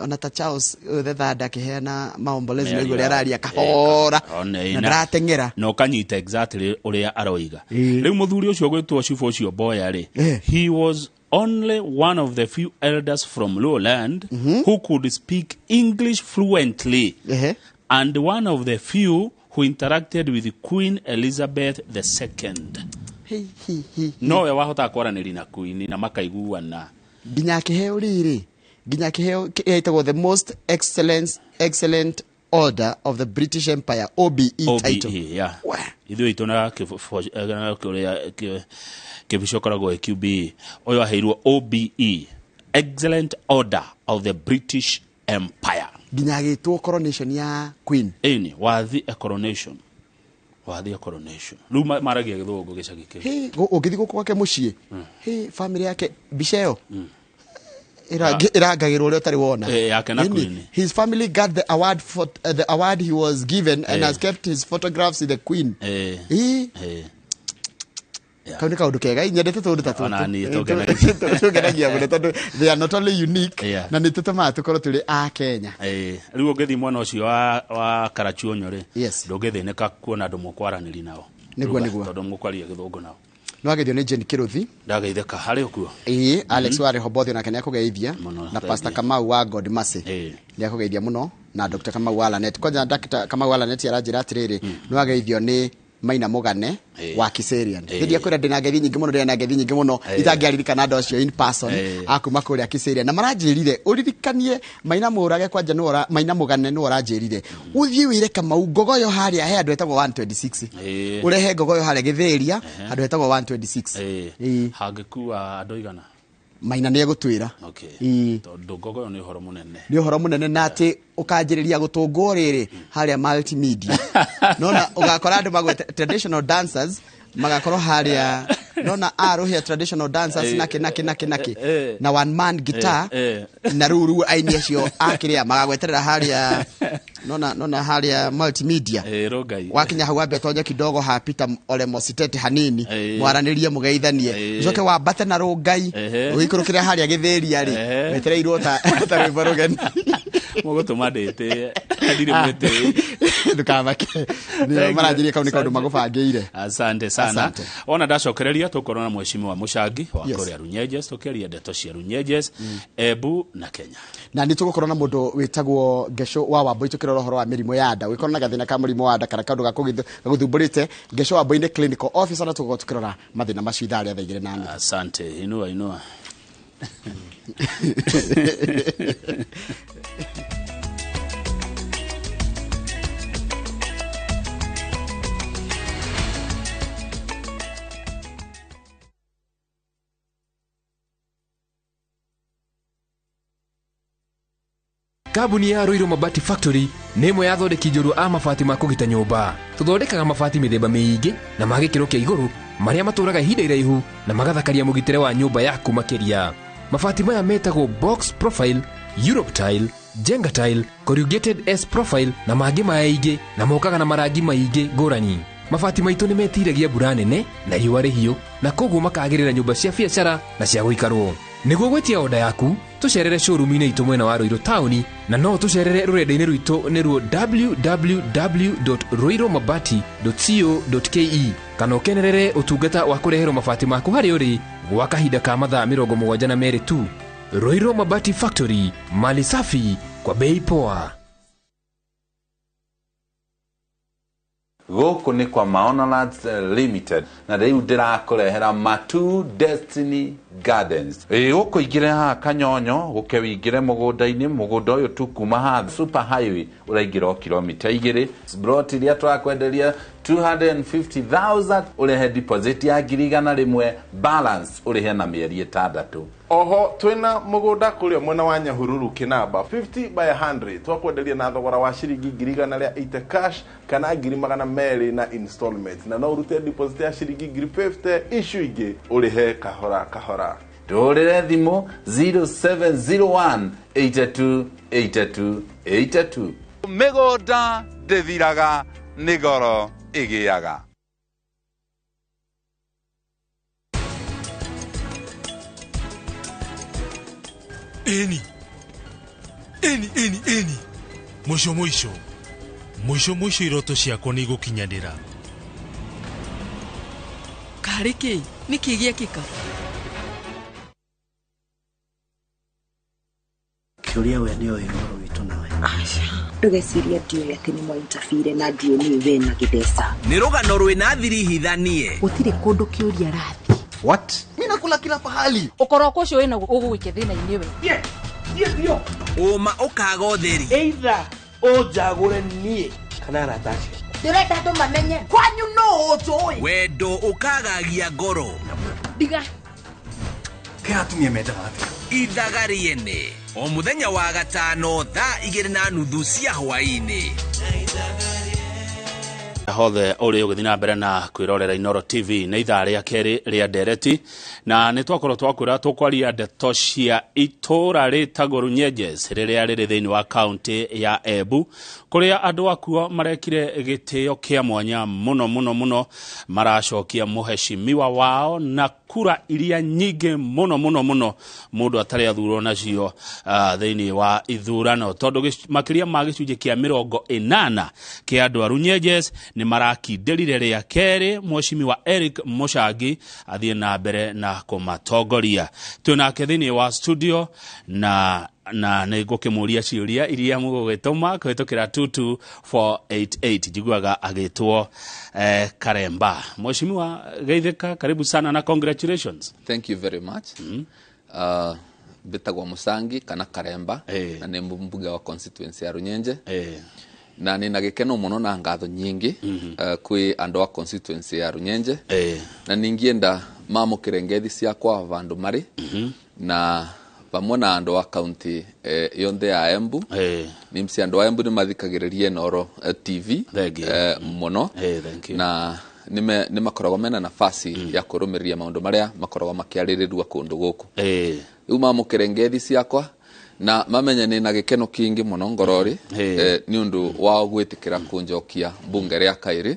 ona ta Charles the Third akĩheana maombolezo nĩguo ũrĩa araria kahora na ndarateng'era na ũkanyita exactly ũrĩa aroiga. Rĩu mũthuri ũcio ũgwĩtwo Chief ũcio Boya rĩ, he was only one of the few elders from Lowland who could speak English fluently and one of the few who interacted with Queen Elizabeth II. Nowe wahotaga kwaranĩria na Queen na makaiguana. Nginya akĩheo rĩrĩ, nginya akĩheo ĩtagwo the most excellent order of the British Empire, OBE title. OBE, yeah. Ithuĩ itũ na kĩbico koragwo QBE. Ũyũ aheirwo OBE, Excellent Order of the British Empire. Nginya agĩtwo coronation ya Queen. Ĩni, wathi a coronation. Wathi a coronation. Rĩu maragia gĩthũngũ gĩcagi kĩu. Hey, ũngĩthiĩ gũkũ gwake mũciĩ, hey, family yake mbica ĩyo irangagĩrwo ũrĩa ũtarĩ wona. Yake na Queen. His family got the award for the award he was given and has kept his photographs with the Queen. Kau nĩ kaũndũ kega, nyendete tũũndũ ta tũtũ. Tũngenagia mũno tondũ they are not only unique na nĩ tũtũmaga tũkorwo tũrĩ a Kenya. Rĩu ũngĩthiĩ mwena ũcio wa Karachuonyo rĩ, ndũngĩthĩnĩka kuona andũ mũkwaranĩria nao. Nĩguo nĩguo. Tondũ mũkwaria gĩthũngũ nao. Nĩwageithio nĩ Jane Kĩrũthi. Ndageithĩka harĩ ũkuo. Ĩĩ, Alex wa Rehoboth onake nĩakũgeithia na Pastor Kamau wa God Mercy nĩakũgeithia mũno na Dr. Kamau wa Lanet. Kwanja Dr. Kamau wa Lanet aranjĩra atĩrĩrĩ, nĩwageithio nĩ Maina Mũgane wa Kiserian. Hĩndĩ kwĩra ndĩna ngeithi nyingĩ mũno, ndĩna ngeithi nyingĩ mũno itangĩaririkana andũ acio in person akuma kũrĩa Kiserian. Na maranjĩrire ũririkanie Maina Mũrage kwanja nĩwe Maina Mũgane nĩwe ũranjĩrire ũthiĩ wĩre Kamau ngogoyo harĩa he andũ etagwo 126. Ũrehe ngogoyo harĩa Gĩthĩria handũ hetagwo 126. Hangĩkua andũ igana? Maina nĩ egũtwĩra. Tondũ ngogoyo nĩ ũhoro mũnene. Nĩ ũhoro mũnene na atĩ ũkanjĩrĩria gũtũngwo rĩrĩ harĩa multimedia. Nona ũgakora andũ magwete traditional dancers magakorwo harĩa nona arũhia traditional dancers nake nake nake nake na one man guitar na rĩu rĩu aini acio akĩrĩa magagweterera harĩa nona harĩa multimedia. Wakinya hau wambe tonye kidogo ha Peter Ole Mositete hanini mwaranĩrie mũgeithanie ucoke wambate na rũngai ũikũrũkĩre harĩa Gĩthĩria rĩ wetereirwo ta rwĩmbo rũgeni. Mũgũtũma ndĩtĩe ndirĩ mwĩtĩi. Ndũkamake. Nĩ maranjĩria kau nĩ kaũndũ magũbangĩire. Asante sana. Ona ndacokereria tũkorwo na mheshimiwa Mũcangi wa kũrĩa Runyenjes tũkĩaria ndeto cia Runyenjes, Embu na Kenya. Na nĩ tũgũkorwo na mũndũ wĩtagwo Ngeco wa Wambui tũkĩrora ũhoro wa mĩrimũ ya nda. Ũngĩkorwo na gathĩna ka mũrimũ wa nda kana kaũndũ gagũthumbũrĩte, Ngeco wa Wambui nĩ clinical officer na tũgũkorwo tũkĩrora mathĩna macio ithaa rĩa 2:30. Asante. Inua inua. Kambuni ya Ruiru Mabati Factory nĩ ĩmwe ya athondeki njorua a mabati ma kũgita nyũmba. Tũthondekaga mabati mĩthemba mĩingĩ na ma gĩkĩro kĩa igũrũ marĩa matũraga ihinda iraihu na magathakaria mũgitĩre wa nyũmba yaku makĩria. Mabati maya metagwo box profile, Europe tile, Jenga tile, corrugated S profile na mangĩ maingĩ na mokaga na marangi maingĩ ngũrani. Mabati maitũ nĩ metiragia mbura nene na riũa rĩhiũ na koguo makagĩrĩra nyũmba cia biacara na cia gũikarwo. Nĩguo gwĩtia oda yaku tũcerere showroom-inĩ itũ mwena wa Ruiru taũni na no tũcerere rũrenda-inĩ rwitũ nĩruo www.ruirumabati.co.ke kana ũkenerere ũtungata wa kũreherwo mabati maku harĩa ũrĩ gwa kahinda ka mathaa 72 tu. Ruiru Mabati Factory, mali safi kwa bei poa. Gũkũ nĩ kwa Maona Lands Limited na rĩu ndĩrakũrehera Matu Destiny Gardens. Gũkũ ingĩre haha Kanyonyo gũke wĩingĩre mũgũnda-inĩ, mũgũnda ũyũ tu kuma haha super highway ũraingĩra o kilomita 2. Plot iria tũrakwenderia 250,000 ũrĩhe deposit ya 100,000 balance ũrĩhe na mĩeri 6. Oho twina mugunda kuria mwena wa Nyahururu Kinamba 50 by 100 twakwenderia na thogora wa ciringi 180 cash kana 200 na installment, na no urute deposit ya ciringi 50 icio ingĩ ũrĩhe kahora kahora. Tũhũrĩre thimũ 0701 82 82 82. Mĩgũnda ndĩthiraga nĩ goro ĩgĩaga. Eni eni eni eni mwisho mwisho mwisho mwisho iroto ciakwa nĩ igũkinyanĩra. Karĩ kĩ nĩkĩ gĩekĩka? Kĩũria we nĩoĩ ũhoro witũ nawe. Ndũgecirie ndiũĩ atĩ nĩ mwaintabire na ndiũĩ nĩũĩ we na gĩtheca. Nĩ rũgano rwĩna thiri hithanie. Gũtirĩ kũndũ kĩũria arathiĩ. What? Mimi nakula kila pahali. Ũkoroko ũcio wĩna ũgũgũikia thĩna-inĩ we. Ũma ũkaga ũtheri. Either ũnjagũre niĩ kana arata acio. Ndĩrenda andũ mamenye kwanyu no ũnjũĩ. Wendo ũkagagia ngoro. Ndiga. Kĩ atumia mendaga atĩa? Ithaga rĩene o mũthenya wa gatano thaa 2:30 cia hwaĩ-inĩ. Hothe uri ugithi na mbere na kwirorera Inoro TV nĩ ithaa rĩa kerĩ rĩa ndereti, na nĩ twakorwo twakwĩra tũkwaria ndeto cia itũra rĩtagwo Runyenjes rĩrĩa rĩrĩ thĩinĩ wa kaunti ya Embu, kũrĩa andũ akuo marekire gĩtĩo kĩa mwanya mũno mũno mũno, maracokia mũheshimiwa wao na kura iria nyingĩ mũno mũno mũno mũndũ atarĩ athurwo nacio thĩinĩ wa ithurano, tondũ makĩria ma gĩcunjĩ kĩa 80 kĩa andũ a Runyenjes nĩ marakindĩrire rĩa kerĩ mheshimiwa Eric Muchangi athiĩ na mbere na kũmatongoria. Twĩ nake thĩinĩ wa studio na nĩ ngũkĩmũria ciũria iria mũgũgĩtũma kũhĩtũkĩra 22488. Njiguaga agĩtwo Karemba. Mheshimiwa Geithĩka, karibu sana na congratulations. Thank you very much. Mbĩtagwo Musangi kana Karemba, na nĩ mbunge wa constituency ya Runyenje. Na nĩ na gĩkeno mũno na ngatho nyingĩ kwĩ andũ a constituency ya Runyenje. Na ningĩenda mamũkĩre ngethi ciakwa vandũ marĩ, na pamwe na andũ a county yonthe ya Embu. Nimsi andũ a Embu nĩ mathikagĩrĩria Inoro TV mũno, na nĩ makoragwo mena nafasi ya kũrũmĩrĩria maũndũ marĩa makoragwo makĩarĩrĩrua kũndũ gũkũ. Rĩu mamũkĩre ngethi ciakwa na mamenye nĩ na gĩkeno kĩingĩ mũno ngorori nĩ ũndũ wao gwĩtĩkĩra kũnjokia mbunge rĩa kaĩrĩ,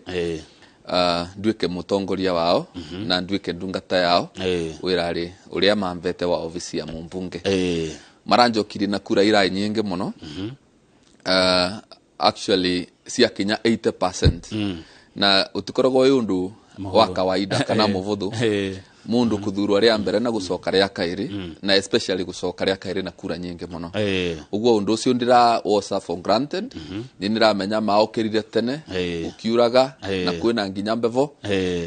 nduĩke mũtongoria wao na nduĩke ndungata yao wĩrarĩ ũrĩa mambete wa ofici ya mũmbunge. Maranjokirie na kura ira nyingĩ mũno, actually ciakinya 80%, na ũtikoragwo wĩ ũndũ wa kawaida kana mũvũthũ mundu kuthurwo ria mbere na gucoka ria kairi, na especially gucoka ria kairi na kura nyingi muno. Uguo undu ucio ndira wosa for granted, ni ndiramenya maokirire tene ukiuraga na kwina nginya mbevo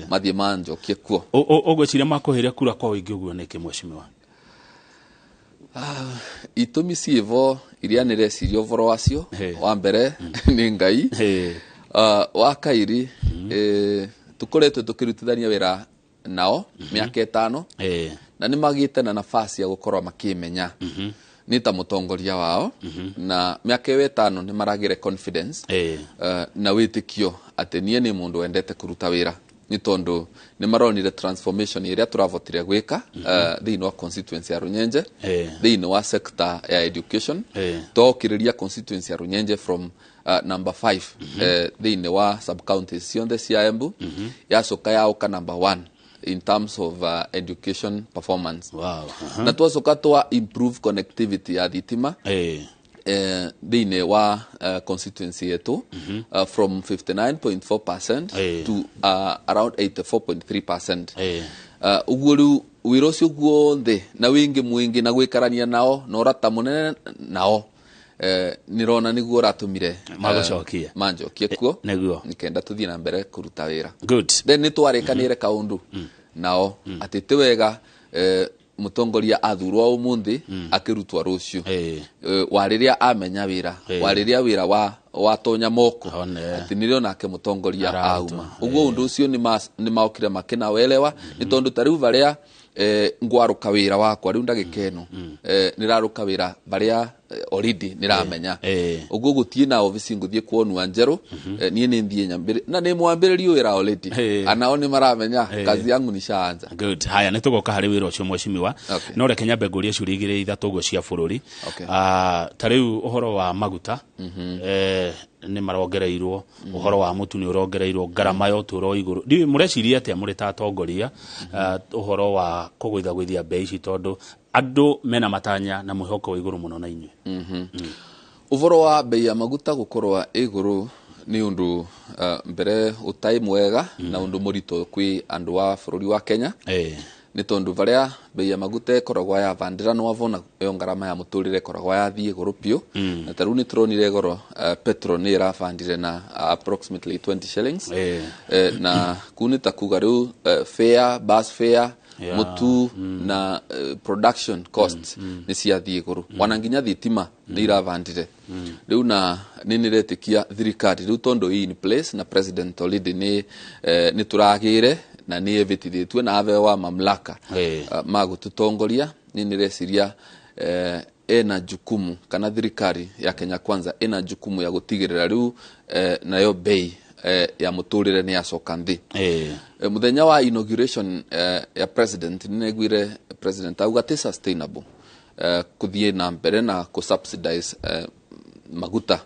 mathie manjokie kuo. Ugwiciria makuhire kura kwa wingi uguo niki mheshimiwa? Itumi ciivo iria nireciria uvoro wacio. Wa mbere ni Ngai, wa kairi tukoretwo tukirutithania wira nao miaka 5, na nĩ magĩte na nafasi ya gũkorwo makĩmenya nĩ ta mũtongoria wao, na mĩaka ĩyo 5 nĩ maragĩre confidence na wĩtĩkio atĩ niĩ nĩ mũndũ wendete kũruta wĩra, nĩ tondũ nĩ maronire transformation ĩrĩa tũravotire gwĩka thĩinĩ wa constituency ya Runyenje, thĩinĩ wa sector ya education. Twokĩrĩria constituency ya Runyenje from number 5 thĩinĩ wa sub counties cionthe cia Embu, yacoka yaũka number 1 in terms of education performance. Wow. Na twacoka twa improve connectivity ya thitima thĩinĩ wa constituency yetu, from 59.4% to around 84.3%. Ũguo rĩu wĩra ũcio guothe na wĩingĩ mwingĩ na gwĩkarania nao na ũrata mũnene nao, nĩrona nĩguo ũratũmire magũcokie manjokie kuo, nĩguo nikenda tũthiĩ na mbere kũruta wĩra. Good. Then nĩ twarĩkanĩire kaũndũ nao atĩ ti wega Mutongoria athurwo umuthi akirutwa rucio wariria amenya wira wariria wira wa watonya moko ati nirio nake mutongoria auma uguo undu ucio ni maokire makina welewa ni tondu tariu varia ngwaruka wira wakwa riu ndagika ino niraruka wira varia already niramenya uguo gutie na office nguthie kuonwa njeru nie ni nthie nyambire na ni mwambiririo wira already anao ni maramenya kazi yangu nishaanza. Good. Haya ni tugoka hari wira ucio mweshimiwa. No reke nyambe ngurie ciũria igĩrĩ ithatũ ũguo cia bũrũri. Ta rĩu ũhoro wa maguta nĩ marongereirwo, ũhoro wa mũtu nĩ ũrongereirwo, ngarama ya ũtũũro igũrũ. Ndiũĩ mũreciria atĩa mũrĩ ta atongoria ũhoro wa kũgũithagũithia mbei ici tondũ andũ mena matanya na mwĩhoko wa igũrũ mũno na inyuĩ. Ũhoro wa bei ya maguta gũkorwo igũrũ nĩ ũndũ mbere ũtai mwega na ũndũ mũritũ kwĩ andũ a bũrũri wa Kenya. Nĩ tondũ varia bei ya maguta ĩkoragwo ya vandĩra no avona yo ngarama ya mũtũrĩre ĩkoragwo yathiĩ igũrũ piũ. Na ta rĩu nĩ tũronire goro petrol nĩ ĩrabandire na approximately 20 shillings. Na kuu nĩ ta kuga rĩu fare, bus fare, mutu na production cost nĩ ciathiĩ igũrũ. Wana nginya thitima nĩ iravandire. Rĩu na nĩ nĩretĩkia thirikari rĩu tondũ ĩ in place na president already nĩ tũragĩre na nĩ evĩtithĩtue na abewa mamlaka ma gũtũtongoria. Nĩ nĩreciria ena jukumu kana thirikari ya Kenya Kwanza ena jukumu ya gũtigĩrĩra rĩu nayo bei ya mũtũrĩre nĩ yacoka nthĩ. Mũthenya wa inauguration ya president nĩneguire president auga ti sustainable kũthiĩ na mbere na kũ-subsidize maguta.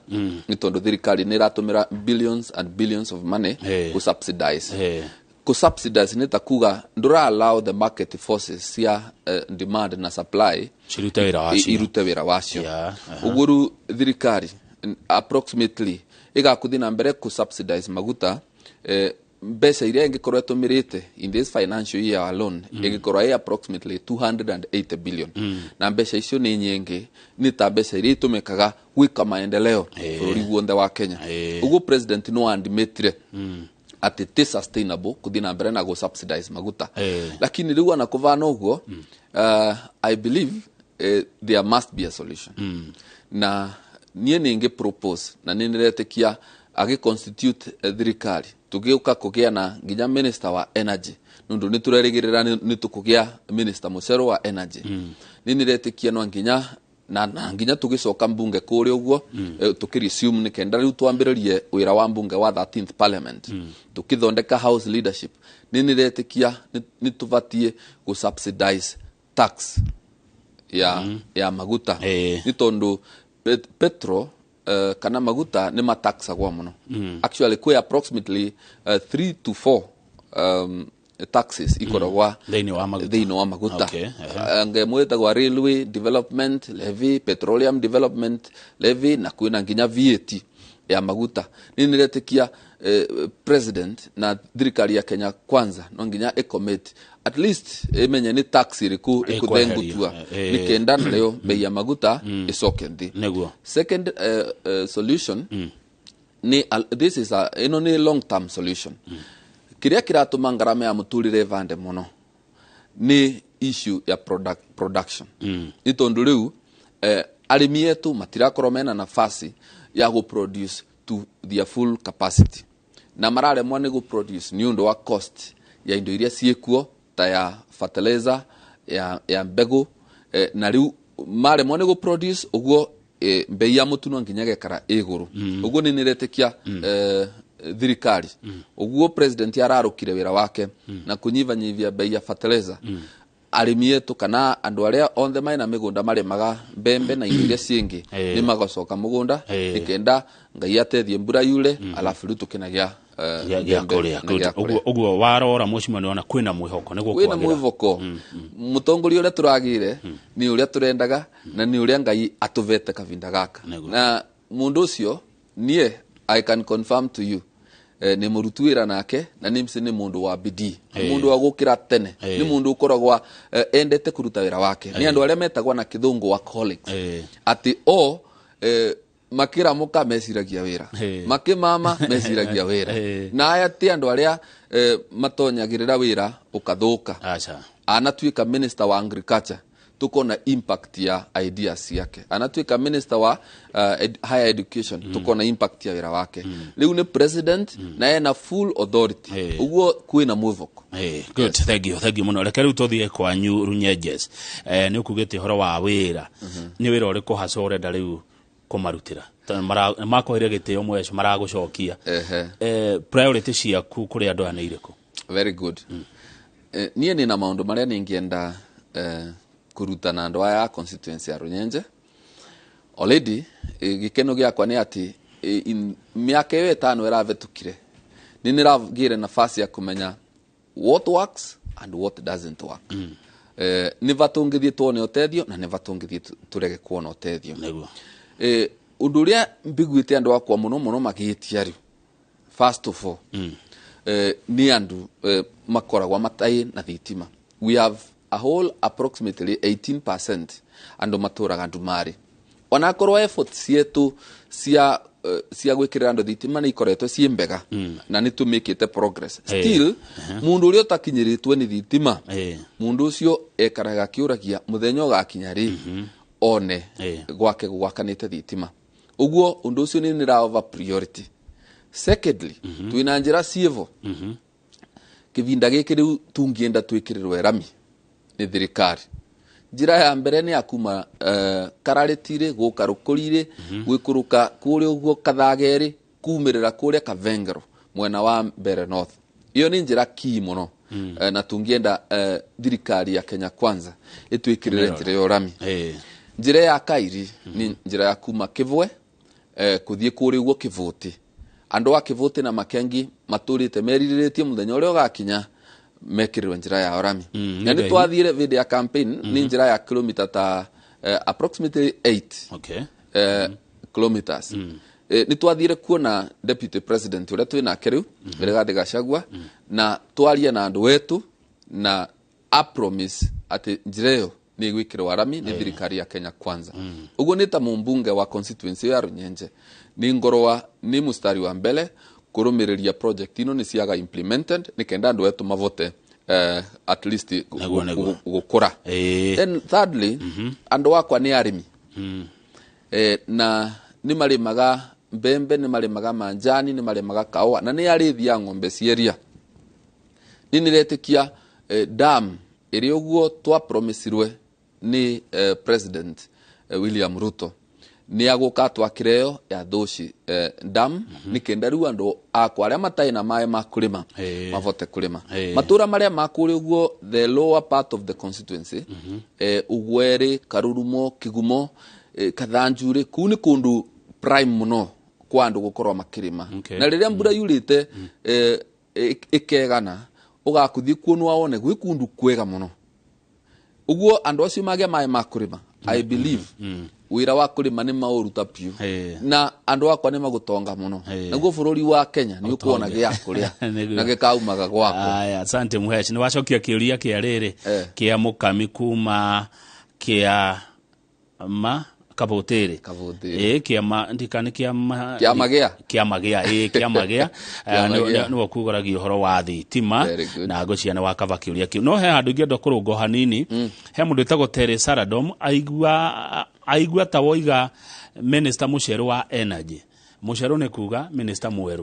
Nĩ tondũ thirikari nĩ ĩratũmĩra billions and billions of money kũ-subsidize. Kũ-subsidize nĩ ta kuga ndũra allow the market forces cia demand na supply cirute wĩra wacio. Irute wĩra wacio. Ũguo rĩu thirikari approximately ĩgakũthiĩ na mbere kũ-subsidize maguta mbeca iria ĩngĩkorwo ĩtũmĩrĩte in this financial year alone ĩngĩkorwo ĩ approximately 280 billion. Na mbeca icio nĩ nyingĩ, nĩ ta mbeca iria itũmĩkaga gwĩka maendeleo bũrũri guothe wa Kenya. Ũguo president no admitire atĩ ti sustainable kũthiĩ na mbere na gũ-subsidize maguta. Lakini rĩu ona kũvana ũguo I believe there must be a solution. Na niĩ nĩngĩ propose na nĩ nĩretĩkia agĩ-constitute thirikari tũgĩũka kũgĩa na nginya minister wa energy nũndũ nĩ tũrerĩgĩrĩra nĩ tũkũgĩa minister mũcerũ wa energy. Nĩ nĩretĩkia no nginya na nginya tũgĩcoka mbunge kũrĩa ũguo tũkĩ-resume nĩ kenda rĩu twambĩrĩrie wĩra wa mbunge wa 13th parliament tũkĩthondeka house leadership. Nĩ nĩretĩkia nĩ tũbatiĩ gũ-subsidize tax ya maguta. Nĩ tondũ petrol kana maguta nĩ mataxagwo mũno. Actually kwĩ approximately 3 to 4 taxes ikoragwa thĩinĩ wa maguta. Ngemwe ĩtagwo Railway Development Levy, Petroleum Development Levy na kwĩna nginya VAT ya maguta. Nĩ nĩretĩkia president na thirikari ya Kenya Kwanza no nginya ĩcommit at least ĩmenye nĩ tax ĩrĩkũ ĩkũthengutua nĩ kenda nayo bei ya maguta ĩcoke nthĩ. Second solution ni this is a ĩno nĩ long term solution. Kĩrĩa kĩratũma ngarama ya mũtũrĩre ĩvande mũno nĩ issue ya production. Nĩ tondũ rĩu arĩmi etu matirakorwo mena nafasi ya gũ-produce to their full capacity. Na mararemwo nĩ gũ-produce nĩ ũndũ wa cost ya indo iria ciĩkuo ta ya fertilizer, ya mbegũ, na rĩu maremwo nĩ gũ-produce ũguo mbei ya mũtu no nginya ĩgekara ĩgũrũ. Ũguo nĩ nĩretĩkia thirikari. Ũguo president ararũkire wĩra wake na kũnyivanyivia bei ya fertilizer. Arĩmi etu kana andũ arĩa onthe mena mĩgũnda marĩmaga mbembe na indo iria ciĩngĩ nĩ magacoka mũgũnda nĩkenda Ngai atethie mbura yure alafu rĩu tũkĩnagĩa gĩa kũrĩa. Ũguo warora mũcimani ona kwĩna mwĩhoko nĩguo kwĩna mwĩhoko. Mũtongoria ũrĩa tũragĩire nĩ ũrĩa tũrendaga na nĩ ũrĩa Ngai atũvete kavinda gaka. Na mũndũ ũcio niĩ I can confirm to you nĩ mũruti wĩra nake na nĩ nĩ mũndũ wa bidii, nĩ mũndũ wa gũkĩra tene, nĩ mũndũ ũkoragwo endete kũruta wĩra wake. Nĩ andũ arĩa metagwo na kĩthũngũ workaholics, atĩ o makĩramũka meciragia wĩra, makĩmama meciragia wĩra, na aya ti andũ arĩa matonyagĩrĩra wĩra ũkathũka. Anatuĩka minister wa agriculture, tukona impact ya ideas yake. Anatuĩka minister wa higher education, tukona impact ya wĩra wake. Rĩu nĩ president na ena full authority. Ũguo kwĩna mwĩvoko. Hey, good. Yes. Thank you, thank you muno. Reke rĩu tũthiĩ kwanyu Runyenjes. Nĩ ũkugĩte ũhoro wa wĩra. Nĩ wĩra ũrĩkũ hasa ũrenda rĩu kũmarutĩra? Makoire gĩtĩo mweco maragũcokia. Priority ciaku kũrĩ andũ aya nĩ irĩkũ? Very good. Niĩ nĩna maũndũ marĩa ningĩenda kũruta na andũ aya a constituency ya Runyenje. Already gĩkeno gĩakwa nĩ atĩ mĩaka ĩyo 5 ĩrahetũkire nĩ nĩragĩire nafasi ya kũmenya what works and what doesn't work. Nĩ va tũngĩthiĩ tuone ũteithio na nĩ va tũngĩthiĩ tũrege kuona ũteithio. Ũndũ ũrĩa mbiguĩte andũ akwa mũno mũno magĩtia rĩu, first of all, nĩ andũ makoragwo matarĩ na thitima. We have a whole approximately 18% andũ matũraga ndumari. Onakorwo effort cietu cia gwĩkĩrĩra andũ thitima nĩ ikoretwo ciĩ mbega na nĩ tũmĩkĩte progress, still mũndũ ũrĩa ũtakinyĩrĩtwo nĩ thitima, mũndũ ũcio ekaraga akĩũragia mũthenya ũgakinya rĩ one gwake gwakanĩte thitima. Ũguo ũndũ ũcio nĩ nĩra over priority. Secondly, twĩna njĩra ciĩvo. Kĩvinda gĩkĩ rĩu tũngĩenda twĩkĩrĩrwo rami nĩ thirikari. Njĩra ya mbere nĩ ya kuma Kararĩtirĩ gũka Rũkũrirĩ, gwĩkũrũka kũrĩa ũguo Kathagerĩ, kumĩrĩra kũrĩa Kavengero mwena wa Mbere North. Iyo nĩ njĩra key mũno. Na tũngĩenda thirikari ya Kenya Kwanza ĩtwĩkĩrĩre njĩra ya rami. Njĩra ya kairi nĩ njĩra ya kuma Kĩvwe kũthiĩ kũrĩa ũguo Kĩvũtĩ. Andũ a Kĩvũtĩ na Makengi matũrĩte merirĩrĩtie mũthenya ũrĩa ũgakinya mekĩrĩrwo njĩra ya rami. Na nĩ twathire video ya campaign nĩ njĩra ya kilomita ta approximately 8 kilometers. Nĩ twathire kuona deputy president ũrĩa twĩ nake rĩu, Rigathĩ Gachagua, na twaria na andũ wetu na a promise atĩ njĩra ĩyo nĩ ĩgwĩkĩrwo rami nĩ thirikari ya Kenya Kwanza. Ũguo nĩ ta mũmbunge wa constituency ya Runyenje nĩ ngorwa nĩ mustari wa mbele kũrũmĩrĩria project ino nĩ ciaga implemented nĩ kenda andũ wetu mavote at least gũkũra. Then thirdly, andũ akwa nĩ arĩmi. Na nĩ marĩmaga mbembe, nĩ marĩmaga manjani, nĩ marĩmaga kaũa na nĩ arĩithi a ng'ombe cieria. Nĩ nĩretĩkia dam ĩrĩa ũguo twapromisirwe nĩ President William Ruto nĩ agũka twakĩre ĩyo ya Thũci dam nĩ kenda rĩu andũ akwa arĩa matarĩ na maĩ ma kũrĩma mavote kũrĩma. Matũra marĩa ma kũrĩa ũguo the lower part of the constituency, Ũgwerĩ, Karurumo, Kĩgumo, Kathanjurĩ, kũu nĩ kũndũ prime mũno kwa andũ gũkorwo makĩrĩma. Na rĩrĩa mbura yurĩte ĩkegana ũgakũthiĩ kuo nĩwawone gwĩ kũndũ kwega mũno. Ũguo andũ acio magĩa maĩ ma kũrĩma, I believe wĩra wa kũrĩma nĩ maũruta piũ na andũ akwa nĩ magũtonga mũno. Naguo bũrũri wa Kenya nĩ ũkuona gĩa kũrĩa na gĩkaumaga gwako. Aya, asante Muhesh. Nĩ wacokia kĩũria kĩa rĩrĩ kĩa mũkami kuma kĩa ma Kabutĩrĩ. Kĩama ndikani kĩama kĩama gĩa kĩama gĩa nĩ ũkugũragia ũhoro wa thitima na ngũcia nĩ wakaba kĩũria kĩu. No he handũ ingĩenda kũrũngo hanini. He mũndũ wĩtagwo Terry Saradom aigua ta woiga minister mũcerũ wa energy. Mũcerũ nĩ kuga minister mwerũ.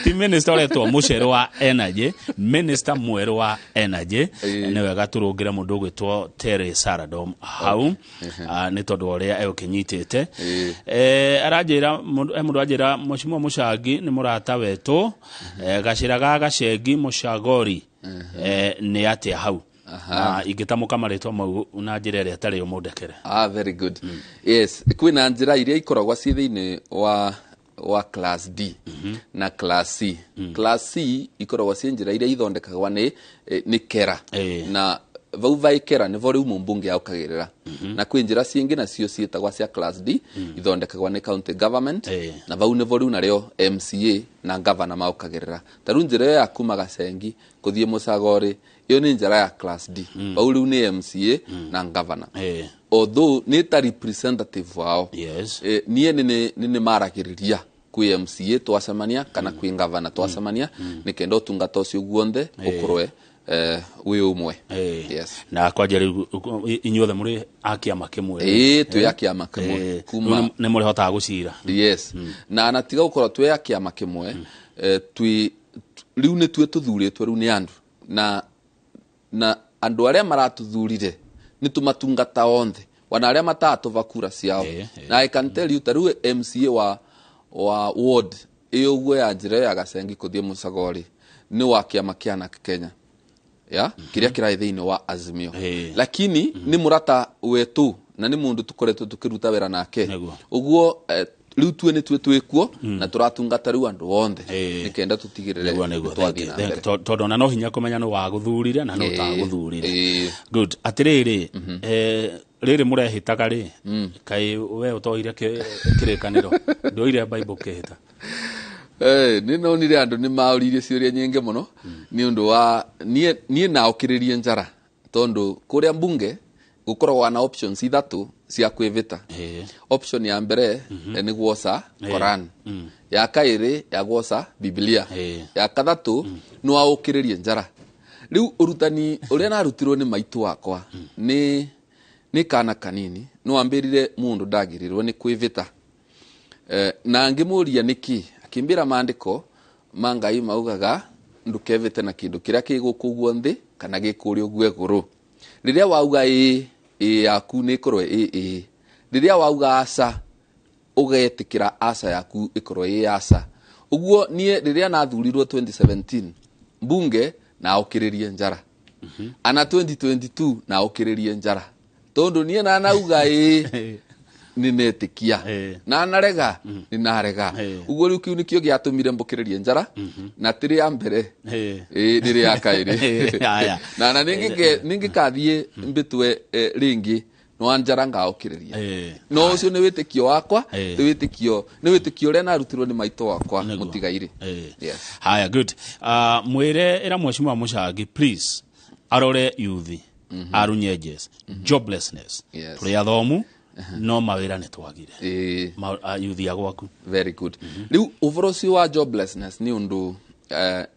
Ti minister ũretwo mũcerũ wa energy, minister mwerũ wa energy. Nĩ wega tũrũngĩre mũndũ ũgwĩtwo Terry Saradom hau nĩ tondũ ũrĩa egũkĩnyitĩte. Aranjĩra mũndũ anjĩra Mheshimiwa Mũcangi nĩ mũrata wetũ, gacĩra ga Gacengi Mũcagori nĩ atĩa hau. Ingĩtamũka marĩtwa mau na njĩra ĩrĩa ĩtarĩ ũmũndekere. Very good. Yes, kwĩna njĩra iria ikoragwo ciĩ thĩinĩ wa class D na class C. Class C ikoragwo ciĩ njĩra iria ithondekagwo nĩ kera. Na vau vai kera nĩvo rĩu mũmbunge aukagĩrĩra. Na kwĩ njĩra ciĩngĩ nacio ciĩtagwo cia class D ithondekagwo nĩ county government na vau nĩvo rĩu narĩo MCA na governor maukagĩrĩra. Ta rĩu njĩra ĩyo ya kuma Gacengi kũthiĩ Mũcagorĩ ĩyo nĩ njĩra ya class D. Vau rĩu nĩ MCA na governor. Although nĩ ta representative wao. Niĩ nĩ nĩ maragĩrĩria Kwi MCA twacemania kana kwi ngavana twacemania nikenda utungata ucio guonthe ukorwe wi umwe. Yes. Na kwanja riu inyuothe muri a kiama kimwe? Twi a kiama kimwe. Kuma ni muri hotaga gucira? Yes. Na tiga gukorwo twi a kiama kimwe, twi riu ni twi tuthuritwe riu ni andu na andu aria maratuthurire ni tumatungata onthe wana aria matatuva kura ciao. Na I can tell you ta riu MCA wa ward iyo uguo ya njira ya Gacengi kuthie Mucagori ni wa kiama kia Narc Kenya ya kiria kirai thiini wa Azimio, lakini ni murata wetu na ni mundu tukoretwo tukiruta wira nake uguo. Riu tue ni tue twikuo na turatungata riu andu onthe nikenda tutigirire twathie na mbere, tondu ona no hinya kumenya no waguthurire na no utaguthurire. Good. Atiriri, riri murehitaga ri kai we utoire kirikaniro ndoire Bible kihita? Ni nonire andu ni mauririe ciuria nyingi muno ni undu wa nie naukiririe njara, tondu kuria mbunge gukoragwo na options ithatu cia kwivita. Option ya mbere ni gwoca Koran, ya kairi ya gwoca Biblia, ya kathatu ni waukiririe njara. Riu urutani uria narutirwo ni maitu wakwa ni kana kanini ni wambirire mundu ndagirirwo ni kwivita. Na ngimuria niki, akimbira maandiko ma Ngai maugaga ndukevite na kindu kiria ki guku guo nthi kana gikuria uguo iguru. Riria wauga ii yaku ni ikorwo ii, riria wauga aca ugetikira aca yaku ikorwo ii aca. Uguo nie riria nathurirwo 2017 mbunge na ukiririe njara, ana 2022 na ukiririe njara, tondu nie na nauga ii ni netikia na narega ni narega. Uguo riu kiu nikio giatumire mbukiririe njara na tiri ya mbere riri ya kairi na ningikathie mbitwe ringi no njara ngaukiriria. No ucio ni witikio wakwa, ni witikio uria narutirwo ni maito wakwa mutigaire. Yes. Haya, good. Mwire ira mheshimiwa Muchangi please arore youth arunyejes joblessness turi athomu no mawira ni twagire youth ya gwaku. Very good. Riu uvoro ucio wa joblessness ni undu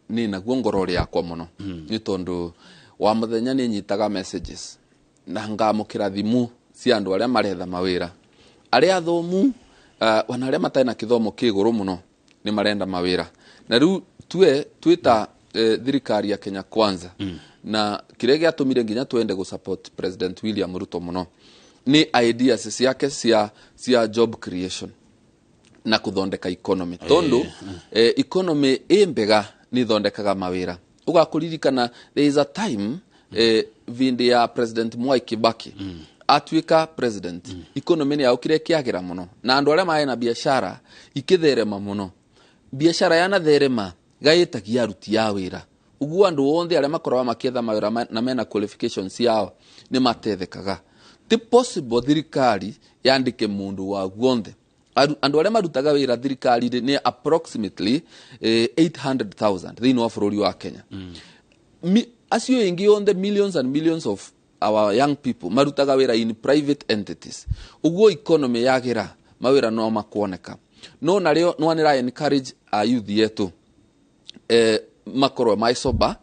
ni naguo ngoro yakwa muno, ni tondu wa muthenya ni nyitaga messages na ngamukira thimu cia andu aria maretha mawira, aria athomu wana aria matarĩ na kithomo ki iguru muno ni marenda mawira. Na riu tue twita thirikari ya Kenya Kwanza na kiria giatumire nginya twende gu support President William Ruto muno ni ideas ciake cia job creation na kuthondeka economy, tondu economy ĩ mbega ni thondekaga mawira. Ugakuririkana there is a time vindi ya President Mwai Kibaki atuika president, economy ni yaukire kiagira muno na andu aria maena biashara ikitherema muno, biashara yana therema gaitagia aruti ya wira. Uguo andu onthe aria makoragwo makietha mawira na mena qualifications ciao ni matethekaga. Ti possible thirikari yandike mundu wa guonthe. Andu aria marutaga wira thirikari ni approximately 800,000 thiini wa bururi wa Kenya. Acio ingi onthe millions and millions of our young people marutaga wira in private entities. Uguo economy yagira mawira no makuoneka. No nario no nira encourage a youth yetu makorwo mai sober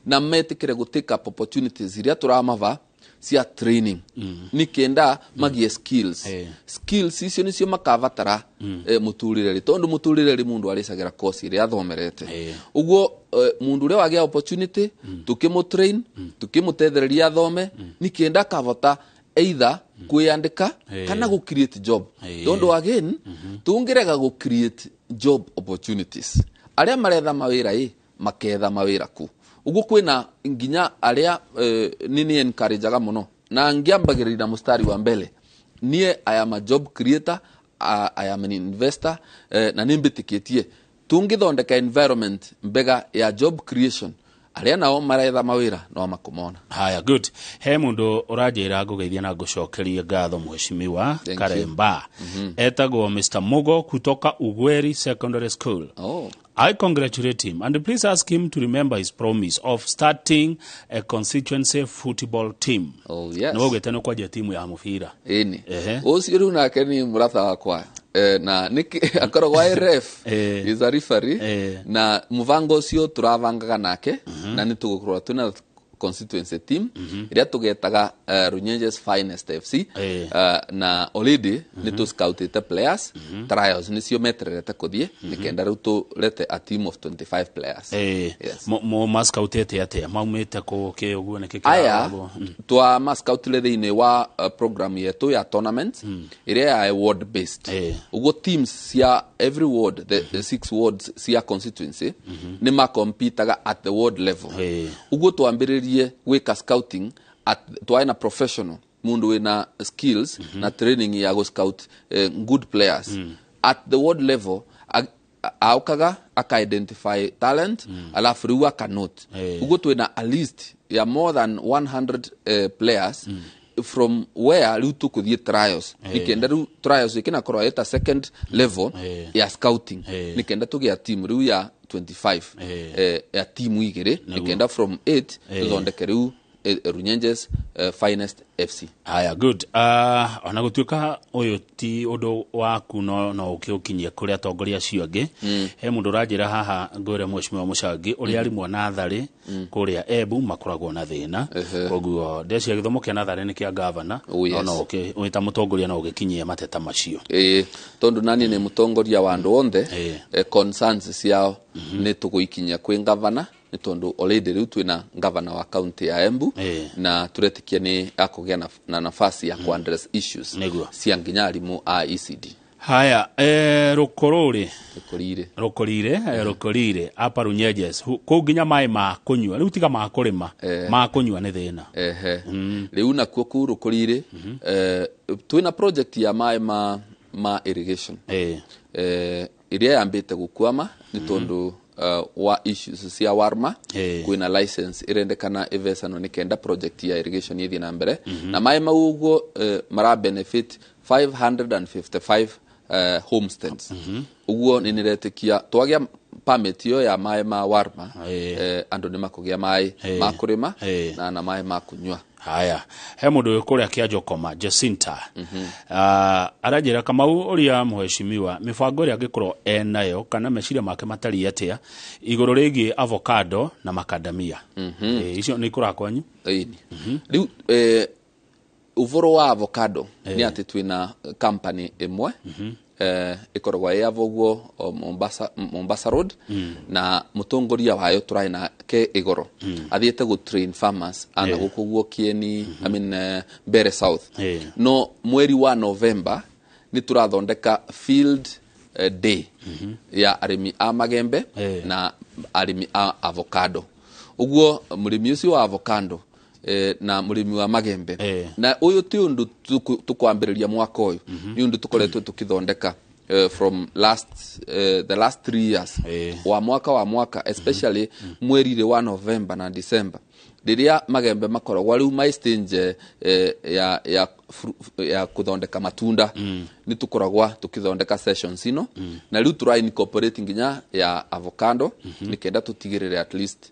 na metikire gu take up opportunities iria turamava cia training ni kenda magie skills. Skills icio nicio makabatara muturire ri, tondu muturire ri mundu aricagira course iria athomerete. Uguo mundu uria wagia opportunity tukimu train tukimutethereria athome ni kenda akavota either kwiyandika kana gu create job. Tondu again tungirega gu create job opportunities aria maretha mawira maketha mawira ku. Uguo kwina nginya aria nini encourageaga muno na ngiambagirira na mustari wa mbele. Nie I am a job creator, I am an investor, na nimbitikitie tungithondeka environment mbega ya job creation aria nao maretha mawira no makumona. Haya, good. He mundu uranjira ngugeithia na ngucokerie ngatho mheshimiwa Karemba. Etagwo Mr. Mugo kutoka Ugweri Secondary School. I congratulate him and please ask him to remember his promise of starting a constituency football team. Oh, yes. Nä waugä nä kwanjia timu ya må bira. Ĩni, ũcio rĩu nake nĩ mũrata wakwa, na nĩkĩ akoragwo arĩ ref, is a referee, na mũbango ũcio tũrabangaga nake, na nĩ tũgũkorwo twĩna constituency team ĩrĩa tũgetaga Runyenjes Finest FC, na already nĩ tũ-scoutĩte players, trials nĩcio metererete kũthiĩ nĩkenda rĩu tũrete a team of 25 players. Yes. Mascoutĩte atĩa? Maumĩte kũ kĩ ũguo nĩkĩ? Aya Kĩraroragwo? Twa mascoutire thĩinĩ wa program yetu ya tournament ĩrĩa ya ward based. Ũguo teams cia every ward, the six wards cia constituency, nĩ makompitaga at the ward level. Ũguo twambĩrĩrie gwĩka scouting at twae na professional mundu wĩna skills na training ya go scout good players at the ward level. Aukaga aka identify talent, alafu rĩu aka note. Ũguo twĩna a list ya more than 100 players from where rĩu tũkũthiĩ trials, nĩkenda rĩu trials ĩkĩnakorwo ĩta second level ya scouting, nĩkenda tũgĩa team rĩu ya 25, ya timu igĩrĩ, nĩkenda from 8 tũthondeke rĩu Runyenjes Finest FC. Haya, good. Ona gũtuĩka ũyũ ti ũndũ waku, no ũkĩũkinyie kũrĩ atongoria acio angĩ. He mũndũ ũranjĩra haha ngwĩre mheshimiwa Mũcangi ũrĩa arimũ a natharĩ kũrĩa Embu makoragwo na thĩna. Koguo ndeciria gĩthomo kĩa natharĩ nĩ kĩa gavana. Oh, yes. No wĩ ta mũtongoria no ũgĩkinyie mateta macio. Ĩĩ, tondũ nani nĩ mũtongoria wa andũ onthe, concerns ciao nĩ tũgũikinyia kwĩ gavana, nĩ tondũ already rĩu twĩna gavana wa county ya Embu, na tũretĩkia nĩ akũgĩa na nafasi ya ku address issues cia nginya arimũ a ECD. Haya, rũkũrũrĩ. Rũkũrire. Rũkũrire, rũkũrire apa Runyenjes kũu nginya maĩ ma kũnyua rĩu, tiga ma kũrĩma, ma kũnyua nĩ thĩna. Ehe, rĩu nakuo kũu rũkũrire, twĩna project ya maĩ ma irrigation ĩrĩa yambĩte gũkwama nĩ tondũ wa issues cia warma. Kwĩna license ĩrendekana ĩvecanwo nĩ kenda project ya irrigation ĩthiĩ na mbere, na maĩ mau ũguo mara benefit 555 homesteads. Ũguo nĩ nĩretĩkia twagĩa permit ĩyo ya maĩ ma warma, andũ nĩ makũgĩa maĩ ma kũrĩma na maĩ ma kũnyua. Haya, he mũndũ wĩ kũrĩa Kĩanjokoma, Jacinta, aranjĩra Kamau ũrĩa mheshimiwa mĩbango ĩrĩa angĩkorwo enayo kana meciria make matariĩ atĩa igũrũ rĩgiĩ avocado na makadamia. Icio nĩ ikũraga kwanyu? Ĩni, rĩu ũboro wa avocado nĩ atĩ twĩna company ĩmwe ĩkoragwo ĩ avo ũguo o Mombasa Road, na mũtongoria wayo tũrarĩ nake igoro athiĩte gũ train farmers ana gũkũ guo Kieni, I mean, Mbere South. No mweri wa November nĩ tũrathondeka field day ya arĩmi a magembe na arĩmi a avocado. Ũguo mũrĩmi ũcio wa avocado na mũrĩmi wa magembe, na ũyũ ti ũndũ tũkwambĩrĩria mwaka ũyũ, nĩ ũndũ tũkoretwo tũkĩthondeka from last the last 3 years, wa mwaka, especially mweri wa November na December, rĩrĩa magembe makoragwo rĩu my stage ya kũthondeka matunda, nĩ tũkoragwa tũkĩthondeka sessions ino, na rĩu tũra incorporate nginya ya avocado nĩkenda tũtigĩrĩre at least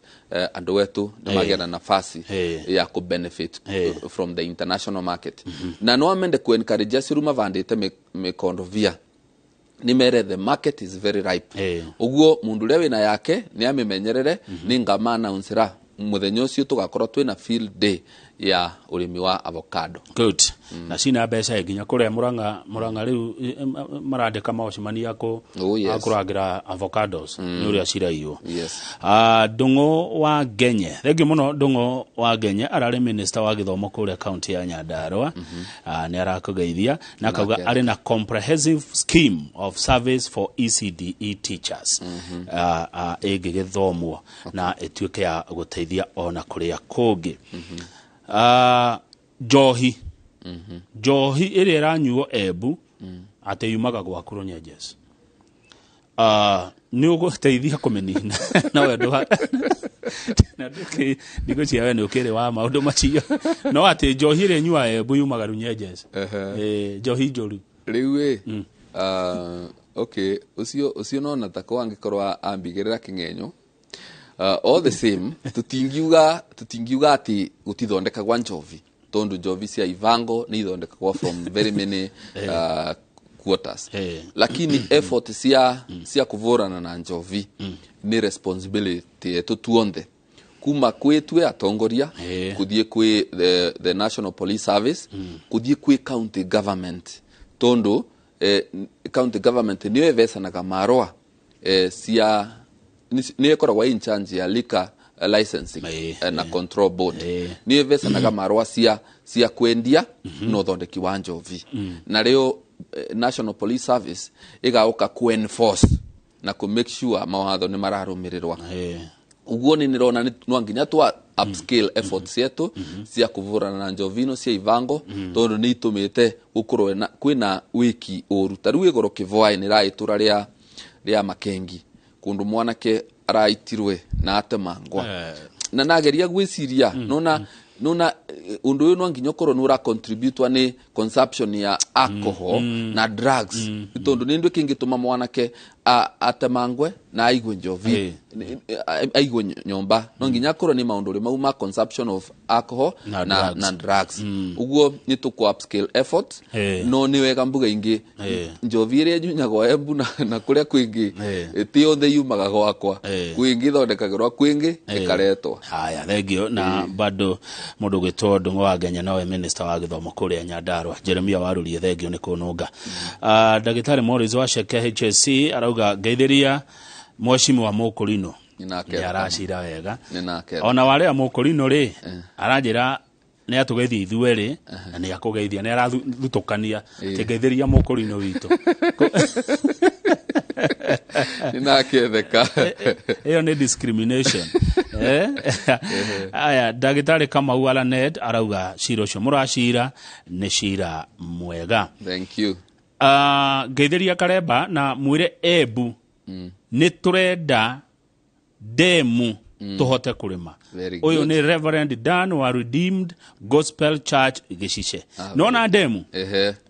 andũ wetu nĩ magĩa na nafasi ya kũ benefit from the international market. Na no amende ku encourage acio rĩu mavandĩte mĩkondovia, nĩ mere the market is very ripe. Ũguo mũndũ ũrĩa wĩna yake nĩ amĩmenyerere. Nĩ ngama announcera mũthenya ũcio tũgakorwo twĩna field day ya ũrĩmi wa avocado. Good. Na cina mbeca nginya kũrĩa Murang'a rĩu marandĩka macemania kũ Oh, yes. kũrangĩra avocados nĩ ũrĩa ciraiywo. Yes. Ndũng'ũ wa Ngenye, thengiũ mũno. Ndũng'ũ wa Ngenye ararĩ minister wa gĩthomo kũrĩa kaunti ya Nyandarua. Nĩ arakũgeithia na akauga Nake. arĩ na comprehensive scheme of service for ECDE teachers ĩngĩgĩthomwo na ĩtuĩke ya gũteithia ona kũrĩa kũngĩ. Njohi ĩrĩa ĩranyuo Embu atĩ yumaga gwaku Runyenjes, nĩ ũgũteithia kũmĩnina na wendo wa na ndigũcia we nĩ ũkĩrĩ wa maũndũ macio, no atĩ njohi ĩrĩa ĩnyuaga Embu yumaga Runyenjes, njohi njũru. Rĩu ĩ, Okay, ucio nona ta ko angikorwo ambigirira king'enyo. All the same, tutingiuga ati gutithondekagwa njovi, tondu njovi cia ivango ni ithondekagwa from very many quarters. Lakini effort cia kuvurana na njovi ni responsibility yetu tuonthe, kuma kwi twe atongoria, kuthie kwi the National Police Service, kuthie kwi county government, tondu county government niyo ivecanaga marua cia niyo ikoragwo in charge ya liquor licensing na control board, niyo ivecanaga marua cia kwendia na uthondeki wa njovi. Na rio National Police Service igauka ku enforce na ku make sure mawatho ni mararumirirwa. Uguo ni nirona no nginya twa upscale efforts yetu cia kuvurana na njovino cia ivango, tondu ni itumite gukorwo kwina wiki uru. Ta riu igoro kivoai ni raitura ria Makengi, kundu mwanake araitirwe na atemangwa. Na nageria gwiciria nona undu uyu no nginya ukorwo nura contribute ni consumption ya alcohol na drugs, tondu ni ndu kingituma mwanake atemangwe na aigwe njovi, aigwe nyomba. No nginya akorwo ni maundu ri mauma consumption of alcohol na drugs. Uguo ni tuku upscale effort. No ni wega mbuga ingi njovi iria nyunyagwo Embu na kuria kwingi ti yothe yumaga gwakwa, kwingi thondekagirwa, kwingi ikaretwo. Haya, thengio. Na bado mundu gwitwo Ndung'u wa Ngenya nowe minister wa githomo kuria Nyandarua, Jeremia Warurie, thengio ni kununga. Ndagitari Morris wa Cheke HSC arauga ngeithiria mweshimiwa Mukurino, ni aracira wega. Ona warea Mukurino ri aranjira ni atugeithia ithuerĩ, na ni akugeithia, ni arathutũkania ati ngeithiria Mukurino witũ. Ninaketheka. Iyo ni discrimination. Aya, ndagitari Kamau Alanet arauga cira ucio muracira ni cira mwega. Thank you. Ngeithiria Karemba na mwire Embu ni turenda demu tuhote kurima. Uyu ni Reverend Dan wa Redeemed Gospel Church Gicice. Nona demu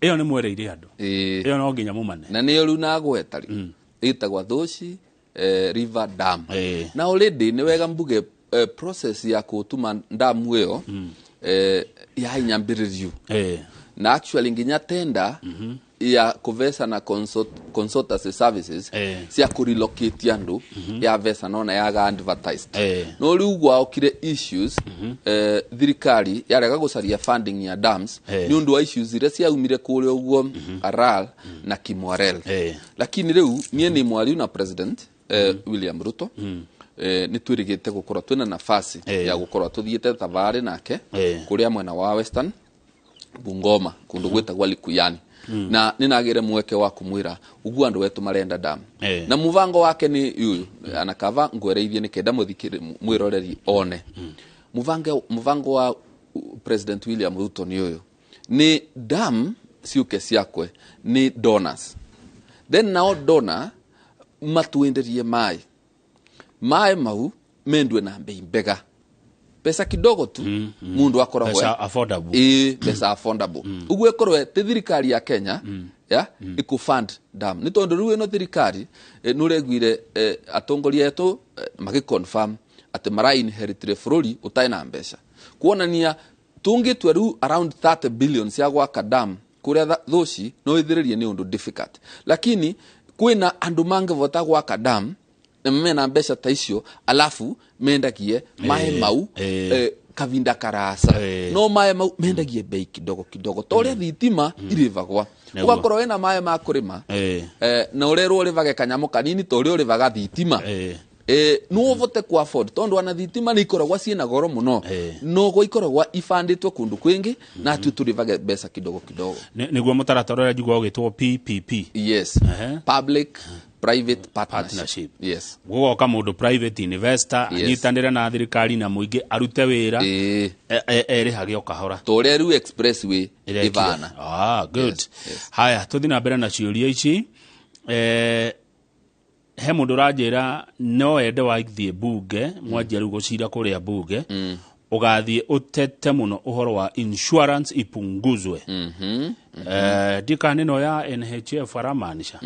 iyo ni mwereire andu, iyo no nginya mumane. Na niyo riu nagweta ri itagwa Thuci River Dam. Na already ni wega mbuge process ya kutuma damu iyo ya inyambiririo. Na actually nginya tenda ya kuvesa na consultancy services cia kurelocate andu ya vesa nona yaga advertised. No riu gwaokire issues, thirikari yarega gucaria funding ya dams ni undu wa issues iria ciaumire kuria uguo Aral na Kimwarel. Lakini riu nie ni mwariu na president William Ruto, ni twirigite gukorwo twina nafasi ya gukorwo tuthiite thabarĩ nake kuria mwena wa Western Bungoma kundu gwitagwa Likuyani. Na ninagire mweke wa kumwira uguo andu wetu marenda dam. Na muvango wake ni uyu anakava ngwereithie nikenda muthikire mwiroreri one. Muvango wa President William Ruto ni uyu, ni dam ciuke ciakwe ni donors, then nao donor matuenderie mai mau mendwe na bei mbega, pesa kidogo tu, mundu akoragwo pesa affordable. Pesa affordable. Uguo ikorwe ti thirikari ya Kenya ya iku fund dam, ni tondu riu ino thirikari nureguire atongoria etu magi confirm ati mara inheritire bururi utai na mbeca, kuonania tungitwe riu around 30 billion cia gwaka dam kuria Thuci no ithiririe ni undu difficult, lakini kwina andu mangivota gwaka dam na mena mbeca ta icio, alafu mendagie mae mau kavinda karasa. No mae mau mendagie bei kidogo kidogo, toria thitima irivagwa, ugakorwo wina mae ma kurima na urerwo urivage kanyamu kanini toria urivaga thitima. No uvote ku afford, tondu ana thitima ni ikoragwa ciina goro muno, no go ikoragwa ibanditwe kundu kwingi, na tu turivage mbeca kidogo kidogo. Niguo mutaratara uria njugua ugitwo PPP. Yes, public private partnership. Yes. Gugoka mundu private investor anyitanire na thirikari na muingi arute wira, erihage o kahora toria riu expressway ivana. Good. Haya, tuthi na mbere na ciuria ici. He mundu uranjira no ende waithie bunge mwanjia riu gucira kuria bunge, Ũgathiĩ ũtete mũno ũhoro wa insurance ipunguzwe. Ndikana ĩno ya NHIF aramaanisha.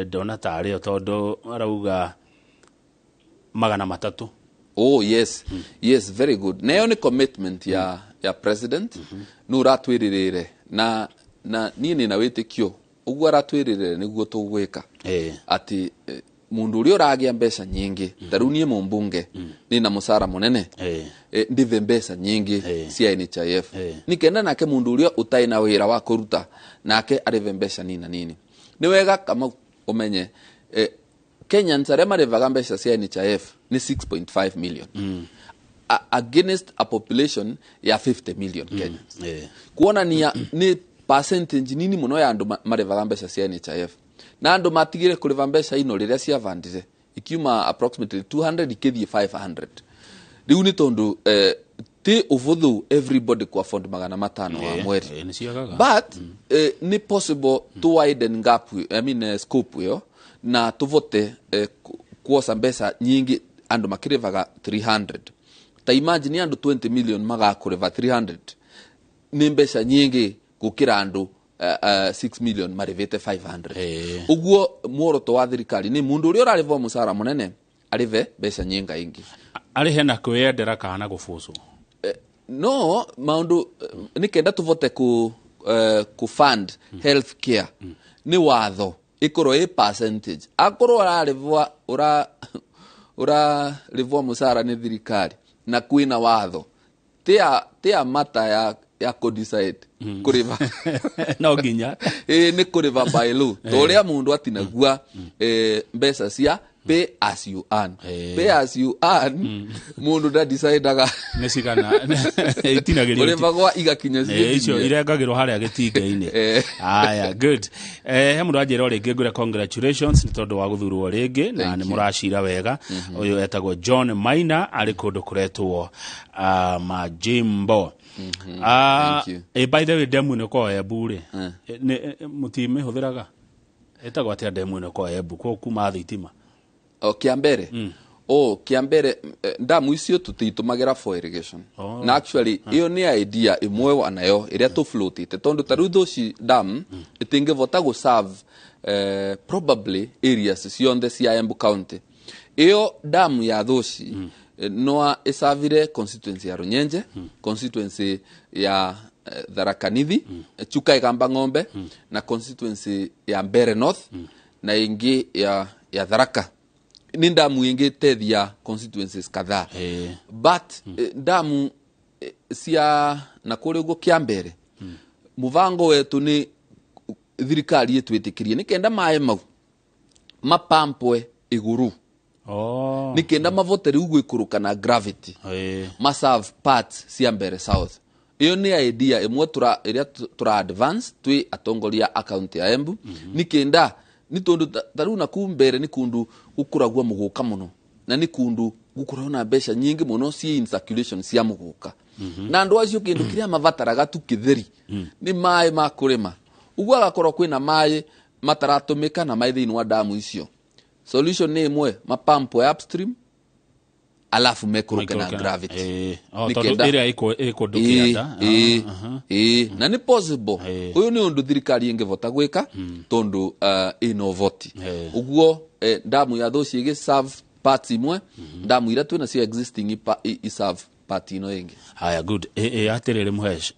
Ndona tarĩ yo tondũ arauga 300. Oh yes, yes, very good. Nayo nĩ commitment ya president. Nũ ũratwĩrĩrĩre na niĩ nĩna wĩtĩkio ũguo aratwĩrĩrĩre nĩguo tũgwĩka, atĩ mũndũ ũrĩa ũragĩa mbeca nyingĩ, ta rĩu niĩ mũmbunge nĩna mũcara mũnene, ndĩve mbeca nyingĩ cia NHIF, nikenda nake mũndũ ũrĩa ũtarĩ na wĩra wa kũruta nake arĩve mbeca nina nini. Nĩ wega kama ũmenye Kenyans arĩa marĩvaga mbeca cia NHIF nĩ 6.5 million against a population ya 50 million Kenyans, kuonania nĩ percentage nini mũno ya andũ marĩvaga mbeca cia NHIF. Na andũ matigire kũrĩva mbeca ino rĩrĩa ciavandire ikiuma approximately 200 ikĩthiĩ 500. Rĩu nĩ tondũ ti ũbũthũ everybody ku afford 500 wa mweri. Nĩ ciagaga. But nĩ possible to widen gap, I mean, scope ĩyo, na tuvote kuoca mbeca nyingĩ andũ makĩrĩvaga 300. Ta imagine andũ 20 million magakũrĩva 300, nĩ mbeca nyingĩ gũkĩra andũ 6 million marĩvĩte 500. Ũguo muoroto wa thirikari nĩ mũndũ ũrĩa ũrarĩvwo mũcara mũnene arĩve mbeca nyingaingĩ. Arĩhe na kwĩyendera kana gũbucwo? No maũndũ nĩ kenda tũvote ku fund health care nĩ watho ĩkorwo ĩ percentage. Akorwo ũrarĩvwa ũrarĩvwo mũcara nĩ thirikari na kwĩna watho tia mata ya kũ decide kũrĩva. No nginya. Ĩ nĩ kũrĩva by law, ta ũrĩa mũndũ atinagua mbeca cia pay as you earn. Pay as you earn, mũndũ ndadecidaga nĩ cigana itinagĩrio. Ũrĩvagwa igakinya. Icio ciĩkinyie. Irengagĩrwo harĩa gĩtinga-inĩ. Aya, good. He mũndũ anjĩra o rĩngĩ ngwĩre congratulations nĩ tondũ wa gũthurwo rĩngĩ na nĩ mũracira wega. Ũyũ etagwo John Maina, arĩ kũndũ kũretwo Majimbo. Thank you. By the way, demu ĩno ĩkoragwo Embu rĩ, mũtimĩhũthĩraga? Ĩtagwo atĩa demu ĩno ĩkoragwo Embu kũ kuma thitima? O kĩambere, o kĩambere, ndamu icio tũtitũmagĩra for irrigation. Na actually ĩyo nĩ idea ĩmwe wanayo ĩrĩa tũfloatĩte, tondũ ta rĩu Thũci dam ĩtingĩvota gũ serve probably areas cionthe cia Embu County. Ĩyo damu ya Thũci noa ĩsavire constituency ya Runyenje, constituency ya Tharaka Nithi, Chuka Igamba Ng'ombe, na constituency ya Mbere North, na ĩngĩ ya Tharaka. Nĩ ndamu ĩngĩ tethia constituencies kadhaa, but ndamu cia na kũrĩ ũguo kĩambere mũbango wetu nĩ thirikari ĩtwĩtĩkĩrie nĩ kenda maĩ mau mapampwe igũrũ nĩ kenda mavote rĩu gwĩkũrũka na gravity, maserve parts cia Mbere South. Ĩyo nĩ idea ĩmwe ĩrĩa tũra advance twĩ atongoria a county ya Embu, nĩ kenda nĩ tondũ ta rĩu nakuu mbere nĩ kũndũ gũkũragwo mũgũka mũno, na nĩ kũndũ gũkoragwo na mbeca nyingĩ mũno ci in circulation cia mũgũka, na andũ acio kĩndũ kĩrĩa mabataraga tu kĩtheri nĩ maĩ ma kũrĩma. Ũguo agakorwo kwĩna maĩ mataratũmĩka na maĩ thĩinĩ wa damu icio. Solution nĩ ĩmwe, mapampwe upstream alafu mekũrũke na Maikũrũke gravity. Oh, Nĩ tondũ ĩrĩa ĩ kũndũ kĩanda. Ĩĩ, na nĩ possible. Ũyũ nĩ ũndũ thirikari ĩngĩvota gwĩka tondũ ĩna ũvoti. Ũguo ndamu ya Thũci ĩgĩ serve parts imwe, ndamu iria twĩna cio existing iserve part ĩno ĩngĩ. Haya, good. Ĩ atĩrĩrĩ Mũhesh,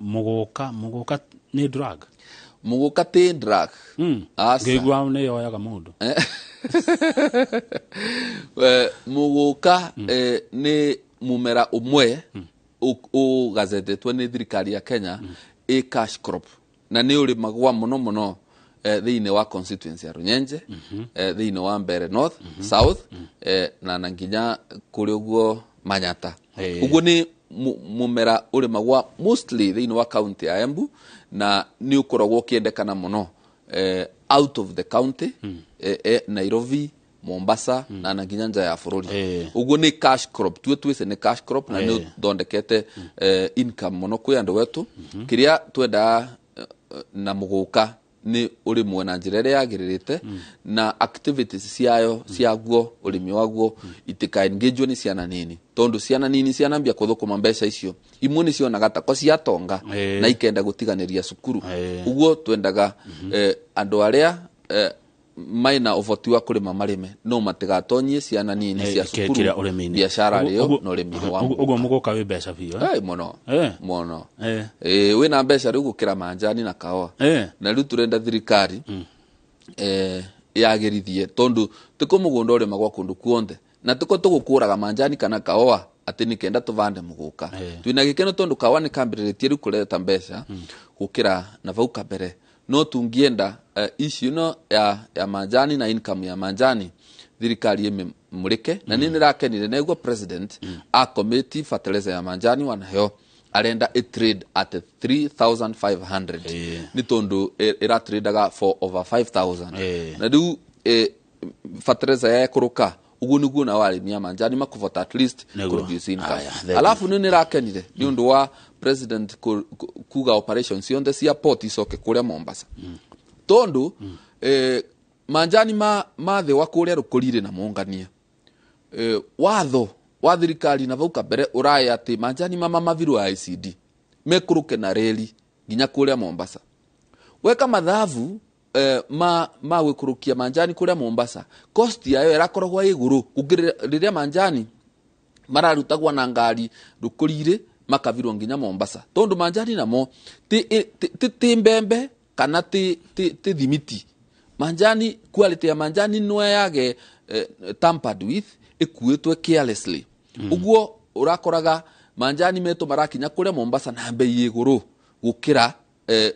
mũgũka nĩ drug? Mũgũka ti drug. Aca. Ngĩigua nĩ yoyaga mũndũ. Mũgũka nĩ mũmera ũmwe ũgazetĩtwo nĩ thirikari ya Kenya ĩ cash crop, na nĩ ũrĩmagwa mũno mũno thĩinĩ wa constituency ya Runyenje, thĩinĩ wa Mbere North, South, na nginya kũrĩ ũguo Manyata. Ũguo nĩ mũmera ũrĩmagwa mostly thĩinĩ wa county ya Embu, na nĩ ũkoragwo ũkĩendekana mũno out of the county, Nairobi, Mombasa, na nginya nja ya bũrũri. Ũguo nĩ cash crop, tuo twĩce nĩ cash crop, na nĩ ũthondekete income mũno kwĩ andũ wetu. Kĩrĩa twendaga na mũgũka Nĩ ũrĩmwe na njĩra ĩrĩa yagĩrĩrĩte na activities ciayo ciaguo ũrĩmi waguo itikaengageo nĩ ciana nini, tondu ciana nini cianambia kũthũkũma mbeca icio imwe nĩ cionaga tako ciatonga na ikenda gũtiganĩria cukuru. Ũguo twendaga andũ arĩa maina ũhoti wa kũrĩma marĩme no matigatonyie ciana nini cia cukuru biacara rĩo na ũrĩmi wa ũguo mũgũka wĩ mbeca biũ. Mũno mũno wĩna mbeca rĩu gũkĩra manjani na kaũa. Na rĩu tũrenda thirikari yagĩrithie tondu tiko mũgũnda ũrĩmagwo kũndũ kuonthe na tiko tũgũkũraga manjani kana kaũa atĩ nĩ kenda tũvande mũgũka. Twĩna gĩkeno tondu kaũa nĩ kambĩrĩrĩtie rĩu kũreta mbeca gũkĩra na vau kabere. No tungienda issue no ya manjani na income ya manjani thirikari imurike na nini rakenire neguo president a committee fertilizer ya manjani wanaheo arenda a trade at 3500 ni tondu ira tradeaga for over 5000 na riu fertilizer ya kuruka uguo niguo na warimi ya manjani makuvota at least produce income. Alafu nini rakenire ni undu wa president kuga operation cionthe cia port icoke kuria Mombasa. Tondu manjani ma thĩ wa kuria rukurire na mongania watho wa thirikari na vau kabere uraya ati manjani mama maviru ICD mekuruke na reli nginya kuria Mombasa. Weka mathavu ma gwikurukia manjani kuria Mombasa cost yayo irakoragwo iguru gukira manjani mararutagwo na ngari rukurire makavirwo nginya Mombasa tondu manjani namo ti mbembe kana ti thimiti. Manjani quality ya manjani no yage tampered with ikuitwe carelessly. Uguo urakoraga manjani meto marakinya kuria Mombasa na bei iguru gukira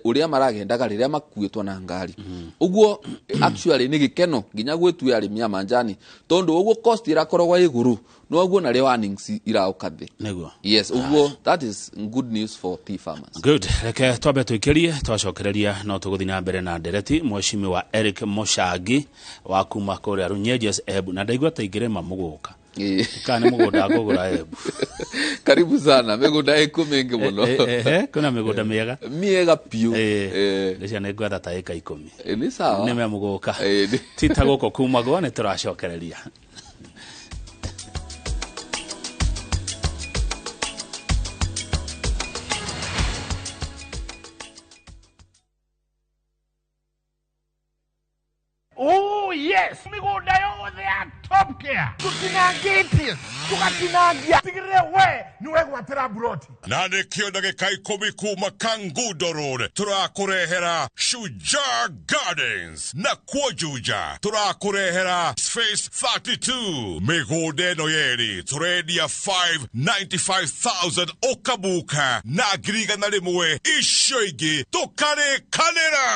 uria maragendaga riria makuitwo na ngari. Uguo actually ni gikeno nginya gwitu arimi a manjani tondu uguo cost irakoragwo iguru no uguo na rio earnings irauka thi. Niguo. Yes, uguo that is good news for tea farmers. Good. Reke twambe twikirie twacokereria no tuguthi na mbere na ndereti mweshimiwa Eric Muchangi wa kuma kuria Runyeges Embu na ndaigua ta ingirima muguka. Kana mugunda ngugura Embu. Karibu sana migunda iku mingi muno. Kuna migunda miega miega piu. Ndecia nĩ ngwetha ta ĩka 10. Nĩ sawa. Nĩ memuguka. Ti ta gũkũ kumagwo nĩ tũracokereria. Oh yes, migunda yothe ya Top Care tutinangĩtie tugatinangia tigĩrĩre we nĩ wegwatĩra buroti na nĩkĩo ndagĩka 10 kuma Kangundo Road tũrakũrehera Shujaa Gardens na kuo Juja tũrakũrehera Space 32 mĩgũnda ĩno yerĩ tũrendia 595,000 ũkabuka na 100,000 icio ingĩ tũkarĩkanĩra.